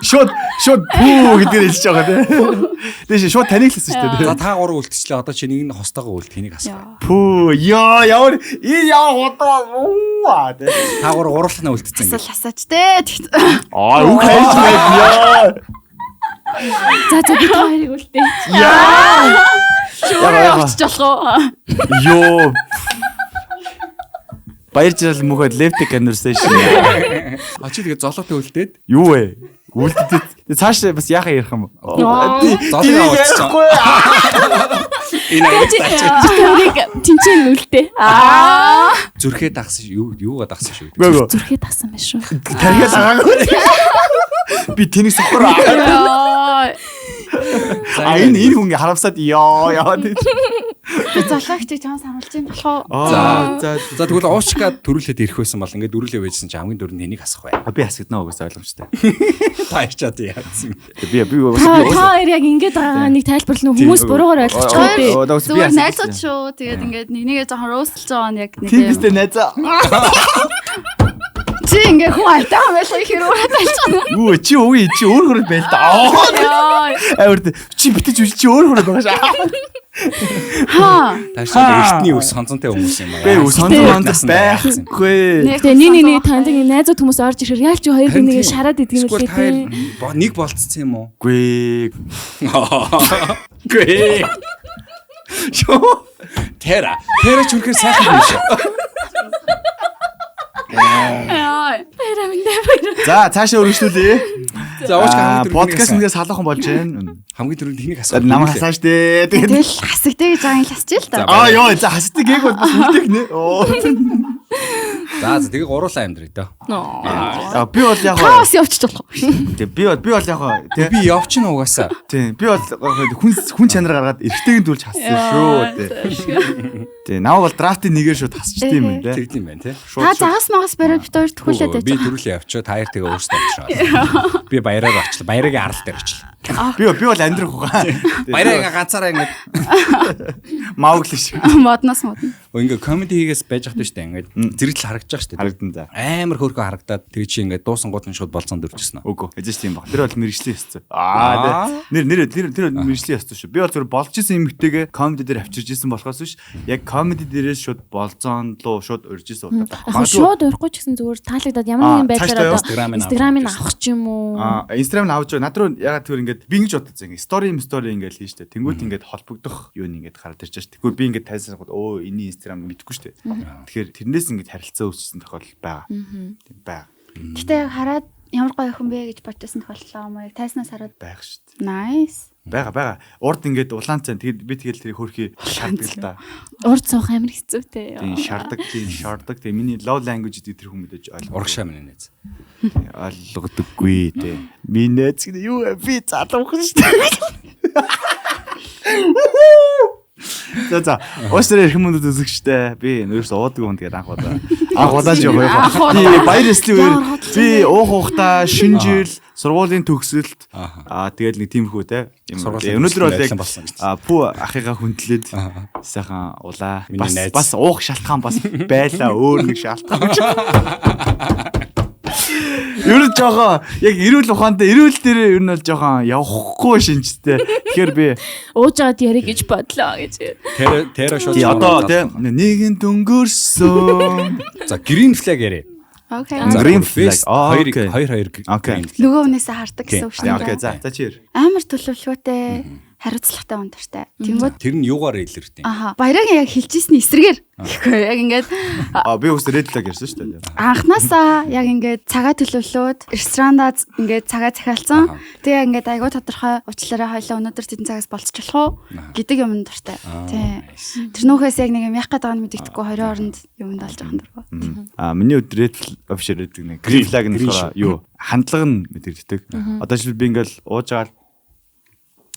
Шууд шууд пүү гэдгээр хэлж байгаа тий. Тийш шууд танигласан шүү дээ. За та гурав үлдчихлээ. Одоо чи нэг нь хостойгоо үлд тэнийг асуу. Пүү ёо ямар энэ ямар худаа уу тий. Та гурав гурлахнаа үлдсэн Асуул асаач те. Аа үг хайж байд ёо. За за би та хоёрыг үлдээ. Яа. Шүүрээ явчих болох уу? Ёо. Баяр жирал мөхөд left conversation. А чи тэгээ золоотой үлдээд Юу вэ? Үлдээд цааш бас яхаа ярих юм бэ? Золоо авчихсан. Энэ аяг Чи тэрийг тэнцэн үлдээ. Аа. зүрхээ дагсан юу юугаа дагсан шүү. Гөө. Зүрхээ дагсан байх шүү. Тархиа дагаагүй. Би тэнийг сохор. Яа. А энэ энэ хүн харамсаад ёо яа. Би золоогчийг чамаас харуулж юм болох уу? За За за тэгвэл уушка төрүүлээд ирэх байсан бол ингээд дөрүлээ байжсэн чи хамгийн дөрөнд энийг асах бай. Би асгаднаа угсаа ойлгомжтой. Та ярьчаад яасан. Би би Та хоёр яг ингэж байгаа нэг тайлбарлана хүмүүс буруугаар ойлгочих Оо, үү. оо, би Зүгээр асгадсан. найзууд шүү. Тэгээд ингээд нэг нэгээ жоохон роустлж байгаа нь яг нэг Тийм юм. биз дээ найзаа. Чи ингээ хүн айтаа байлаа хэрэг ураад алчихна. Юу чи үгүй чи өөр хөрөд байл та. Яа. Амар чи битэж үл чи өөр хөрөд байгаа шаа. Хаа. Таашаа эртний үс сонцонтой хүмүүс юм аа. Би сонцон онцон байхгүй. Тэгээ нэг нэг нэг танд ингэ найзууд хүмүүс орж ирэхээр яалч хоёр нэгээ шараад идэг юм Эсвэл лээ та хоёр тий. нэг болцсон юм уу? Үгүй. Гүй. Шоо. Тэра. Тэра ч үнэхээр сайхан хүн шүү. Яа. Баяраа минь баяраа. За цаашаа өргөжлүүлье. За уушка хамгийн дөрөнд Подкаст нэгээ салуухан болж байна. хамгийн дөрөнд тэнийг асуу. Намайг хасааш дээ. Тэгээд Тэгэл хасагдээ гэж байгаа юм хасчих л За, та. Аа ёо за хасдаг гээг бол бас үлдэх нэ. Оо. За за тэгээ гуруулаа амьдрий дөө. Аа би бол яг Та бас явчих болох уу? Тэг би бол би бол яг тий. Би явчихна угаасаа. Тий би бол хүн хүн чанар гаргаад эргэтэйг нь дүүлж хассан шүү тий. Тий намайг бол драфтын нэгээр шууд хасчихдээ юм байна тий. Тэгд юм байна тий. Та загас магас бариад бит хоёр төхүүлээд байж Би байгаа. төрүүлээ явчих. Та хоёр тэгээ өөрсдөө очихоо. Би баяраар очлаа. Баярагийн арал дээр очлаа. Би би бол амьдрах угаа. Баяраа ганцаараа ингээд Маугли шиг Модноос модно. Өө ингээ комеди хийгээс байж хат штэ ингээд зэрэгдэл харагдаж байгаа штэ. харагдан за. Амар хөөрхөн харагдаад тэгээ чи ингээд дуусан гут нь шууд болцоонд өрчсөн. Үгүй эзэж тийм баг. Тэр бол мэрэгжлийн ёс зүй. Аа тий. Нэр нэр тэр тэр бол мэрэгжлийн ёс зүй шүү. Би бол зөв болж исэн эмэгтэйгээ комеди дээр авчирж исэн болохоос биш. Яг комеди дээрээс шууд болцоонд луу шууд урьж исэн удаа байхгүй. Яг шууд урихгүй ч гэсэн зүгээр таалагдаад ямар нэгэн байдлаар одоо Instagram-ыг Instagram-ыг авах ч юм уу. Аа Instagram нь авч байгаа. Над руу ягаад тэр ингээд би ингэж бодсон ингээд стори стори ингээд хийн штэ. Тэнгүүт ингээд холбогдох юу нэг ингээд гараад ирж штэ. Тэгвэл би ингээд тайсан гот өө энэний Instagram мэдэхгүй штэ. Тэгэхээр тэрнээс ингээд харилцаа үүссэн тохиолдол байгаа. Тийм байгаа. Гэтэ яг хараад ямар гоё хүн бэ гэж бодчихсон тохиолдол байгаа юм уу? Яг тайснаас хараад Байх штэ. nice. Бага бага. Урд ингээд улаан цан тэгэд би тэгэл тэр хөрхий шаарддаг л да. Урд суух амар хэцүү те. Тийм шаарддаг, тийм шаарддаг. Тийм миний love language гэдэг тэр хүн мэдээж ойлгох. Урагшаа минь нээз. Ойлгодоггүй тий. Миний найз гэдэг юу вэ? Би залуухан шүү дээ. За за. Уучлаарай эрхэм мөндөд үзэгчтэй. Би нөөс уудаг хүн тэгээд анх удаа. Анх удаа ч явах юм. Би баяр ёслолын үеэр би уух уухтаа шинэ жил сургуулийн төгсөлт аа тэгэл нэг тиймэрхүү те. Юм. Сургуулийн Өнөөдөр бол яг төгсөлт болсон гэж. аа, пүү ахыгаа хүндлээд сайхан улаа. Миний Бас найз. бас уух шалтгаан бас байлаа өөр нэг шалтгаан. Ер нь жоохон яг эрүүл ухаантай эрүүл дээр ер нь бол жоохон явахгүй шинжтэй. Тэгэхээр би Ууж аваад ярих гэж бодлоо гэж. Тэра тэра шууд. тий одоо тий нэгэн дөнгөрсөн. За green flag яриа. Окей. За, Green flag. best Аа, Хоёр окей. хоёр хоёр Окей. green flag. Нөгөө хүнээсээ хардаг гэсэн үг шүү дээ. Окей за за чи яар. Амар төлөвлөгөөтэй, хариуцлагатай хүн дуртай. Тэнгүүд Тэр нь юугаар илэрдэг юм? аха баярагийн яг хэлжсэн эсрэгээр. Гэхгүй яг ингээд А би үс red flag ярьсан шүү дээ. анханасаа яг ингээд цагаа төлөвлөөд ресторандаа ингээд цагаа захиалсан. Тэгээ ингээд айгуу тодорхой уучлаарай хоёлаа өнөөдөр тэдэн цагаас болцчих уу гэдэг юм дуртай. Тий. Тэр нөхөөс яг нэг юм яах гээд байгааг нь мэддэхгүй 20 оронд юмд олж байгаа дургу. А миний хувьд red flag биш red flag нэг green flag нь болохоор юу хандлага нь мэдэгддэг. Одоо жишээл би ингээл ууж байгаа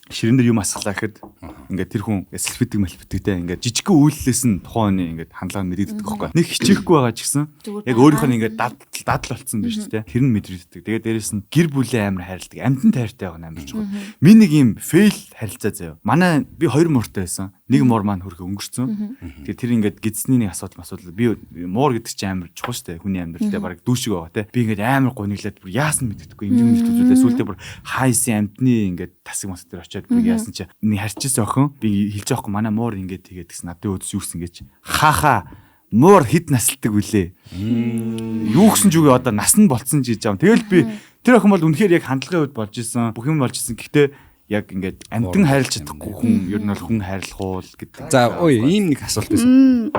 ширэн дээр юм асгалаа гэхэд ингээд тэр хүн сэлфидэг мэлфидэг те ингээд жижигхэн үйлдэлээс нь тухайн хүний ингээд хандлага нь мэдэгддэг байхгүй. Нэг хичээхгүй байгаа ч гэсэн яг өөрийнх нь ингээд дадал дадал болцсон биш те тэр нь мэдрэгддэг. Тэгээд дээрэс нь гэр бүлээ амар хайрладаг, амьтан тайртай байгаа нь амар чухал. Миний нэг юм фейл харилцаа заяа. Манай би хоёр мууртай байсан. Нэг муур маань хөрхө өнгөрцөн. Тэгээ тэр ингээд гидсний нэг асуудал би муур гэдэг чинь амар чухал шүү дээ. Хүний амьдрал дээр бараг дүү шиг байгаа те. Би ингээд амар гуниглаад бүр яасан мэдэхгүй юм юм үзүүлээ. Сүүлдээ бүр хайсын амтны ингээд тасаг мас дээр очиод бүр яасан чи нэг харьчихсан охин би хэлж байгаа хгүй манай муур ингээд тэгээд гэсэн надад өдөс юу гэсэн гэж ха муур хэд насалдаг вүлээ. Юу гэсэн ч үгүй одоо нас нь болцсон ч гэж юм. Тэгэл би тэр охин бол үнэхээр яг хандлагын үед болж исэн. Бүх юм болж исэн. Гэхдээ яг ингээд амтан хайрлаж чадахгүй хүн ер нь бол хүн хайрлах уу гэдэг. За ой ийм нэг асуулт байсан.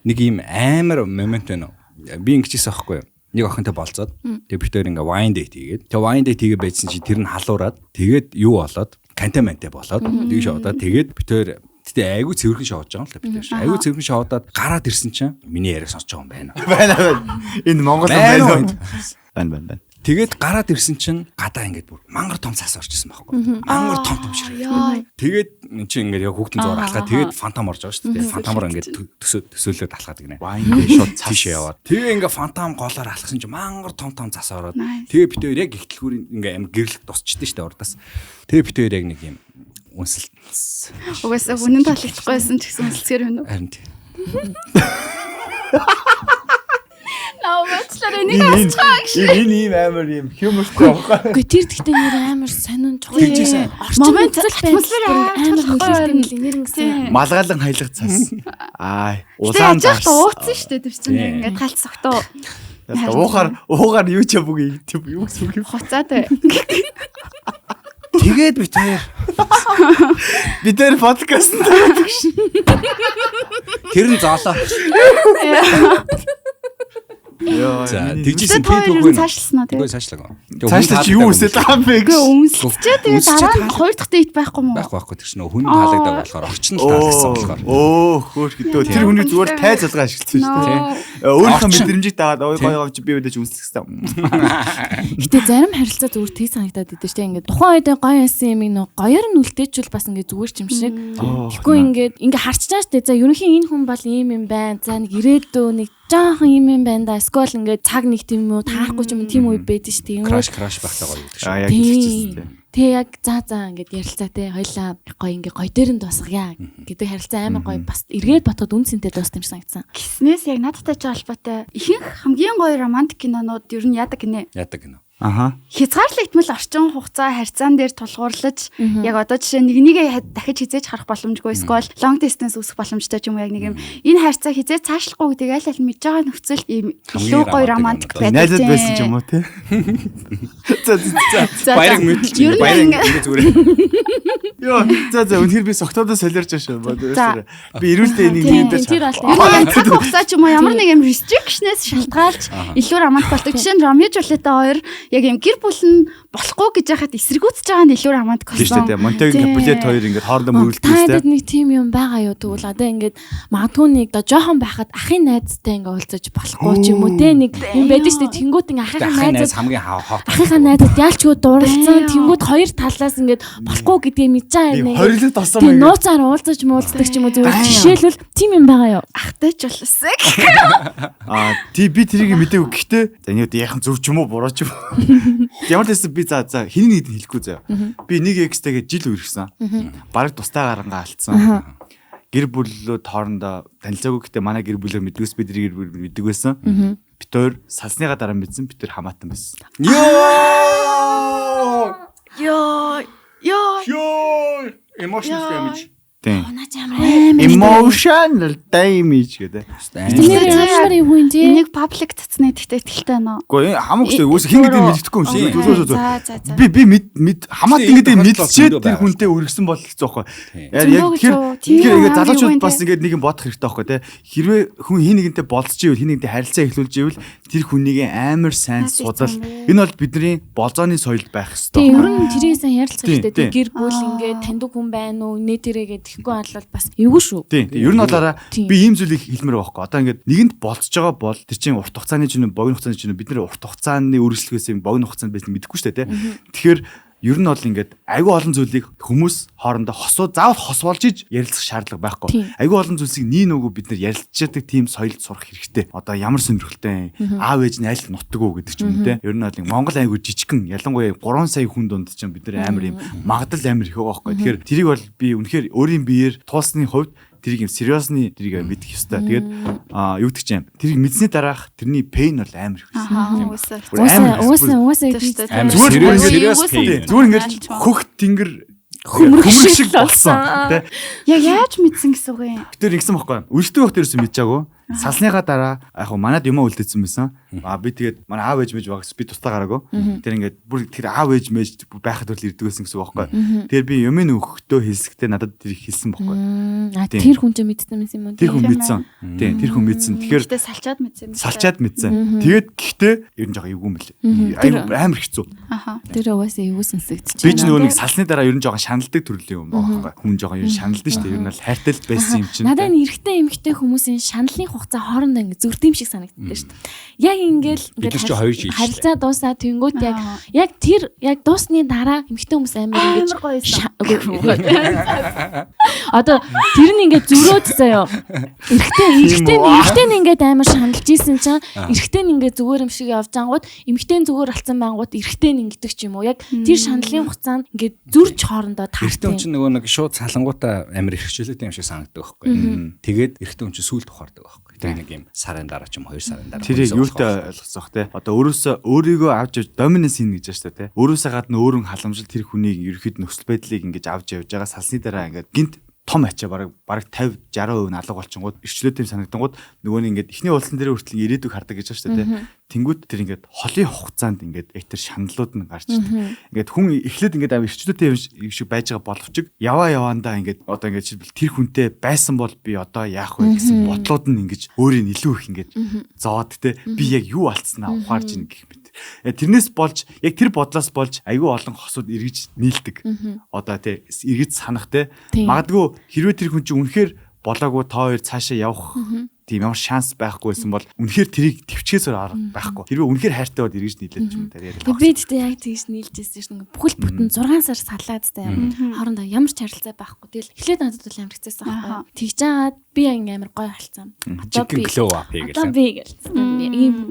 Нэг ийм амар момент байна уу? Би ингэжсэн аахгүй юу? Нэг охинтой болцоод тэгээ бид хоёр ингээ wine date хийгээд тэгээ wine date хийгээ байжсэн чи тэр нь халуураад тэгээд юу болоод контамантай болоод тэгш яваад тэгээд бид хоёр гэтээ айгүй цэвэрхэн шоуж байгаа юм л та бид хоёр. Айгүй цэвэрхэн шоудаад гараад ирсэн чинь миний яриаг сонсож байгаа юм байна. Байна байна. Энэ Монгол байна. Байна. Тэгээд гараад ирсэн чинь гадаа ингээд бүр мангар том цас орж исэн байхгүй. Мангар том том ширхэг. Тэгээд эн чинь ингээд яг хүүхдэн зур алхаа тэгээд фантом орж байгаа шүү дээ. Фантомор ингээд төсөөлөд алхаад гинэ. Вайн дээр шууд цас тийшээ яваад. Тэгээ ингээд фантом голоор алхсан чинь мангар том том цас ороод тэгээ бид хоёр яг ихтлгүүрийн ингээд амар гэрлэх тусчихдээ шүү дээ урдаас. Тэгээ бид хоёр яг нэг юм үнсэлц. Угаасаа үнэн таалагдахгүй байсан ч гэсэн үнсэлцгээр байна уу? Харин тий. Намаачлаар энийг асуугаа гэж. Энэ ийм амар ийм humorтэй байхгүй. Үгүй тэр тэгтээ нэр амар сонин чухал. Момент атмосфер амар нөлөөлт юм лээ нэр ингэсэн. Малгайлан хаялах цас. Аа, Улаан улаан цас. Ууцсан шүү дээ тэр чинь ингээд галц согтуу. Уугаар юу ч бүгий тийм юу гэсэн үг юм. Хуцаад бай. Тэгээд бид хоёр бид тэр подкаст дээр шин. Тэр нь зоолоо. За тэгжсэн би түүх цаашлсан уу тий? Цаашлаагүй. Цаашлаа чи юу үсэл байгаа юм бэ гэж. Үнсэлчээ тэгээ дараа нь хоёр дахь дейт байхгүй мó? Байхгүй тэр чинь хүн таалагддаг болохоор орчин л таалагдсан болохоор. Өө хөөх гэдэг. Тэр хүний зүгээр тай залгаа ашигласан шүү дээ. Өөрийнхөө мэдрэмжийг дагаад ой гоё гоё чи би мэдээж үнсэлсэн. Гэтэ зарим харилцаа зүгээр тий санагдаад идэв шүү дээ. Ингээд тухайн үед гоё байсан юм нөө гоёор нь үлдээчүүл бас ингээд зүгээр ч юм шиг. Тэгэхгүй ингээд ингээд харчиж байгаа шүү дээ. За ерөнхийн энэ хүн бол ийм юм байна. За нэг ирээдүй нэг жоохон юм юм байна да. Эсвэл ингээд цаг нэг тийм үү таарахгүй ч юм тийм үе байдаг шүү дээ. Краш байхдаа гоё гэдэг шүү. Аа яг хэлчихсэн. Тэг яг за ингээд ярилцаа те хоёлаа гоё ингээд гоё дээр нь дуусгая гэдэг харилцаа амар гоё бас эргээд бодоход үн цэнтэй дууссан юм шиг санагдсан. Гиснээс яг надтай ч холбоотой ихэнх хамгийн гоё романтик кинонууд ер нь яадаг гинэ. Яадаг кино. Аха. Хязгаарлагдмал орчин хугацаа харьцаан дээр тулгуурлаж яг одоо жишээ нэг нэгээ дахиж хизээж харах боломжгүй эсвэл long distance үүсэх боломжтой ч юм уу яг нэг юм энэ харьцаа хизээж цаашлахгүй гэдгийг аль аль мэдж байгаа нөхцөлд ийм илүү гоё романтик байдаг. Найзад байсан ч юм уу те. За за. Баярыг мэдэлч баярыг ингэ зүгээр. Йоо за за үнэхээр би согтоодоо солиорч байгаа шүү. Би эрүүлдэ энийг нэгдэж. Тэр бол цаг хугацаа ч юм уу ямар нэг юм restriction-ээс шалтгаалж илүү романтик болдог. Жишээ нь Ромео Жулиета хоёр яг юм гэр бүл нь болохгүй гэж яхад эсэргүүцэж байгаа нь илүү романтик болсон. Тийм шүү дээ. Монтег Капулет хоёр ингээд хоорондоо мөрөлдөж тийм. Та нэг тийм юм байгаа юу тэгвэл одоо ингээд магадгүй нэг одоо жоохон байхад ахын найзтай ингээд уулзаж болохгүй ч юм уу те нэг юм байдаг шүү дээ. Тэнгүүт ингээд ахынхаа найзад хамгийн хот. Ахынхаа найзад яалчгүй дурлцсан. Тэнгүүт хоёр талаас ингээд болохгүй гэдгийг мэдж байгаа юм. Хорилог тосон маяг. Нууцаар уулзаж муулздаг ч юм уу зүгээр жишээлбэл тийм юм байгаа юу? Ахтай ч болсон. Аа тий би тэрийг мэдээгүй. Гэхдээ за энэ одоо яхан зөв ч юм уу буруу ч юм уу. Ямар ч байсан би за хин нэг хэлэхгүй заяа. Би нэг экстэйгээ жил үргэсэн. Бараг тустай гарангаа алдсан. Гэр бүллүүд хоорондоо танилцаагүй гэхдээ манай гэр бүлээ мэдгээс би тэр гэр бүл мэддэг байсан. Бид хоёр салсныгаа дараа мэдсэн бид хоёр хамаатан байсан. Йоо! Йоо! Йоо! Йоо! Emotional damage. Тийм. Наа Emotional damage гэдэг. Тэр ямар юм хүн тий? Энийг public цацны гэхдээ ихтэй байна уу? Үгүй хамаагүй шүү. Үгүй хин гэдэг мэддэхгүй юм шиг. За. Би мэд хамаатан гэдэг мэдчихэд тэр хүнтэй үргэсэн бол хэцүү байхгүй. Яг тэгэхээр ингээд залуучууд бас ингээд нэг юм бодох хэрэгтэй байхгүй тий. Хэрвээ хүн хин нэгэнтэй болцож ивэл хин нэгэнтэй харилцаа эхлүүлж ивэл тэр хүнийг амар сайн судал. Энэ бол бидний болзооны соёл байх хэрэгтэй. Тийм ер нь тэрийг сайн ярилцах хэрэгтэй. Гэр бүл ингээд таньдаг хүн байна уу? Нэ тэрээгээ тэгэхгүй бол бас эвгүй шүү. Тийм. Ер нь болоораа би ийм зүйлийг хэлмээр байхгүй. Одоо ингээд нэгэнд болцож байгаа бол тэр чинь урт хугацааны чинь богино хугацааны чинь бид нэр урт хугацааны үргэлжлэгээс юм богино хугацаанд байсан мэдэхгүй шүү дээ, тэ. Тэгэхээр Ер нь бол ингээд айгүй олон зүйлийг хүмүүс хоорондоо хосуу заавал хос болж иж ярилцах шаардлага байхгүй. Айгүй олон зүйлсийг нии нүгүү бид нэр ярилцдаг тийм соёлд сурах хэрэгтэй. Одоо ямар сонирхолтой аав ээж нь аль нутаг уу гэдэг ч юм уу те. Ер нь бол Монгол айгүй жижигхэн ялангуяа 3 сая хүн дунд чинь бид нар амар юм магадлал амар их байгаа байхгүй. Тэгэхээр тэрийг бол би үнэхээр өөрийн биеэр туулсны хувьд тэрийг юм сериосны тэрийг мэдэх ёстой. Тэгээд юу гэдэг чинь тэрийг мэдсэний дараах тэрний pain бол амар их байсан. Уусаа зүгээр serious pain. Зүгээр ингээд хөх тэнгэр хөмрөг шиг болсон тий. Яг яаж мэдсэн гэсэн үг юм? Тэр ингэсэн байхгүй. Үлддэг байх дээрээс мэдчихаагүй. Салсныхаа дараа яг хөө манад юмаа үлдээсэн байсан. Аа би тэгээд манай аав ээж мэж багс би тусдаа гараагүй. Тэр ингээд бүр тэр аав ээж мэж байхад хүртэл ирдэг байсан гэсэн үг байхгүй. Тэгэхээр би юмын өгөхдөө хэлсэхдээ надад тэр их хэлсэн байхгүй. Аа тэр хүн ч мэдсэн юм уу? Тэр хүн мэдсэн. Тийм тэр хүн мэдсэн. Тэгэхээр гэтээ салчаад мэдсэн юм. Салчаад мэдсэн. Тэгээд гэхдээ ер нь жоохон эвгүй юм бэлээ. Амар хэцүү. Аха. Тэр угаасаа эвгүй сонсогдчих. Би ч нөгөө нэг салсны дараа ер нь жоохон шаналдаг төрлийн юм байгаа байхгүй. Хүн жоохон ер нь шаналдаг шүү дээ. Ер нь бол хайртай л байсан юм чинь. Надад эрэгтэй эмэгтэй хүмүүсийн шаналлын хугацаа хоорондоо ингэ зүрдэм шиг санагддаг шүү дээ. Яг ингээл ингээд харилцаа дуусаа тэнгүүт яг тэр яг дуусны дараа эмэгтэй хүмүүс амар ингэж одоо тэр нь ингээд зөрөөд заяо. Эрэгтэй нь ингээд амар шаналж исэн чинь эрэгтэй нь ингээд зүгээр юм шиг явж ангууд эмэгтэй нь зүгээр болцсон байнгут эрэгтэй нь ингэдэг ч юм уу. Яг тэр шаналлын хугацаанд ингээд зөрж хоорондоо таартай. Эрэгтэй хүн чинь нөгөө нэг шууд салангуудаа амар эрхчлөөтэй юм шиг санагддаг байхгүй. Тэгээд эрэгтэй хүн чинь сүүлд ухаардаг байхгүй. Тэр нэг юм сарын дараа ч юм 2 сарын дараа. Тэрийг юутай ойлгоцоох те. Одоо өөрийгөө авч явж доминанс хийнэ гэж байна шүү дээ те. Өөрөөсөө гадна өөрөн халамжил тэр хүнийг ерөөхдөө нөхцөл байдлыг ингэж авч явж байгаа салсны дараа ингээд гинт том ачаа бараг 50 60% нь алга болчингууд эрчлөөтэй юм санагдангууд нөгөө нь ингээд эхний уулзсан дээр хүртэл ирээдүг хардаг гэж байна шүү дээ те. Тэнгүүд тэр ингээд холын хугацаанд ингээд яг тэр шаналлууд нь гарч ирдэг. Ингээд хүн эхлээд ингээд амар эрчлөөтэй юм шиг байж байгаа боловч яваандаа ингээд одоо ингээд жишээлбэл тэр хүнтэй байсан бол би одоо яах вэ гэсэн бодлууд нь ингэж өөрийг илүү их ингээд зоод те. Би яг юу алдснаа ухаарч ийн гэх мэт. Тэрнээс болж яг тэр бодлоос болж айгүй олон хосууд эргэж нийлдэг. Одоо те эргэж санах те. Магадгүй хэрвээ тэр хүн чинь үнэхээр болоогүй та хоёр цаашаа явах тийм ямар шанс байхгүйсэн бол үнэхээр тэрийг төвчгээс өөр арга байхгүй. Хэрвээ үнэхээр хайртай бол эргэж нийлээд ч юм уу. Би тэгтээ яг тэгж нийлж ирсэн шин бүхэл бүтэн 6 сар салаад заяа. Хоорондоо ямар ч харилцаа байхгүй. Тэгэл эхлээд надад бол амар хэцээсэн байхгүй. Тэгж жагаад би амар гоё болцсон. Одоо би glow up хийгээл. Одоо би гэл.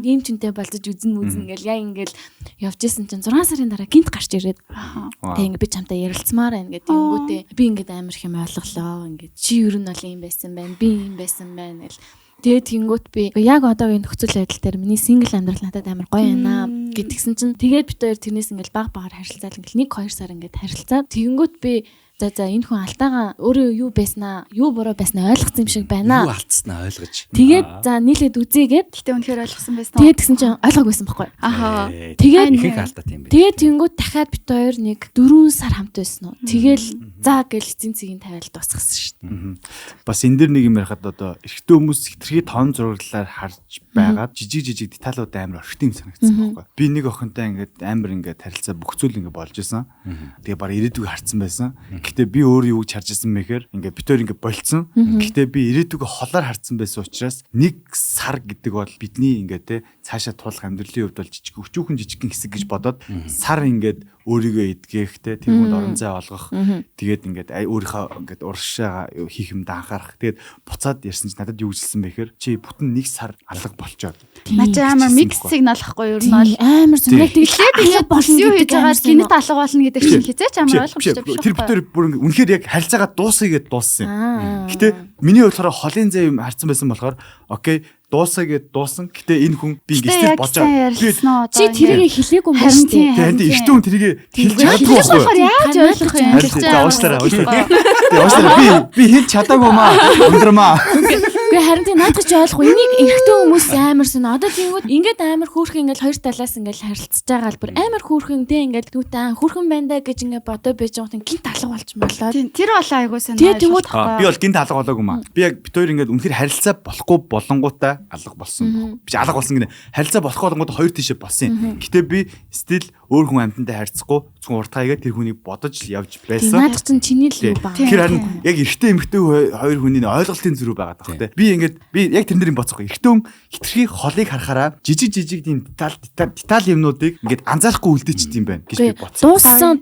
Ийм чүнтэй болцож үзэн гэл яг ингээл явж исэн чинь 6 сарын дараа гинт гарч ирээд. Тэг ингээ би чамтай ярилцмаар байна гэдэг юмгүүтээ би ингээд амар их юм ойлголоо. Ингээд чи ер нь бол ийм байсан байна. Би ийм байсан байна гэл. Тэгээд тэнгүүт би яг одоогийн нөхцөл байдал дээр миний single амьдрал надад амар гоё байна гэдгсэн чинь тэгээд бид хоёр тэрнээс ингээл баг багаар харилцаал ингээл 1 2 сар ингээд харилцаад тэнгүүт би за энэ хүн алтаагаа өөрөө юу байснаа юу буруу байснаа ойлгосон юм шиг байна. Юу алдснаа ойлгож. Тэгээд за нийлээд үзээгээд. Гэтэ үнэхээр ойлгосон байсан уу? Тэгээд тэгсэн чинь ойлгоогүй байсан байхгүй. Ахаа. Тэгээд ихэнх алдаа тийм байх. Тэгээд тэнгүүт дахиад бид хоёр нэг 4 сар хамт байсан уу? Тэгэл за гэл эцсийн цэгийн тавиал дуусгасан шүү дээ. Бас энэ дэр нэг юм ярихад одоо эрэгтэй хүмүүс хитрхи том зураглалаар харж байгаад жижиг деталууд амар орхит юм санагдсан байхгүй. Би нэг охинтой ингээд амар ингээд харилцаа бүх зүйл ингээд болж исэн. Тэгээ баг ирээдүг харцсан байсан. Гэхдээ би өөрөө юу гэж харж исэн мэхээр ингээд бид хоёр ингээд болцсон. Гэхдээ би ирээдүгөө холоор харцсан байсан учраас нэг сар гэдэг бол бидний ингээд те цаашаа тулах амьдралын хувьд бол жижиг өчүүхэн жижигхэн хэсэг гэж бодоод сар ингээд өөрийгөө эдгэх те тэр хүнд орон зай олгох тэгээд ингээд өөрийнхөө ингээд урагшаа хийх юмд анхаарах тэгээд буцаад ярьсан чинь надад юу гэж хэлсэн бэ гэхээр чи бүтэн нэг сар алга болчоод наа чи амар микс сигнал ахгүй юу нь бол амар зүрх тэглээд ингээд болсон юу хийж байгаа гинэт алга болно гэдэг чинь хизээч амар ойлгомжтой биш тэр бүтээр бүр үнэхээр яг харилцаагаа дуусгая гэд дууссан юм. Гэтэ миний болохоор холын зай юм харцсан байсан болохоор окей дуусаа гэд дуусан. Гэтэ энэ хүн би ингэ бодож байгаа. Чи тэрийг хэлээгүй юм байна шүү дээ. Тийм эртний хүн тэрийг хэлж чаддаггүй байхгүй. Яаж ойлгох юм? За уушлаарай. Тэгээ уушлаарай. Би хэлж чадаагүй маа. Өндрмаа. Үгүй харин тийм наадах чи ойлгохгүй. Энийг эрэгтэй хүмүүс амар сонь. Одоо тиймүүд ингээд амар хөөрхөн ингээд хоёр талаас ингээд харилцаж байгаа л бүр амар хөөрхөн те ингээд түүтэн хөөрхөн байна да гэж ингээд бодоо байж байгаа юм гинт алга болж молоо. Тийм тэр бол айгуу сонь. Тиймүүд би бол гинт алга болоогүй маа. Би яг бит хоёр ингээд үнэхээр харилцаа болохгүй болонгуудаа алга болсон. Би алга болсон гинэ. Харилцаа болохгүй болонгууд хоёр тийшээ болсон юм. Гэтэ би стил өөр хүн амьтантай харьцахгүй зөвхөн уртаа игээд тэр хүнийг бодож л явж байсан. Наадах чинь чиний л юу баа. Тэгэхээр харин яг эрэгтэй эмэгтэй хоёр хүний ойлголтын зөрүү байгаа даа тий. Би ингээд би яг тэрэн дээр юм бодсохгүй. Эрэгтэй хүн хитрхи холыг харахаараа жижиг жижиг тийм деталь юмнуудыг ингээд анзаарахгүй үлдээчихдээ юм байна гэж би бодсон.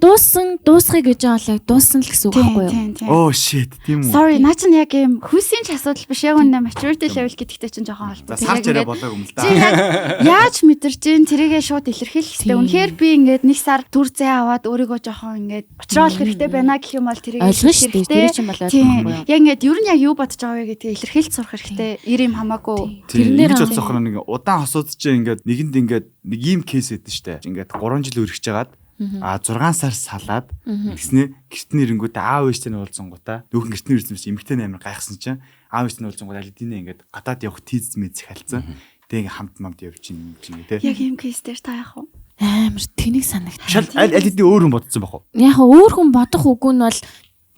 Дуусгая гэж байгаа бол дууссан л гэсэн үг байхгүй юу? Oh shit, тийм үү. Sorry, наа чинь яг юм хүйсийн ч асуудал биш. Яг үнэ maturity level гэдэгтэй чинь жоохон холбоотой. За сарч яриа болоогүй юм л да. Яаж мэдэрч ин тэрийгээ шууд илэрхийлэх хэрэгтэй. Үнэхээр би ингээд нэг сар түр зай аваад өөрийгөө жоохон ингээд учруулах хэрэгтэй байна гэх юм бол тэрийг ойлгох хэрэгтэй. Тэр чинь бол ойлгохгүй юу? Яг ингээд ер нь яг юу бодож байгаа вэ гэдгийг илэрхийлж сурах хэрэгтэй. Ир юм хамаагүй. Тэрнээр гэж бодсохоор нэг удаан хосууд чинь ингээд нэгэнд ингээд нэг ийм кейс өгдөн штэ. Ингээд 3 жил өргөж жагаад 6 сар салаад тэгснэ гэрт нь ирэнгүүтээ аав ээжтэй нь уулзсангуудаа нүүхэн гэрт нь ирсэн биш эмэгтэй нь амар гайхсан чинь аав ээжтэй нь уулзсангууд аль хэдийнэ ингээд гадаад явах тийз мэд захиалцсан. Тэгээ ингээд хамт мамд явж ин юм ингээ те. Яг ийм кейс дээр та яах вэ? Амар тэнэг санагт. Шал аль хэдийн өөр хүн бодсон байх уу? Яг өөр хүн бодох үгүй нь бол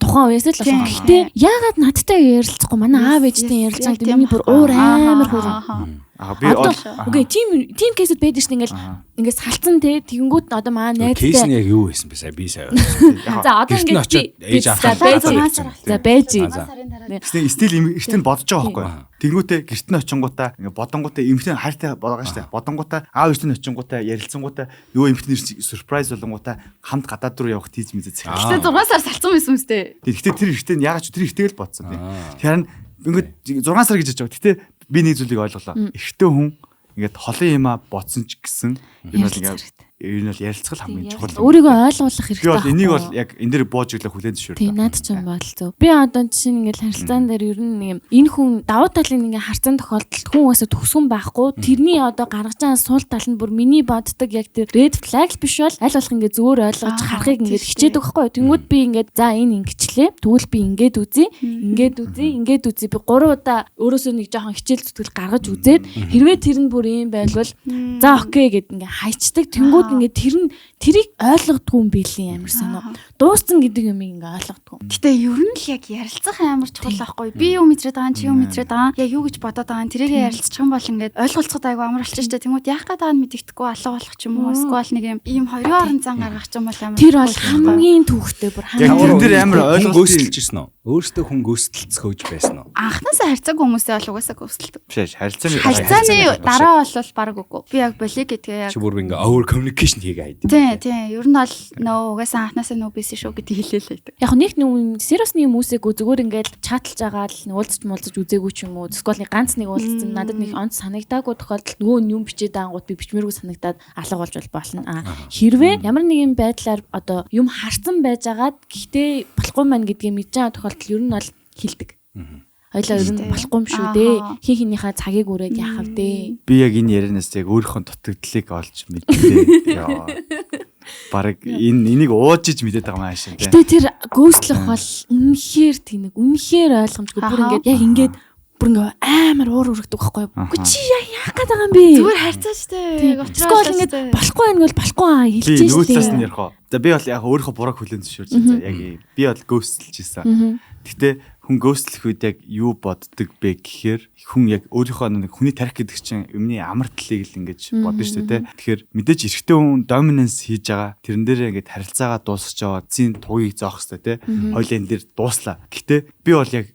тухайн үеэс л болсон. Гэхдээ яагаад надтай ярилцахгүй манай аав ээжтэй ярилцаа гэдэг миний бүр уур амар хүрэн. Би үгүй тийм кейсүүд байдаг шин ингээл ингээд салцсан те тэгэнгүүт одоо маа найзтай кейс нь яг юу байсан бэ сая би сая. За одоо ингээд ээж авах за байж. Тэгснэ стил эртэн бодож байгаа байхгүй. Тэнгүүтээ гэрт нь очингуудаа ингээд бодонгуудаа эмхтэн хайртай байгаа штэ. Бодонгуудаа аав ээжтэй нь очингуудаа ярилцсангуудаа нөгөө эмхтэн сюрприз болонгуудаа хамт гадаад руу явах тийз мэзээ цахилаа. Гэтэ 6 сар салцсан байсан юм сте. Тэгэхдээ тэр эртэн яагаад ч тэр эртэйг л бодсон тийм. Тэр нь ингээд 6 сар гэж хэлж байгаа. Гэтэ би нэг зүйлийг ойлголоо. Эрэгтэй хүн ингээд холын юмаа бодсон ч гэсэн энэ бол ингээд ер нь бол ярилцгал хамгийн чухал. Өөрийгөө ойлгуулах хэрэгтэй. Би бол энийг бол яг энэ дээр бууж иглээ хүлээн зөвшөөрлөө. Тийм наад ч юм бол зөв. Би одоо жишээ нь ингээд харилцаан дээр ер нь нэг юм энэ хүн давуу талын ингээд харцан тохиолдолд хүн угаасаа төгсгөн байхгүй. Тэрний одоо гаргаж байгаа сул тал нь бүр миний боддог яг тэр red flag биш бол аль болох ингээд зөөр ойлгож харахыг ингээд хичээдэг байхгүй. Тэнгүүд би ингээд за энэ ингэчлээ. Тэгвэл би ингээд үзье. Ингээд үзье. Ингээд үзье. Би 3 удаа өөрөөсөө нэг жоохон хичээл зүтгэл гаргаж үзээд хэрвээ тэр нь бүр ийм байлвал за окей гэд ингээд хайчдаг. Тэнгүүд ингээд тэр нь тэрийг ойлгодгүй юм билий амар сонио. Дууссан гэдэг юмыг ингээд ойлгодгүй. Гэтэ ер нь л яг ярилцах амар чухал байхгүй. Би юу мэдрээд байгаа, чи юу мэдрээд байгаа, яг юу гэж бодоод байгаа, тэрийг ярилцчих юм бол ингээд ойлголцоход айгүй амар болчих штэ. Тэнгүүд яах гээд байгаа нь мэддэхгүй алга болох ч юм уу. Эсвэл нэг юм ийм хоёрын орон зан гаргах ч юм бол амар. Тэр бол хамгийн түүхтэй бүр хамгийн. Тэр дээр амар ойлголт гүйцэлж ирсэн үү? Өөртөө хүн гүйцэлцөхөж байсан уу? Анхнаасаа харьцаагүй хүмүүсээ бол угаасаа гүйцэлдэг. Биш харилцааны дараа бол баг үгүй. Би яг болиг гэдгээ яг. Чи бүр ингээ over communication хийгээ хайд. Тийм тийм. Ер нь бол нөө угаасаа анхнаасаа нөө бисэн шүү гэдгийг хэлээлээ гэдэг. Яг нэг нэг сериусны юм үүсээгүй зүгээр ингээл чаталж байгаа л уулзч муулзаж үзээгүй ч юм уу. Эсвэл нэг ганц нэг уулзсан надад нэг онц санагдаагүй тохиолдолд нөгөө нь юм бичээд ангууд би бичмээргүй санагдаад алга болж болно. А хэрвээ ямар нэгэн байдлаар одоо юм харцсан байжгаад гэхдээ болохгүй маань гэдгийг мэдж байгаа тохиолдолд ер нь бол хилдэг. Ойлоо ер нь болохгүй юм шүү дээ. Хин хинийхээ цагийг үрээд яах вэ дээ. Би яг энэ ярианаас яг өөрийнхөө дутагдлыг олж мэдлээ. Яа. Бараг энэ энийг уужиж мэдээд байгаа юм аашаа. Гэтэ тэр гүйцлэх бол үнэхээр тэнэг, үнэхээр ойлгомжгүй. Бүр ингээд яг ингээд бүр ингээ амар уур үрэгдэг байхгүй юу? Үгүй чи яах гээд байгаа юм бэ? Зүгээр харьцаач тэ. Яг уучраа. Эсвэл ингээд болохгүй байх бол болохгүй аа хэлчихэж шүү дээ. Нөгөө талаас нь ярих уу. За би бол яг өөрийнхөө бурууг хүлээн зөвшөөрч байна. Яг би бол гүйцэлж ирсэн. Гэтэ хүн гүйцлэх үед яг юу боддог бэ гэхээр хүн яг өөрийнхөө нэг хүний тарих гэдэг чинь юмны амар талыг л ингэж бодно шүү дээ. Тэгэхээр мэдээж эрэгтэй хүн доминанс хийж байгаа. Тэрэн дээрээ ингээд харилцаагаа дуусгаж яваа. Зин тугийг зоох хэрэгтэй те. Хоёлаа энэ дээр дууслаа. Гэтэ би бол яг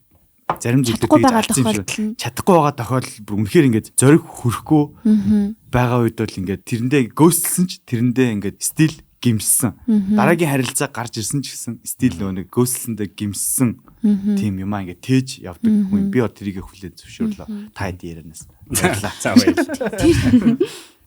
зарим зүйлүүд хийж алдсан юм шүү. Чадахгүй байгаа тохиолдол бүр үнэхээр ингээд зориг хөрөхгүй байгаа үед бол ингээд тэрэндээ гүйцэлсэн ч тэрэндээ ингээд стил гимссэн. Дараагийн харилцаа гарч ирсэн ч гэсэн стил нөгөө нэг гүйцэлсэндээ гимссэн тийм юм аа ингээд тээж явдаг хүн. Би бол тэрийг хүлээн зөвшөөрлөө. Та хэд ярианаас. Баярлалаа. За баярлалаа.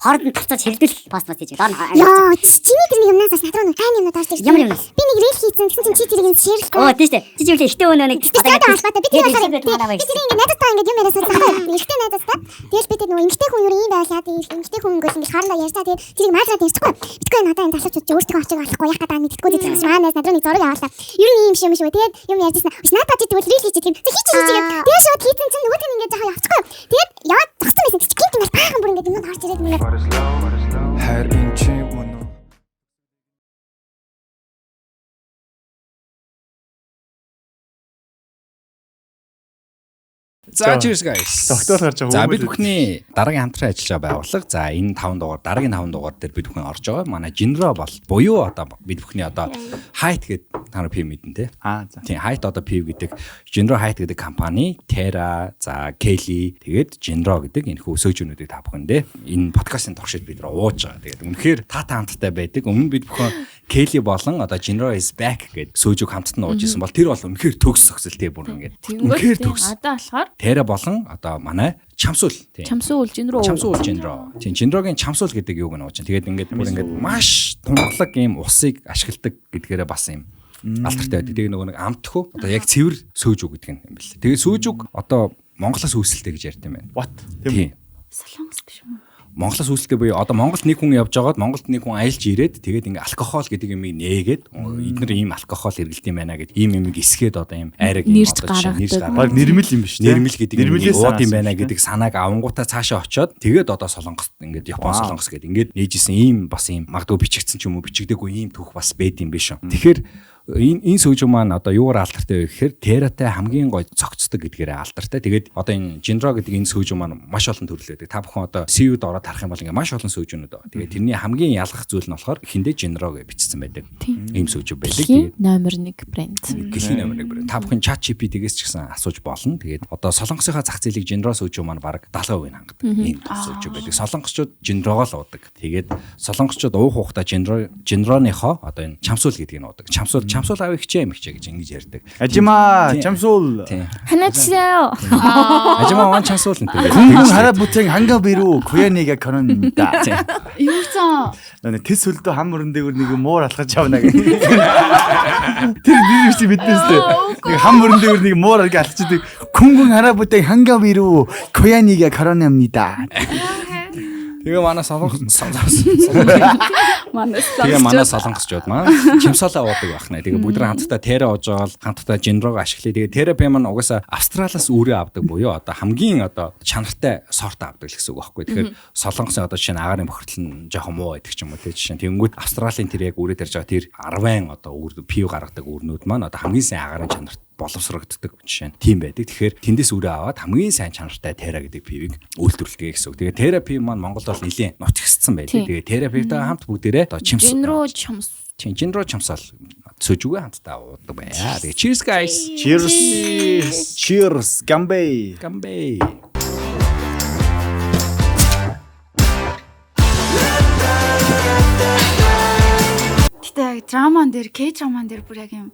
Хооронд нь тавцаж хэрдэл пост мас хийж. Йоо, чиний тэр нэг юмнаас над руу нэг гайн юмнууд орж ирсэн. Ямар юмнаас? Би нэг рeel хийсэн. Тэгсэн чинь чи тэрийг нь шеэрлэхгүй. Оо, тийм шүү дээ. Чи чивлээ ихтэй өнөө нэг одоо холбоотой. Би тэр болохоор би тэр ингэ найзтайгаа ингэ юм яриа суусан байхгүй. Эрэгтэй найзтайгаа. Тэгэл би тэр нөгөө эмэгтэй хүн юу юм байл яа. Тэр эмэгтэй хүн ингээл ингэ хоорондоо ярьцаа. Тэр тэрийг маазраад ярьчихгүй. Битгүй надаа энэ залуучууд чи өөртөө очиг олохгүй яах гэдэг мэддэггүй гэдэг чинь маа найз над руу нэг зураг явуулаа. Ер нь ийм юм шүү. Тэгээд юм ярьжсэн. Биш надад чи тэгвэл рeel хийчих юм. Хийчих хийчих. Тэгээд шууд хийсэн чинь нөгөөх нь ингэ жахаа явчихгүй. Тэгээд яваад зогссон байсан. Чи гинт ингэ баахан бүр ингэ юмнууд орж ирээд ингэ хайр энэ чи мөн үү? За cheers guys. Тогтоол гарч байгаа. За бид бүхний дараагийн хамтран ажиллаж байгаа байгууллага. За энэ 5 дугаар дараагийн 5 дугаар дээр бид бүхэн орж байгаа. Манай Jinro бол буюу одоо бид бүхний одоо Height гэдэг та нар пив мэдэн те. Аа за. Тийм Height одоо пив гэдэг Jinro Height гэдэг компани Terra, за Kelly тэгээд Jinro гэдэг энэхүү өсөөжнүүдийг та бүхэндээ энэ подкастын туршид бид нар ууж байгаа. Тэгээд үнэхээр та та хамттай байдаг. Өмнө нь бид бүхэн Kelly болон одоо Jinro is back гэдэг сөөжөг хамтд нь ууж исэн бол тэр бол үнэхээр төгс зохицол те бүр ингээд. Үнэхээр төгс. Одоо болохоор Тэра болон одоо манай Чамсуул тийм. Чамсуул Жинроо. Чамсуул Жинро. Тийм Жинрогийн Чамсуул гэдэг юуг нь ууж. Тэгээд ингээд бүр ингээд маш тунгалаг ийм усыг ашигладаг гэдгээрээ бас ийм алдартай байдаг. Тэгээ нөгөө нэг амтхүү одоо яг цэвэр сөөжүү гэдэг юм бэл. Тэгээ сөөжүүг одоо Монголоос үүсэлтэй гэж ярьд юм байна. What? Тийм. Тийм. Солонгос биш юм уу? Монголоос үүсэлтэй буюу одоо Монголд нэг хүн явж байгаад Монголд нэг хүн аялж ирээд тэгээд ингээ алкогол гэдэг юмыг нээгээд эднэр ийм алкогол хэрэглэдэг юм байна гэд ийм юмыг эсгээд одоо ийм айраг ийм Нэрж одоо жишээ нь нэрж гаргадаг. Баг нэрмэл юм биш те. Нэрмэл гэдэг юм Нэрмэлээс ууд юм санаас байна биш, те? гэдэг санааг авангуудаа цаашаа очиод тэгээд одоо Солонгост ингээд Япон Солонгос гэдэг ингээд нээжсэн ийм бас ийм магадгүй бичигдсэн ч юм уу бичигдээгүй ийм түүх бас байд юм биш үү. Тэгэхээр энэ сүүжүү маань одоо юугаар алдартай вэ гэхээр тератай хамгийн гой цогцдог гэдгээрээ алдартай. Тэгээд одоо энэ Jinro гэдэг энэ сүүжүү маань маш олон төрөл байдаг. Та бүхэн одоо CU-д ороод харах юм бол ингээд маш олон сүүжүүнүүд байгаа. Тэгээд тэрний хамгийн ялгах зүйл нь болохоор эхэндээ Jinro гэж бичсэн байдаг. Ийм сүүжүү байдаг. Дэлхийн Тэгээд номер 1 брэнд. Дэлхийн номер 1 брэнд. Та бүхэн ChatGPT-гээс ч гэсэн асууж болно. Тэгээд одоо Солонгосынхаа зах зээлийг Jinro сүүжүү маань бараг 70% нь хангадаг. Ийм том сүүжүү байдаг. Солонгосчууд Jinro-го л уудаг. Тэгээд солонгосчууд уух уухтаа Jinro Jinro-ныхоо одоо энэ чамсуул гэдгийг нь уудаг. Чамсуул чамсуул авъя хичээ юм хичээ гэж ингэж ярьдаг. Ажима Тийм. чамсуул. Тийм. Ханаачсаа. Ажима ван чамсуул энэ тэр. Күнгүн хараа бүтэн ханга бирүү куянига коронда. Юу гэсэн? Нэ тэс хөлдөө хам мөрөн дээгүүр нэг муур алхаж явна гэх. Тэр нэр чи мэднэ үстэй. Нэг хам мөрөн дээгүүр нэг муур алхаж алхаж күнгүн хараа бүтэн ханга бирүү куянига коронамнида. Тэгээ манай солонгос Манай Тэгээ манай солонгосчууд маань чимсалаа уудаг байх нэ. Тэгээ бүгд хамтдаа тера ууж байгаа л хамтдаа жинрог ашиглая. Тэгээ терапи маань угаасаа Австралиас үрээ авдаг буюу одоо хамгийн одоо чанартай сорт авдаг л гэсэн үг байхгүй. Тэгэхээр солонгосын одоо жишээ нь агаарын бохирдол нь жоохон муу байдаг ч юм уу те жишээ нь. Тэнгүүд Австралийн тэр яг үрээ тарж байгаа тэр 10 одоо үр пив гаргадаг үрнүүд маань одоо хамгийн сайн агаарын чанарт боловсрогддог жишээ нь тийм байдаг. Тэгэхээр тэндээс үрээ аваад хамгийн сайн чанартай тера гэдэг пивийг үйлдвэрлэдэг гэсэн үг. Тэгээ тера пив маань Монголд бол нэлээд нутагсдсан байдаг. Тэгээ тера пивтэйгээ хамт бүгдээрээ одоо чимс Жинроо чамс. Чин жинро чамсаал сөжүгэ хамтдаа уудаг байя. Тэгээ cheers guys. Cheers. Cheers. Гамбэй. Гамбэй. Гэтэ яг драман дээр, К-драман дээр бүр яг юм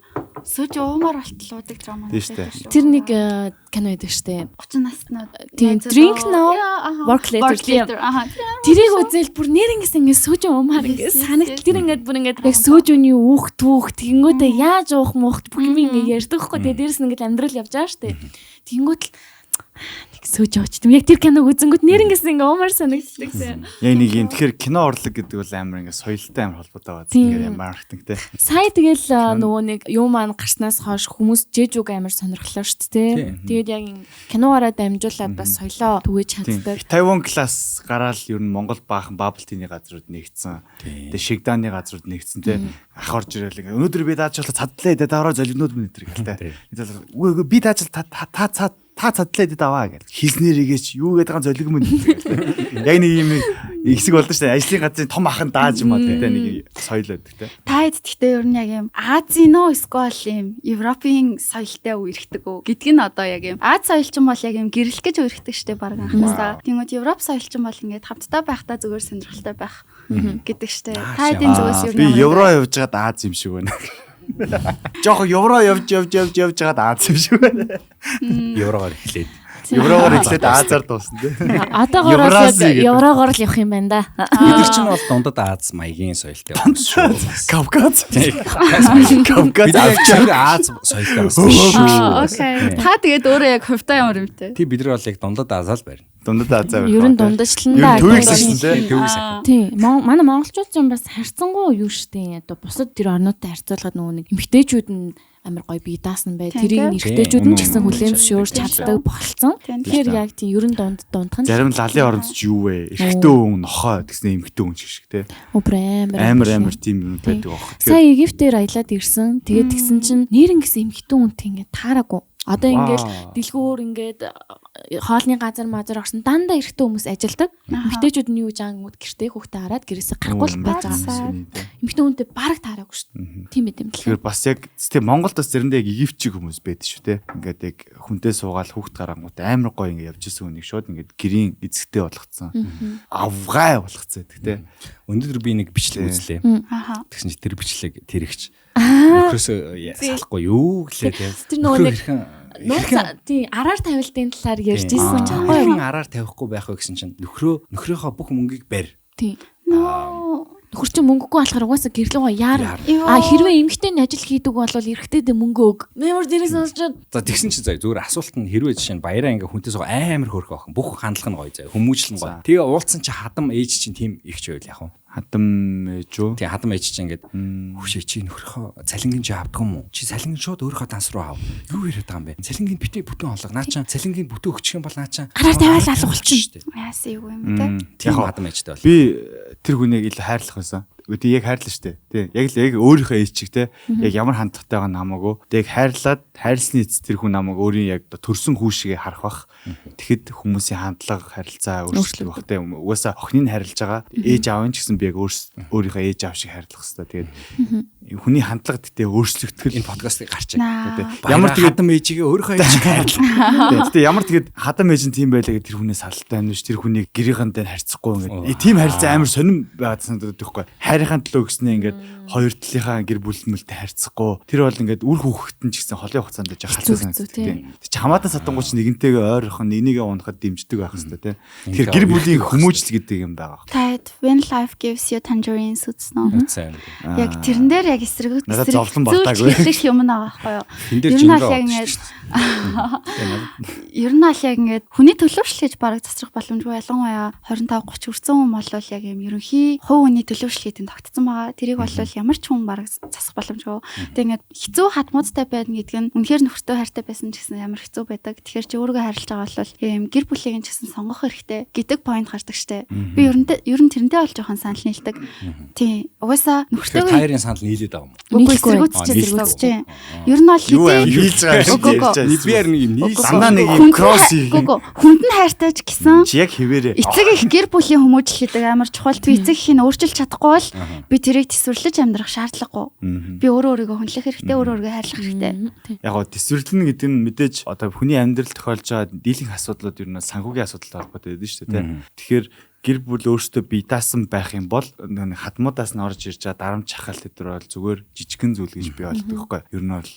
сүүж уумар болтол уудаг драман Тийм штэ. Тэр нэг кино байдаг штэ. 30 наснууд. Тийм, Drink Now, Work Later тийм. Аха. Тэрийг үзэл бүр нэрнгэс ингэ сүүжин уумаар ингэ Yes, yes, санагд yes. тэр ингээд бүр ингээд яг сүүжүний үүх түүх тэгэнгүүтээ яаж уух муух бүх юм ингэ ярьдаг хгүй тэгээ дээрэс нь ингээд амьдрал явж байгаа штэ. Тэгэнгүүт л нэг сүүж ууч тийм яг тэр киног үзэнгүүт нэрнгэс ингэ уумар санагддаг тийм. Яг нэг юм тэгэхээр кино орлог гэдэг бол амар ингээ соёлтой амар холбоотой байгаа. Тийм. Тэгэхээр маркетинг те. Сая тэгэл нөгөө нэг юм маань гарснаас хойш хүмүүс жэжүг амар сонирхлоо шүү дээ. Тийм. Тэгээд яг ингэ киногоороо дамжуулаад бас соёлоо түгээж Тийм. чаддаг. Тайван класс гараал ер нь Монгол баахан бабл тины газрууд нэгдсэн. Тэгээ Шигдааны газрууд нэгдсэн те. Ах орж ирэл ингээ өнөөдөр би даажчлаа цадлаа дэ давраа золигнууд мөн энэ гэл те. Үгүй үгүй би даажл та та та та цадлаа дэ даваа гэл. Хийснээрээгээч юу гэдэг ган золиг мөн энэ гэл те. Яг нэг юм хэсэг болдоо шүү дээ. Ажлын газрын том ахан дааж юм аа те нэг соёл байдаг те. Та хэд гэхдээ ер нь яг юм Азийн нөө эсвэл юм Европын соёлтой үерхдэг үү гэдг нь одоо яг юм Аз соёл ч юм бол яг юм гэрэл гэж үерхдэг штэ баг анхнаасаа. Тэнгүүд Европ соёл ч юм бол ингээд хамтдаа байхдаа зүгээр сонирхолтой байх гэдэг штэ. Та хэдийн зүгээс ер нь Би ямар евро явж байгаад Аз юм шиг байна. Жохо евро явж явж явж явж байгаад Аз юм шиг байна. Еврогоор эхлээд. Еврогоор эхлээд Азаар дуусна те. Одоогоор бол Еврази яг гэдэг. еврогоор л явах юм байна да. Бид нар чинь бол дундад Аз маягийн соёлтой хүмүүс шүү. Кавказ. Тийм. Кавказ маягийн. Кавказ Бид нар яг цэвэр Аз соёлтой бас биш шүү. Аа, окей. Та тэгээд өөрөө яг хувьдаа ямар юм те? Тий бид нар бол яг дундад Азаа л барина. Дундад Азаа Ер нь дундажландаа. Ер нь төвийг сахин те. Төвийг сахин. Тийм. Манай монголчууд ч юм бас харьцангуй юу штэ. Одоо бусад тэр орнуудтай харьцуулахад нөгөө нэг эмгтээчүүд нь амар гоё бие даасан бай. Тийм, Тэрийг тийм. нь эрэгтэйчүүд нь ч гэсэн Үнэн, хүлээн үнэн. зөвшөөрч чаддаг болцсон. Тийм. Тэгэхээр яг тийм ер нь дунд дундхан Зарим лалын оронд ч юу вэ? Эрэгтэй хүн нохой гэснээр эмэгтэй хүн ч гэх шиг те. Үгүй амар Амар амар тийм юм байдаг аах. Сая Египтээр аялаад ирсэн. Тэгээд тэгсэн чинь нэрэн гэсэн эмэгтэй хүнтэй ингээд таараагүй. Одоо ингээл дэлгүүр ингээд хоолны газар мазар орсон дандаа эрэгтэй хүмүүс ажилдаг. Эмэгтэйчүүд нь юу гэж ангууд гэртээ хүүхдээ хараад гэрээсээ гарахгүй л байж байгаа. Эмэгтэй хүнтэй бараг таараагүй шүү дээ. Тийм байт юм л. Тэгэхээр бас яг тийм Монголд бас заримдаа яг егивчиг хүмүүс байдаг шүү те. Ингээд яг хүнтэй суугаал хүүхд гарангууд амар гоё ингээд явж исэн хүнийг шууд ингээд гэрийн эзэгтэй болгоцсон. Авгай болгоцсон гэдэг те. Өнөөдөр би нэг бичлэг үзлээ. Тэгсэн чинь тэр бичлэг тэрэгч нөхрөөсөө салахгүй юу гэлээ те. Тэр нөгөө нэг нууц тийм араар тавилтын талаар ярьж исэн ч аахгүй юу. Араар тавихгүй байх вэ гэсэн чинь нөхрөөхөө бүх мөнгийг барь. Тийм. Нөхөр чинь мөнгөгүй болохоор угаасаа гэрлүүгээ яар. А хэрвээ эмэгтэй нь ажил хийдэг бол эрэгтэйдээ мөнгө өг. Нэмэр дээрээс сонсч. За тэгсэн чинь заяа зүгээр асуулт нь хэрвээ жишээ нь баяраа ингээ хүнтэй суугаа амар хөөрхөн охин бүх хандлага нь гоё заяа хүмүүжил нь гоё. Тэгээ уулцсан чи хадам ээж чинь тийм ихч байл яг уу. Хадам ээж үү? Тийм хадам ээж чинь ингээд хөшөө чи нөхрөхөө цалингийн чи авдаг юм уу? Чи цалингийн шууд өөрийнхөө данс руу ав. Юу яриад байгаа юм бэ? Цалингийн битээ бүтэн олго. Наа чан цалингийн бүтэн өгчих юм бол наа чан араар тавиал алга болчихно шүү дээ. Яасан юу юм бэ? Тийм хадам ээжтэй бол. Би тэр хүнийг илүү хайрлах байсан. Үгүй яг хайрлаа шүү дээ. Тий. Яг л яг өөрийнхөө ээж чиг те. Яг ямар хандлагатай байгаа нь хамаагүй. Тэг яг хайрлаад хайрлсны эцэс тэр хүн намайг өөрийн яг төрсөн хүү шигээ харах бах. Тэгэхэд хүмүүсийн хандлага, харилцаа өөрчлөх бах те. Угаасаа охиныг хайрлаж байгаа. Ээж аав нь ч гэсэн би яг өөрийнхөө ээж аав шиг хайрлах хэвээр. Тэгээд хүний хандлага гэтээ өөрчлөгдөх энэ подкастыг гарч. Ямар тэгээд хадам ээжигээ өөрийнхөө ээж шиг хайрлаа. Гэтээ ямар тэгээд хадам ээж нь тийм байлаа гэд тэр хүнээс салалтай байна биш. Тэр хүнийг гэрийнхэн дээр харьцахгүй ингээд. Тийм харилцаа амар сонирн байгаад санагдаад байхгүй. Хайрынхаа төлөө гэснээ ингээд хоёр талынхаа гэр бүл мөлтэй харьцахгүй. Тэр бол ингээд үр хүүхэд нь ч гэсэн холын хугацаанд жоо халтай санагддаг. Тэг чи хамаатан сатангууч нэгэнтэйгээ ойрхон нэгнийгээ унахад дэмждэг байх хэвээр тий. Тэгэхээр гэр бүлийн хүмүүжил гэдэг юм байгаа. Таад When Life Gives You Tangerines үзсэн үү? Яг тэрэн дээр яг эсрэг эсрэг юм байгаа байхгүй юу? Ер нь бол яг ингээд ер нь бол яг ингээд хүний төлөвшил гэж бараг засрах боломжгүй. Ялангуяа 25 30 хүрсэн хүн бол яг юм ерөнхий хувь хүний төлөвшил гэдэг нь тогтцсон байгаа. Тэрийг бол ямар ч хүн бараг засах боломжгүй. Тэгээ ингээд хэцүү хатмуудтай байна гэдэг нь үнэхээр нөхөртөө хайртай байсан ч гэсэн ямар хэцүү байдаг. Тэгэхээр чи өөрийгөө хайрлаж байгаа бол юм гэр бүлийг нь ч гэсэн сонгох хэрэгтэй гэдэг point гардаг штэ. Би ер нь тэрнтэй бол жоохон санал нийлдэг. Тийм. Угаасаа нөхөртөө хайрын санал нийлээд байгаа юм. Үгүй эсэргүүцэж. Ер нь бол хэдий хийж байгаа юм. Би яг нэг юм нийл дандаа нэг юм кросс хийх. Үгүй хүнд нь хайртай ч гэсэн чи яг хэвээрээ. Эцэг их гэр бүлийн хүмүүжил гэдэг амар чухал. Би эцэг эхийн өөрчилж чадахгүй бол би тэрийг төсвөрлөж амьдрах шаардлагагүй. Би өөрөө өөрийгөө хүндлэх хэрэгтэй, өөрөө өөрийгөө хайрлах хэрэгтэй. Яг гоо төсвөрлөнө гэдэг нь мэдээж одоо хүний амьдрал тохиолж байгаа дийлэнх асуудлууд ер нь санхүүгийн асуудалтай холбоотой байдаг шүү дээ, тийм. Тэгэхээр гэр бүл өөрсдөө бие даасан байх юм бол нэг хадмуудаас нь орж ирж байгаа дарамт чахалт өдр бол зүгээр жижигхэн зүйл гэж би боддог байхгүй. Ер нь бол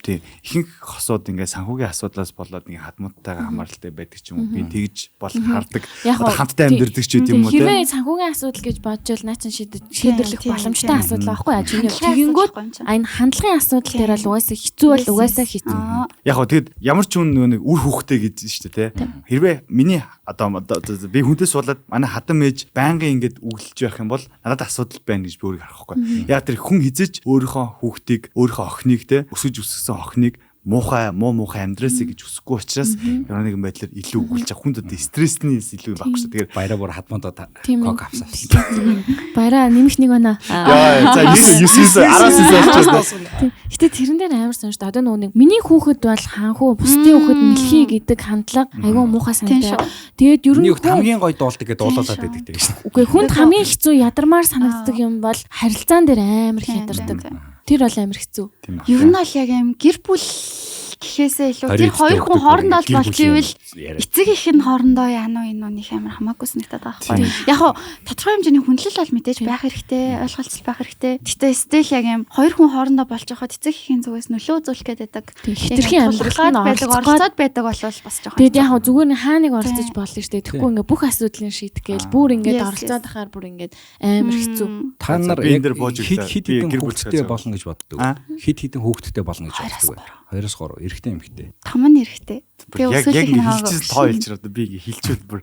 тийм ихэнх хосууд ингээд санхүүгийн асуудлаас болоод нэг хадмуудтайгаа хамааралтай байдаг ч юм уу. Би тэгж бол хардаг. Одоо хамтдаа амьдардаг ч гэдэм юм уу тийм. Хэрвээ санхүүгийн асуудал гэж бодож бол наа чин шийдвэрлэх боломжтой асуудал байхгүй яа. Чиний тэгэнгүүт а энэ хандлагын асуудал дээр бол угаасаа хэцүү бол угаасаа хэцүү. Яг гоо тэгэд ямар ч хүн нэг үр хүүхдээ гэж шүү дээ тийм. Хэрвээ миний одоо би хүнтэй суулаад манай хадам ээж байнгын ингээд үгэлж байх юм бол надад асуудал байна гэж би өөрийг харах байхгүй. Яг тэр хүн хизэж өөрийнхөө хүүхдийг, өөрийнхөө охиныг те өсөж өсгсөн охиныг муухай муу муухай амьдраасаа гэж хүсэхгүй учраас ямар нэгэн байдлаар илүү үгэлж байгаа. Хүнд одоо стрессний илүү байхгүй шүү. Тэгэхээр баяраа бүр хадмандаа кок авсан. Баяраа нэмэх нэг байна. Яа за 9 9 10 болчихсон. Гэтэ тэрэн дээр амар сонирхолтой. Одоо нөгөө нэг миний хүүхэд бол хаанхуу бусдын хүүхэд мэлхий гэдэг хандлага айгүй муухай санагдав. Тэгээд ер нь хамгийн гоё дуулдаг гэдээ дуулуулад байдаг тийм шүү. Үгүй хүнд хамгийн хэцүү ядармаар санагддаг юм бол харилцаан дээр амар их ядардаг. Тэр бол амар хэцүү. Ер нь бол яг юм гэр бүл гэхээсээ илүү тэр хоёр хүн хоорондоо л болж ивэл эцэг их нь хоорондоо яана уу энэ нүх амар хамаагүй санагдаад байгаа байхгүй. Яг хоо тодорхой хэмжээний хүндлэл бол мэдээж байх хэрэгтэй, ойлголцол байх хэрэгтэй. Гэтэ стил яг юм хоёр хүн хоорондоо болж байхад эцэг эхийн зүгээс нөлөө үзүүлэх гээд байдаг. Хитрхийн амьдрал нь байдаг, оролцоод байдаг бол бас жоохон. Тэгээд яг хоо зүгээр нь хаа нэг оролцож болно шүү дээ. Тэгэхгүй ингээ бүх асуудлыг шийдэх гээл бүр ингээд оролцоод ахаар бүр ингээд амар хэцүү. Та нар хэд хэдэн хүүхэдтэй болно гэж боддог. Хэд хэдэн хүүхэдтэй болно гэж боддог. 2-3 эрэгтэй эмэгтэй. Том нь эрэгтэй. Би яг яг хэлчихсэн тоо хэлчихэр одоо би ингээ хэлчихвэл бүр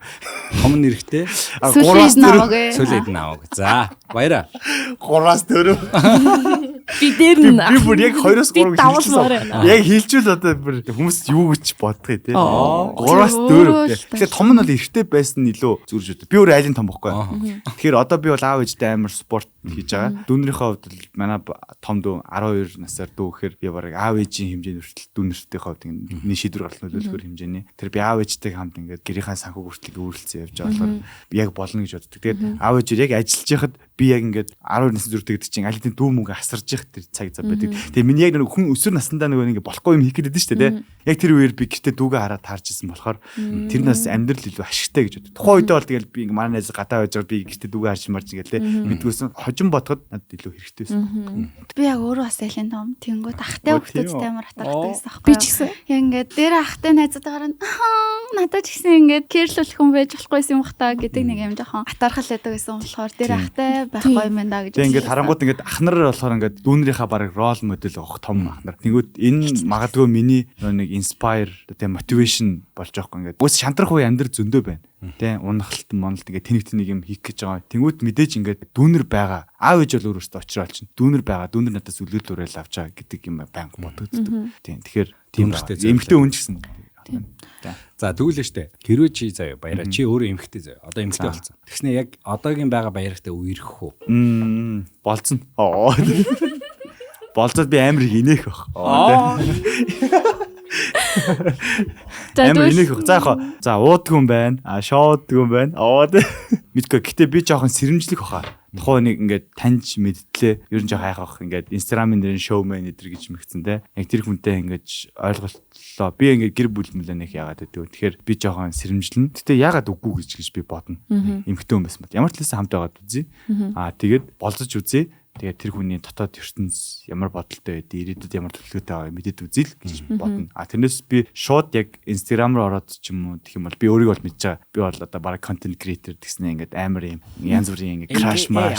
том нь эрэгтэй. 3-4 сүүлийн хэдэн аваг. За баяраа. 3-4. Би дээр нь би бүр яг 2-3 хэлчихсэн. Яг хэлчихвэл одоо бүр хүмүүс юу гэж бодох юм те. 3-4. Тэгэхээр том нь бол эрэгтэй байсан нь илүү зүрж үү. Би өөр айлын том бохгүй. Тэгэхээр одоо би бол аав ээжтэй амар спорт хийж байгаа. Дүүнэрийнхээ хувьд бол манай том дүү 12 насаар дүү гэхээр би бараг аав ээжийн хэмжээний хүртэл дүүнэртийн хувьд ингэ шийдвэр гаргах нөлөөлөхөр хэмжээний. Тэр би аав ээжтэйг хамт ингээд гэрийнхаа санхүүг хүртэл үүрэлцэн явж байгаа болохоор яг болно гэж боддог. Тэгээд аав ээжээр яг ажиллаж байхад би яг ингээд 12 насны зүртэй гэдэг чинь аль хэдийн дүү мөнгө асарж явах тэр цаг зав байдаг. Тэгээ миний яг нэг хүн өсвөр насндаа нөгөө ингээд болохгүй юм хийх гээд байдаг шүү дээ, тэ. Яг тэр үеэр би гэртээ дүүгээ хараад таарч исэн болохоор тэр нас амьдрал илүү ашигтай гэж боддог. Тухайн үедээ бол тэгэл би ингээд манай найз гадаа байж байгаа би гэртээ дүүгээ харж марж ингээд тэ мэдгүйсэн хожим бодоход надад илүү хэрэгтэй байсан. Би яг өөрөө бас айлын том. Тэнгүүд ахтай хүүхдүүдтэй амар атархдаг байсан аахгүй. Би ч гэсэн. Яг ингээд дээр ахтай найзуудаагаар нь надад ч гэсэн ингээд кэрлүүлэх хүн байж болохгүйсэн юм бах та гэдэг нэг юм жоохон атархал байдаг гэсэн болохоор дээр ахтай байхгүй юм байна да гэж. Тэгээ ингээд харангууд ингээд ах нар болохоор ингээд дүүнэрийнхаа бараг рол модель авах том ах нар. Тэнгүүд энэ магадгүй миний нэг inspire тэгээ motivation болж байгаа юм ингээд. Үгүй шантрах үе амьдрал зөндөө байна. Тэ унахалт монолт ингээд тэнэг тэнэг юм хийх гэж байгаа. Тэнгүүд мэдээж ингээд дүүнер байгаа. Аав ээж бол өөрөөсөө очроо олчихно. Дүүнер байгаа. Дүүнер надаас үлгэр дуурайл авч байгаа гэдэг юм байнга бодогддог. Тийм. Тэгэхээр тийм эмэгтэй хүн ч гэсэн. За тэгвэл штэ. Хэрвээ чи заяа баяраа чи өөрөө эмэгтэй заяа. Одоо эмэгтэй болсон. Тэгснэ яг одоогийн байгаа баяртай үерх үү? Болцсон. Болцоод би амар их инээх бах. Амар инээх бах. За яг за уудгүй юм байна. А шоудгүй юм байна. Аа мэдгүй. Гэтэ би жоохон сэрэмжлэх баха. Тухайн нэг ингээд таньж мэдтлээ. Ер нь жоохон хайх бах. Ингээд Instagram-ын нэрэн шоумен эдэр гэж мэгцэн те. Яг тэр хүнтэй ингээд ойлголтлоо. Би ингээд гэр бүл мөлөө нэг яагаад гэдэг. Тэгэхээр би жоохон сэрэмжлэн. Гэтэ яагаад үгүй гэж би бодно. Эмэгтэй хүн байсан бод. Ямар ч талаас хамт байгаад үзье. Аа тэгээд болзож үзье. Тэгээд тэр хүний дотоод ертөнц ямар бодолтой байдгийг, ирээдүйд ямар төлөвлөгөөтэй байгааг мэдээд үзье л гэж бодно. А тэрнээс би шууд яг Instagram руу ороод ч юм уу гэх юм бол би өөрийгөө бол мэдж байгаа. Би бол одоо бараг content creator гэснээр ингээд амар юм янз бүрийн ингээд crash марш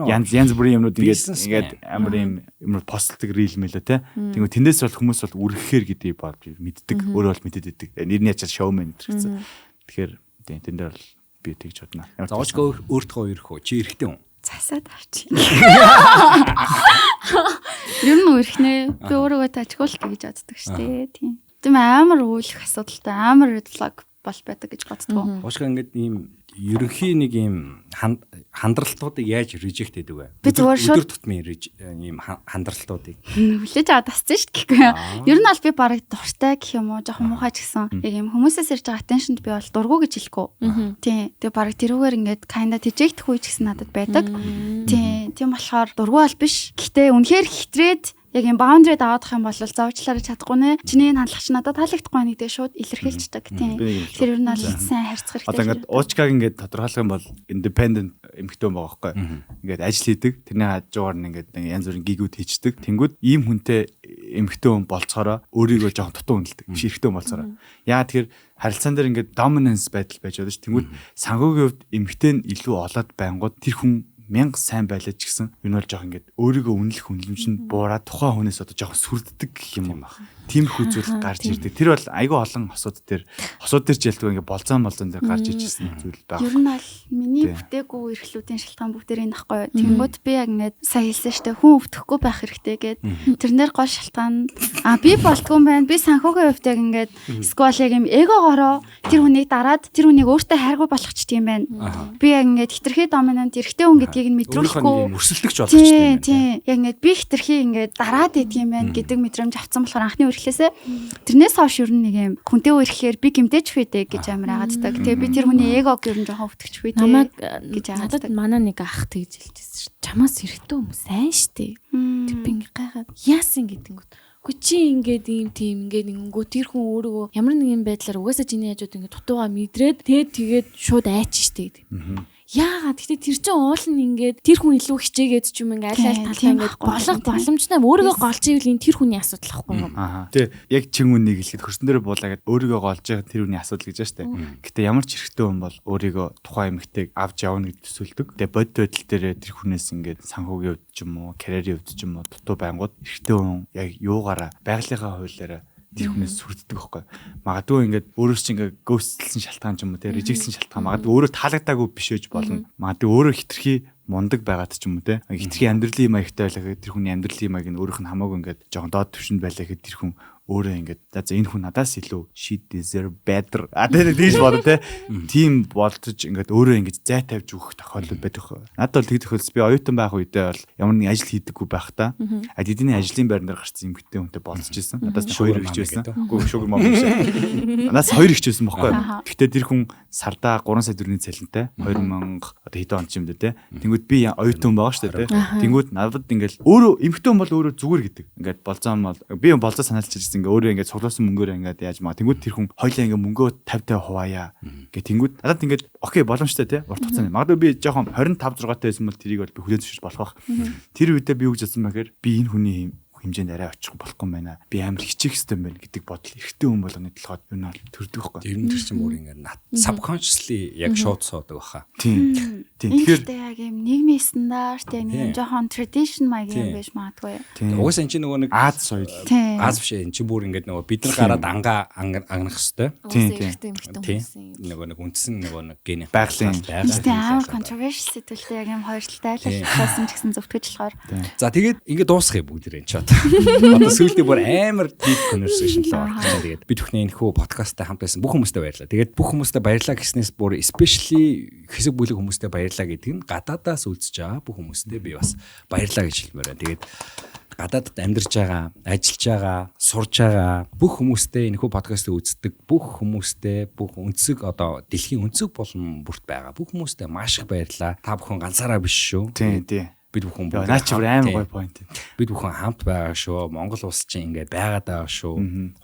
янз бүрийн юмнууд ингээд амар юм юмнууд постлдог reel мэлээ те. Тэгмээ тэндээс бол хүмүүс бол үргэхээр гэдгийг бол мэддэг. Өөрөө бол мэдээд идэг. Нэрний ачаал showman гэдэг гэсэн. Тэгэхээр тийм тэн дээр бол би тэгж бодно. Зоочгүй өөртөө ирэх үү? Чи эрэхтэй хүн? Засаад авчих. Ер нь үерхнэ. Би өөрийгөө тажгуул гэж боддог шүү дээ. Тийм. Тийм амар үүлэх асуудалтай, амар red flag бол байдаг гэж боддгоо. Уушгаа ингээд ийм ерөнхий нэг ийм хандралтуудыг яаж reject хийдэг вэ? Би зүгээр шууд өдөр тутмын ийм хандралтуудыг хүлээж аваад тассан шүү дээ гэхгүй. Ер нь бол би бараг дуртай гэх юм уу, жоохон муухай ч гэсэн яг ийм хүмүүсээс ирж байгаа attention-д би бол дургу гэж хэлэхгүй. Тийм. Тэгээ бараг тэрүүгээр ингээд kinda тэжээгдэх үе ч гэсэн надад байдаг. Тийм. Тийм болохоор дургу бол биш. Гэхдээ үнэхээр хитрээд яг юм boundary дагаадах юм бол зовчлаарай чадахгүй нэ. Чиний энэ хандлага чи надад таалагдахгүй байна гэдэг шууд илэрхийлждэг. Тийм. Тэр ер нь бол сайн харьцах хэрэгтэй. Одоо ингээд уучкаг ингээд тодорхойлох юм бол independent эмэгтэй хүн байгаа байхгүй. Ингээд ажил хийдэг. Тэрний хажуугаар нь ингээд янз бүрийн гигүүд хийчдэг. Тэнгүүд ийм хүнтэй эмэгтэй хүн болцоороо өөрийгөө жоохон дутуу үнэлдэг. Биш эрэгтэй хүн болцоороо. Яа тэгэхээр харилцаан дээр ингээд dominance байдал байж байгаа ш. Тэнгүүд санхүүгийн хувьд эмэгтэй нь илүү олоод байнгут тэр хүн мянга сайн байлаа ч гэсэн энэ бол жоох ингээд өөрийгөө үнэлэх үнэлэмж нь буураад тухайн хүнээс одоо жоох сүрддэг гэх юм уу. Тиймэрхүү зүйл гарч ирдэг. Тэр бол айгүй олон хосууд дээр ч ялдгүй ингээд болзон дээр гарч ижсэн зүйл байна. Ер нь бол миний бүтээгүй эрхлүүдийн шалтгаан бүгдээр энэ ахгүй. Тэнгүүд би яг ингээд сая хэлсэн штэ хүн өвдөхгүй байх хэрэгтэй гэд. Тэрнэр гол шалтгаан би болтгүй юм байна. Би санхүүгийн хувьд яг ингээд сквал яг юм эгогоороо тэр хүнийг дараад тэр хүнийг өөртөө хайргүй болгоч тийм байна. Би яг ингээд хитрхи доминант эрэгтэй хүн гэдгийг нь мэдрүүлэхгүй өрсөлдөгч болгоч тийм байна. Тийм. Яг ингээд би хитрхи ингээд дараад идэх юм байна гэдэг мэдрэмж авсан болохоор анхны үерхлээсээ тэрнээс хойш ер нь нэг юм хүнтэй үерхэхээр би гэмтээч хүйдэ гэж амар агааддаг. Тэгээ би тэр хүний эгог ер нь жоохон өвтгч хүйдэ гэж агааддаг. Надад манай нэг ах тэгж хэлчихсэн шүү. Чамаас эрэгтэй хүмүүс сайн штэ. Тэр би ингээ гайхаад яасан гэдингүүт. Үгүй чи ингээд ийм тийм ингээд ингэнгүү тэр хүн өөрийгөө ямар нэгэн байдлаар угаасаа чиний хажууд ингээд дутуугаа мэдрээд тэгээд шууд айч штэ гэдэг. Яагаад? Гэтэ тэр чинь уул нь ингээд тэр хүн илүү хичээгээд ч юм ингээд аль аль талаа ингээд болох боломжтой өөрийгөө голж ивэл энэ тэр хүний асуудал ахгүй юу? Аа. Тэ яг чин үнийг хэлэхэд хөрсөн дээр буулаа гэд өөрийгөө голж байгаа тэр хүний асуудал гэж байна штэ. Гэтэ ямар ч эрэгтэй хүн бол өөрийгөө тухайн эмэгтэйг авч явна гэж төсөөлдөг. Тэгээ бодит байдал дээр тэр хүнээс ингээд санхүүгийн хувьд ч юм уу, карьерийн хувьд ч юм уу дутуу байнгут эрэгтэй хүн яг юугаараа байгалийнхаа хуулиараа тэр хүнээс сүрддэг байхгүй. Магадгүй ингээд өөрөөс чинь ингээд гөөсөлсөн шалтгаан ч юм уу те режектсэн шалтгаан магадгүй өөрөө таалагдаагүй биш байж болно. Магадгүй өөрөө хитрхи мундаг байгаад ч юм уу те хитрхи амьдралын маягтай байлаа гэхэд тэр хүний амьдралын маяг нь өөрийнх нь хамаагүй ингээд жоохон доод түвшинд байлаа гэхэд тэр хүн Өөрөө ингээд за энэ хүн надаас илүү she deserve better. А тэр тийж бодоо те. Тийм болдож ингээд өөрөө ингээд зай тавьж өгөх тохиолдол байдаг хөө. Надад бол тэг тохиолдол би оюутан байх үедээ бол ямар нэг ажил хийдэггүй байхдаа а тэдний ажлын байран дээр гарсан эмэгтэй хүнтэй болцож исэн. Надаас Sugar хоёр mama ихч байсан. гэдэг. Үгүй sugar mama биш. Надаас хоёр ихч байсан бохгүй. Гэхдээ тэр хүн сардаа 3 сая төгрөгийн цалинтай 2000 одоо хэдэн он ч юм дээ те. Тэнгүүд би оюутан байгаа шүү дээ те. Тэнгүүд надад ингээл өөрөө эмэгтэй хүн бол өөрөө зүгээр гэдэг. Ингээд болзоо мол би болзоо санаалж ирсэн ингээ өөрөө ингээд цуглуулсан мөнгөөр ингээд яаж маа. Тэнгүүд тэр хүн хоёлаа ингээ мөнгөө 50 50 хуваая. Гэ тэнгүүд надад ингээд окей боломжтой те. Урт хугацаанд. Магадгүй би жоохон 25 6 таа байсан бол тэрийг бол би хүлээн зөвшөөрч болох байх. Тэр үедээ би юу гэж бодсон бэ гэхээр би энэ хүний хэмжээнд арай очих болохгүй юм байна. Би амар хичээх ёстой юм байна гэдэг бодол эрэгтэй хүн болгоны толгойд юу нь бол төрдөг байхгүй. Тэр нь тэр чинь бүр ингээд subconsciously яг шууд суудаг баха. Тийм. Тийм. Энэ Тэгэхээр гэхдээ яг юм нийгмийн стандарт яг нэг юм Тийм. жоохон tradition маягийн Тийм. юм байж магадгүй. тийм. Угаасаа эн чинь нөгөө нэг Аз соёл. Тийм. Аз биш эн чинь бүр ингээд нөгөө бид нар гараад ангаа агнах хэвээр. Тийм, Угаасаа тийм. эрэгтэй эмэгтэй Тийм. хүмүүсийн Нөгөө нэг үндсэн нөгөө нэг гений Байгалийн. Гэхдээ амар controversial сэдвэлтэй яг юм хоёр талтай л Тийм. байсан ч гэсэн зөвтгөж болохоор. За тэгээд ингээд дуусгах юм бүгд энэ чат. Одоо сүүлдээ бүр амар deep conversation л орох гэж байна. Тэгээд бид бүхний энэхүү подкасттай хамт байсан бүх хүмүүстээ баярлалаа. Тэгээд бүх хүмүүстээ баярлалаа гэснээс бүр especially хэсэг бүлэг хүмүүстээ баярлалаа гэдэг нь гадаадаас үлдэж байгаа бүх хүмүүстээ би бас баярлалаа гэж хэлмээр байна. Тэгээд гадаадд амьдарч байгаа, ажиллаж байгаа, сурж байгаа бүх хүмүүстээ энэхүү подкастыг үздэг бүх хүмүүстээ бүх өнцөг одоо дэлхийн өнцөг болон бүрт байгаа бүх хүмүүстээ маш их баярлалаа. Та бүхэн ганцаараа биш шүү. Тийм, тийм. Бид бүхэн Яа, бүгд наа чи бүр амар Тийм. гоё point. Бид бүхэн хамт байгаа шүү. Монгол улс чинь ингээд байгаад байгаа шүү.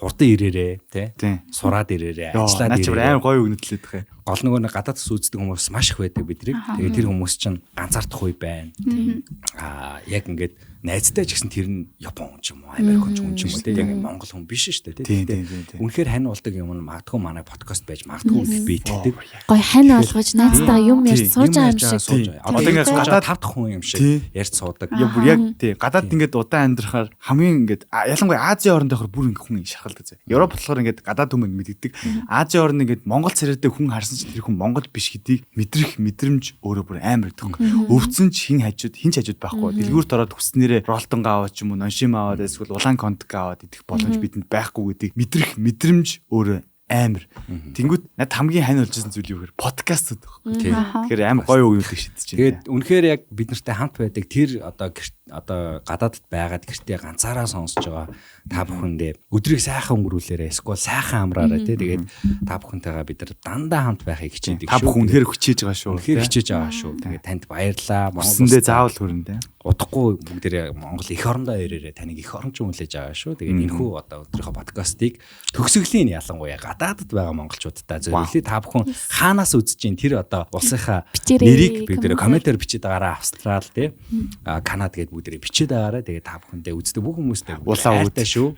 Хурдан ирээрээ, тий? Тийм. Сураад ирээрээ, Яа, ажиллаад наа чи бүр ирээрээ. амар гоё өгнөдлээд байгаа юм. Гол нөгөө нэг гадаадс үздэг хүмүүс маш их байдаг бидрийг. Тэгээ тэр хүмүүс чинь ганцаардах үе байна. Аа, яг ингээд найзтай ч гэсэн тэр нь Япон хүн ч юм уу, Америк хүн ч юм уу, тий? Яг Монгол хүн биш шүү дээ, Тийм, тий? тийм, тийм, тийм. Үнэхээр хань болдог юм нь магадгүй манай подкаст байж магадгүй гэж би итгэдэг. Гой хань олгож найзтайгаа юм ярьж Тийм, сууж байгаа юм ярьж шиг. сууж Тийм. байгаа. Одоо Одоо ингээд ингээд гадаад гадаад- тав дахь хүн юм шиг Тийм. ярьж суудаг. Яа бүр яг тий гадаад ингээд удаан амьдрахаар хамгийн ингээд ялангуяа Азийн оронд байхаар бүр ингээд хүн шархалдаг зэ. Европ болохоор ингээд гадаад хүмүүс мэддэг. Азийн оронд ингээд Монгол царайтай хүн харсан чинь тэр хүн Монгол биш гэдгийг мэдрэх мэдрэмж өөрөө бүр амар гэдэг. Өвцөн ч хин хажууд хин ч хажууд байхгүй. Дэлгүүрт ороод хүснээрээ ролтонго аваад ч юм уу ноншим аваад эсвэл улаан контк аваад идэх боломж бидэнд байхгүй гэдгийг мэдрэх мэдрэмж өөрөө амар. Тэнгүүд над хамгийн хань болж исэн зүйл юу гэхээр подкастууд байхгүй. Тийм. Тэгэхээр амар гоё үгнүүдийг шидэж байна. Тэгээд үнэхээр яг бид нартай хамт байдаг тэр одоо одоо гадаадд байгаад гэртээ ганцаараа сонсож байгаа та бүхэндээ өдрийг сайхан өнгөрүүлээрэй эсвэл сайхан амраарай тий тэгээд та бүхэнтэйгээ бид нар дандаа хамт байхыг хичээдэг Та бүхэн үнэхээр хүчээж байгаа шүү. үнэхээр хичээж байгаа шүү. Тэгээд танд баярлалаа. Монгол Хүссэндээ улсад заавал хүрнэ те. удахгүй бүгдээрээ Монгол эх орондоо ирээрээ таныг эх орон ч хүлээж байгаа шүү. Тэгээд энэхүү одоо өдрийнхөө подкастыг төгсгөлийн ялангуяа гадаадд байгаа монголчуудтай зориулъя. Та бүхэн хаанаас үзэж чинь тэр одоо улсынхаа Бичээрэй, нэрийг бүгдээрээ комментээр. комментээр бичээд байгаараа Австрал тий Канад гээд бүгдээрээ бичээд байгаараа. Тэгээд та бүхэндээ үздэг бүх хүмүүстээ Улаан хайртай шүү.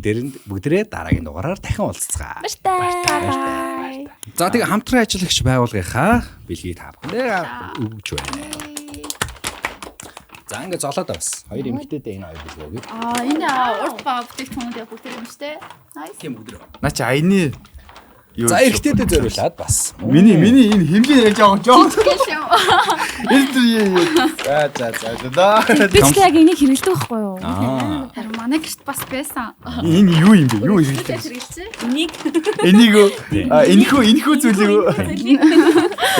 Тэгээд бүгдээрээ дараагийн дугаараар дахин уулзцгаая. Баяртай. За тэгээ хамтран ажиллагч байгуулгынхаа бэлгийг та бүхэндээ өгч байна. За ингээ золоод бас. Хоёр эмэгтэйдээ энэ хоёр бэлэг өгье. Аа энэ урт ба бүтээгдэхүүнүүд яг бүгд юм шүү дээ. Nice. Тийм бүгд. Наа чи аяны юу За эрэгтэйдээ зориулаад бас. Миний миний энэ хэмжээ яаж байгаа жоо. Гэл юм. Энэ тэр За за за за. Би ч яг энийг хэрэглэдэг байхгүй юу? Аа. Харин манай гэрт бас байсан. Энэ юу юм бэ? Юу хэрэглээ? Хэрэглэсэн. Энийг Энийг энэхүү энэхүү зүйлийг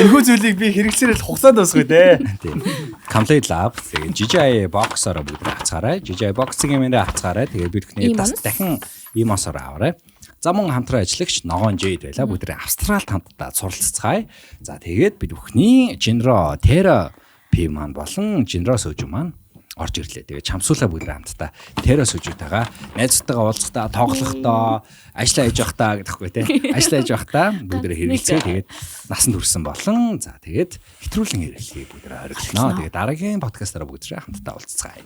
энэхүү зүйлийг би хэрэглэсээр л хугацаанд дуусгая дээ. Тийм. Complete Lab тэгээ GGI box-ороо бүгд авцгаарай. GGI box-ийн мэрэ авцгаарай. Тэгээ бид бүхний Ийм бас онс. дахин ийм онсоор аваарай. За мөн хамтран ажиллагч Ногоон Жэйд байлаа. Бүгд Австралид хамтдаа суралцгаая. За тэгээд бид бүхний Жинро Тера Пи маань болон Жинро Сожу маань орж ирлээ. Тэгээд чамсуулаа бүгд хамтдаа Тера Сожутайгаа найзтайгаа уулзахдаа, тоглохдоо, ажиллаа хийж байхдаа гэдэхгүй те. Ажиллаа хийж байхдаа бүгд хэрэгэлцээ. Тэгээд насанд хүрсэн болон за тэгээд хэтрүүлэн хэрэглэхийг бүгд оргилно. Тэгээд дараагийн подкастаараа бүгд хамтдаа уулзцгаая.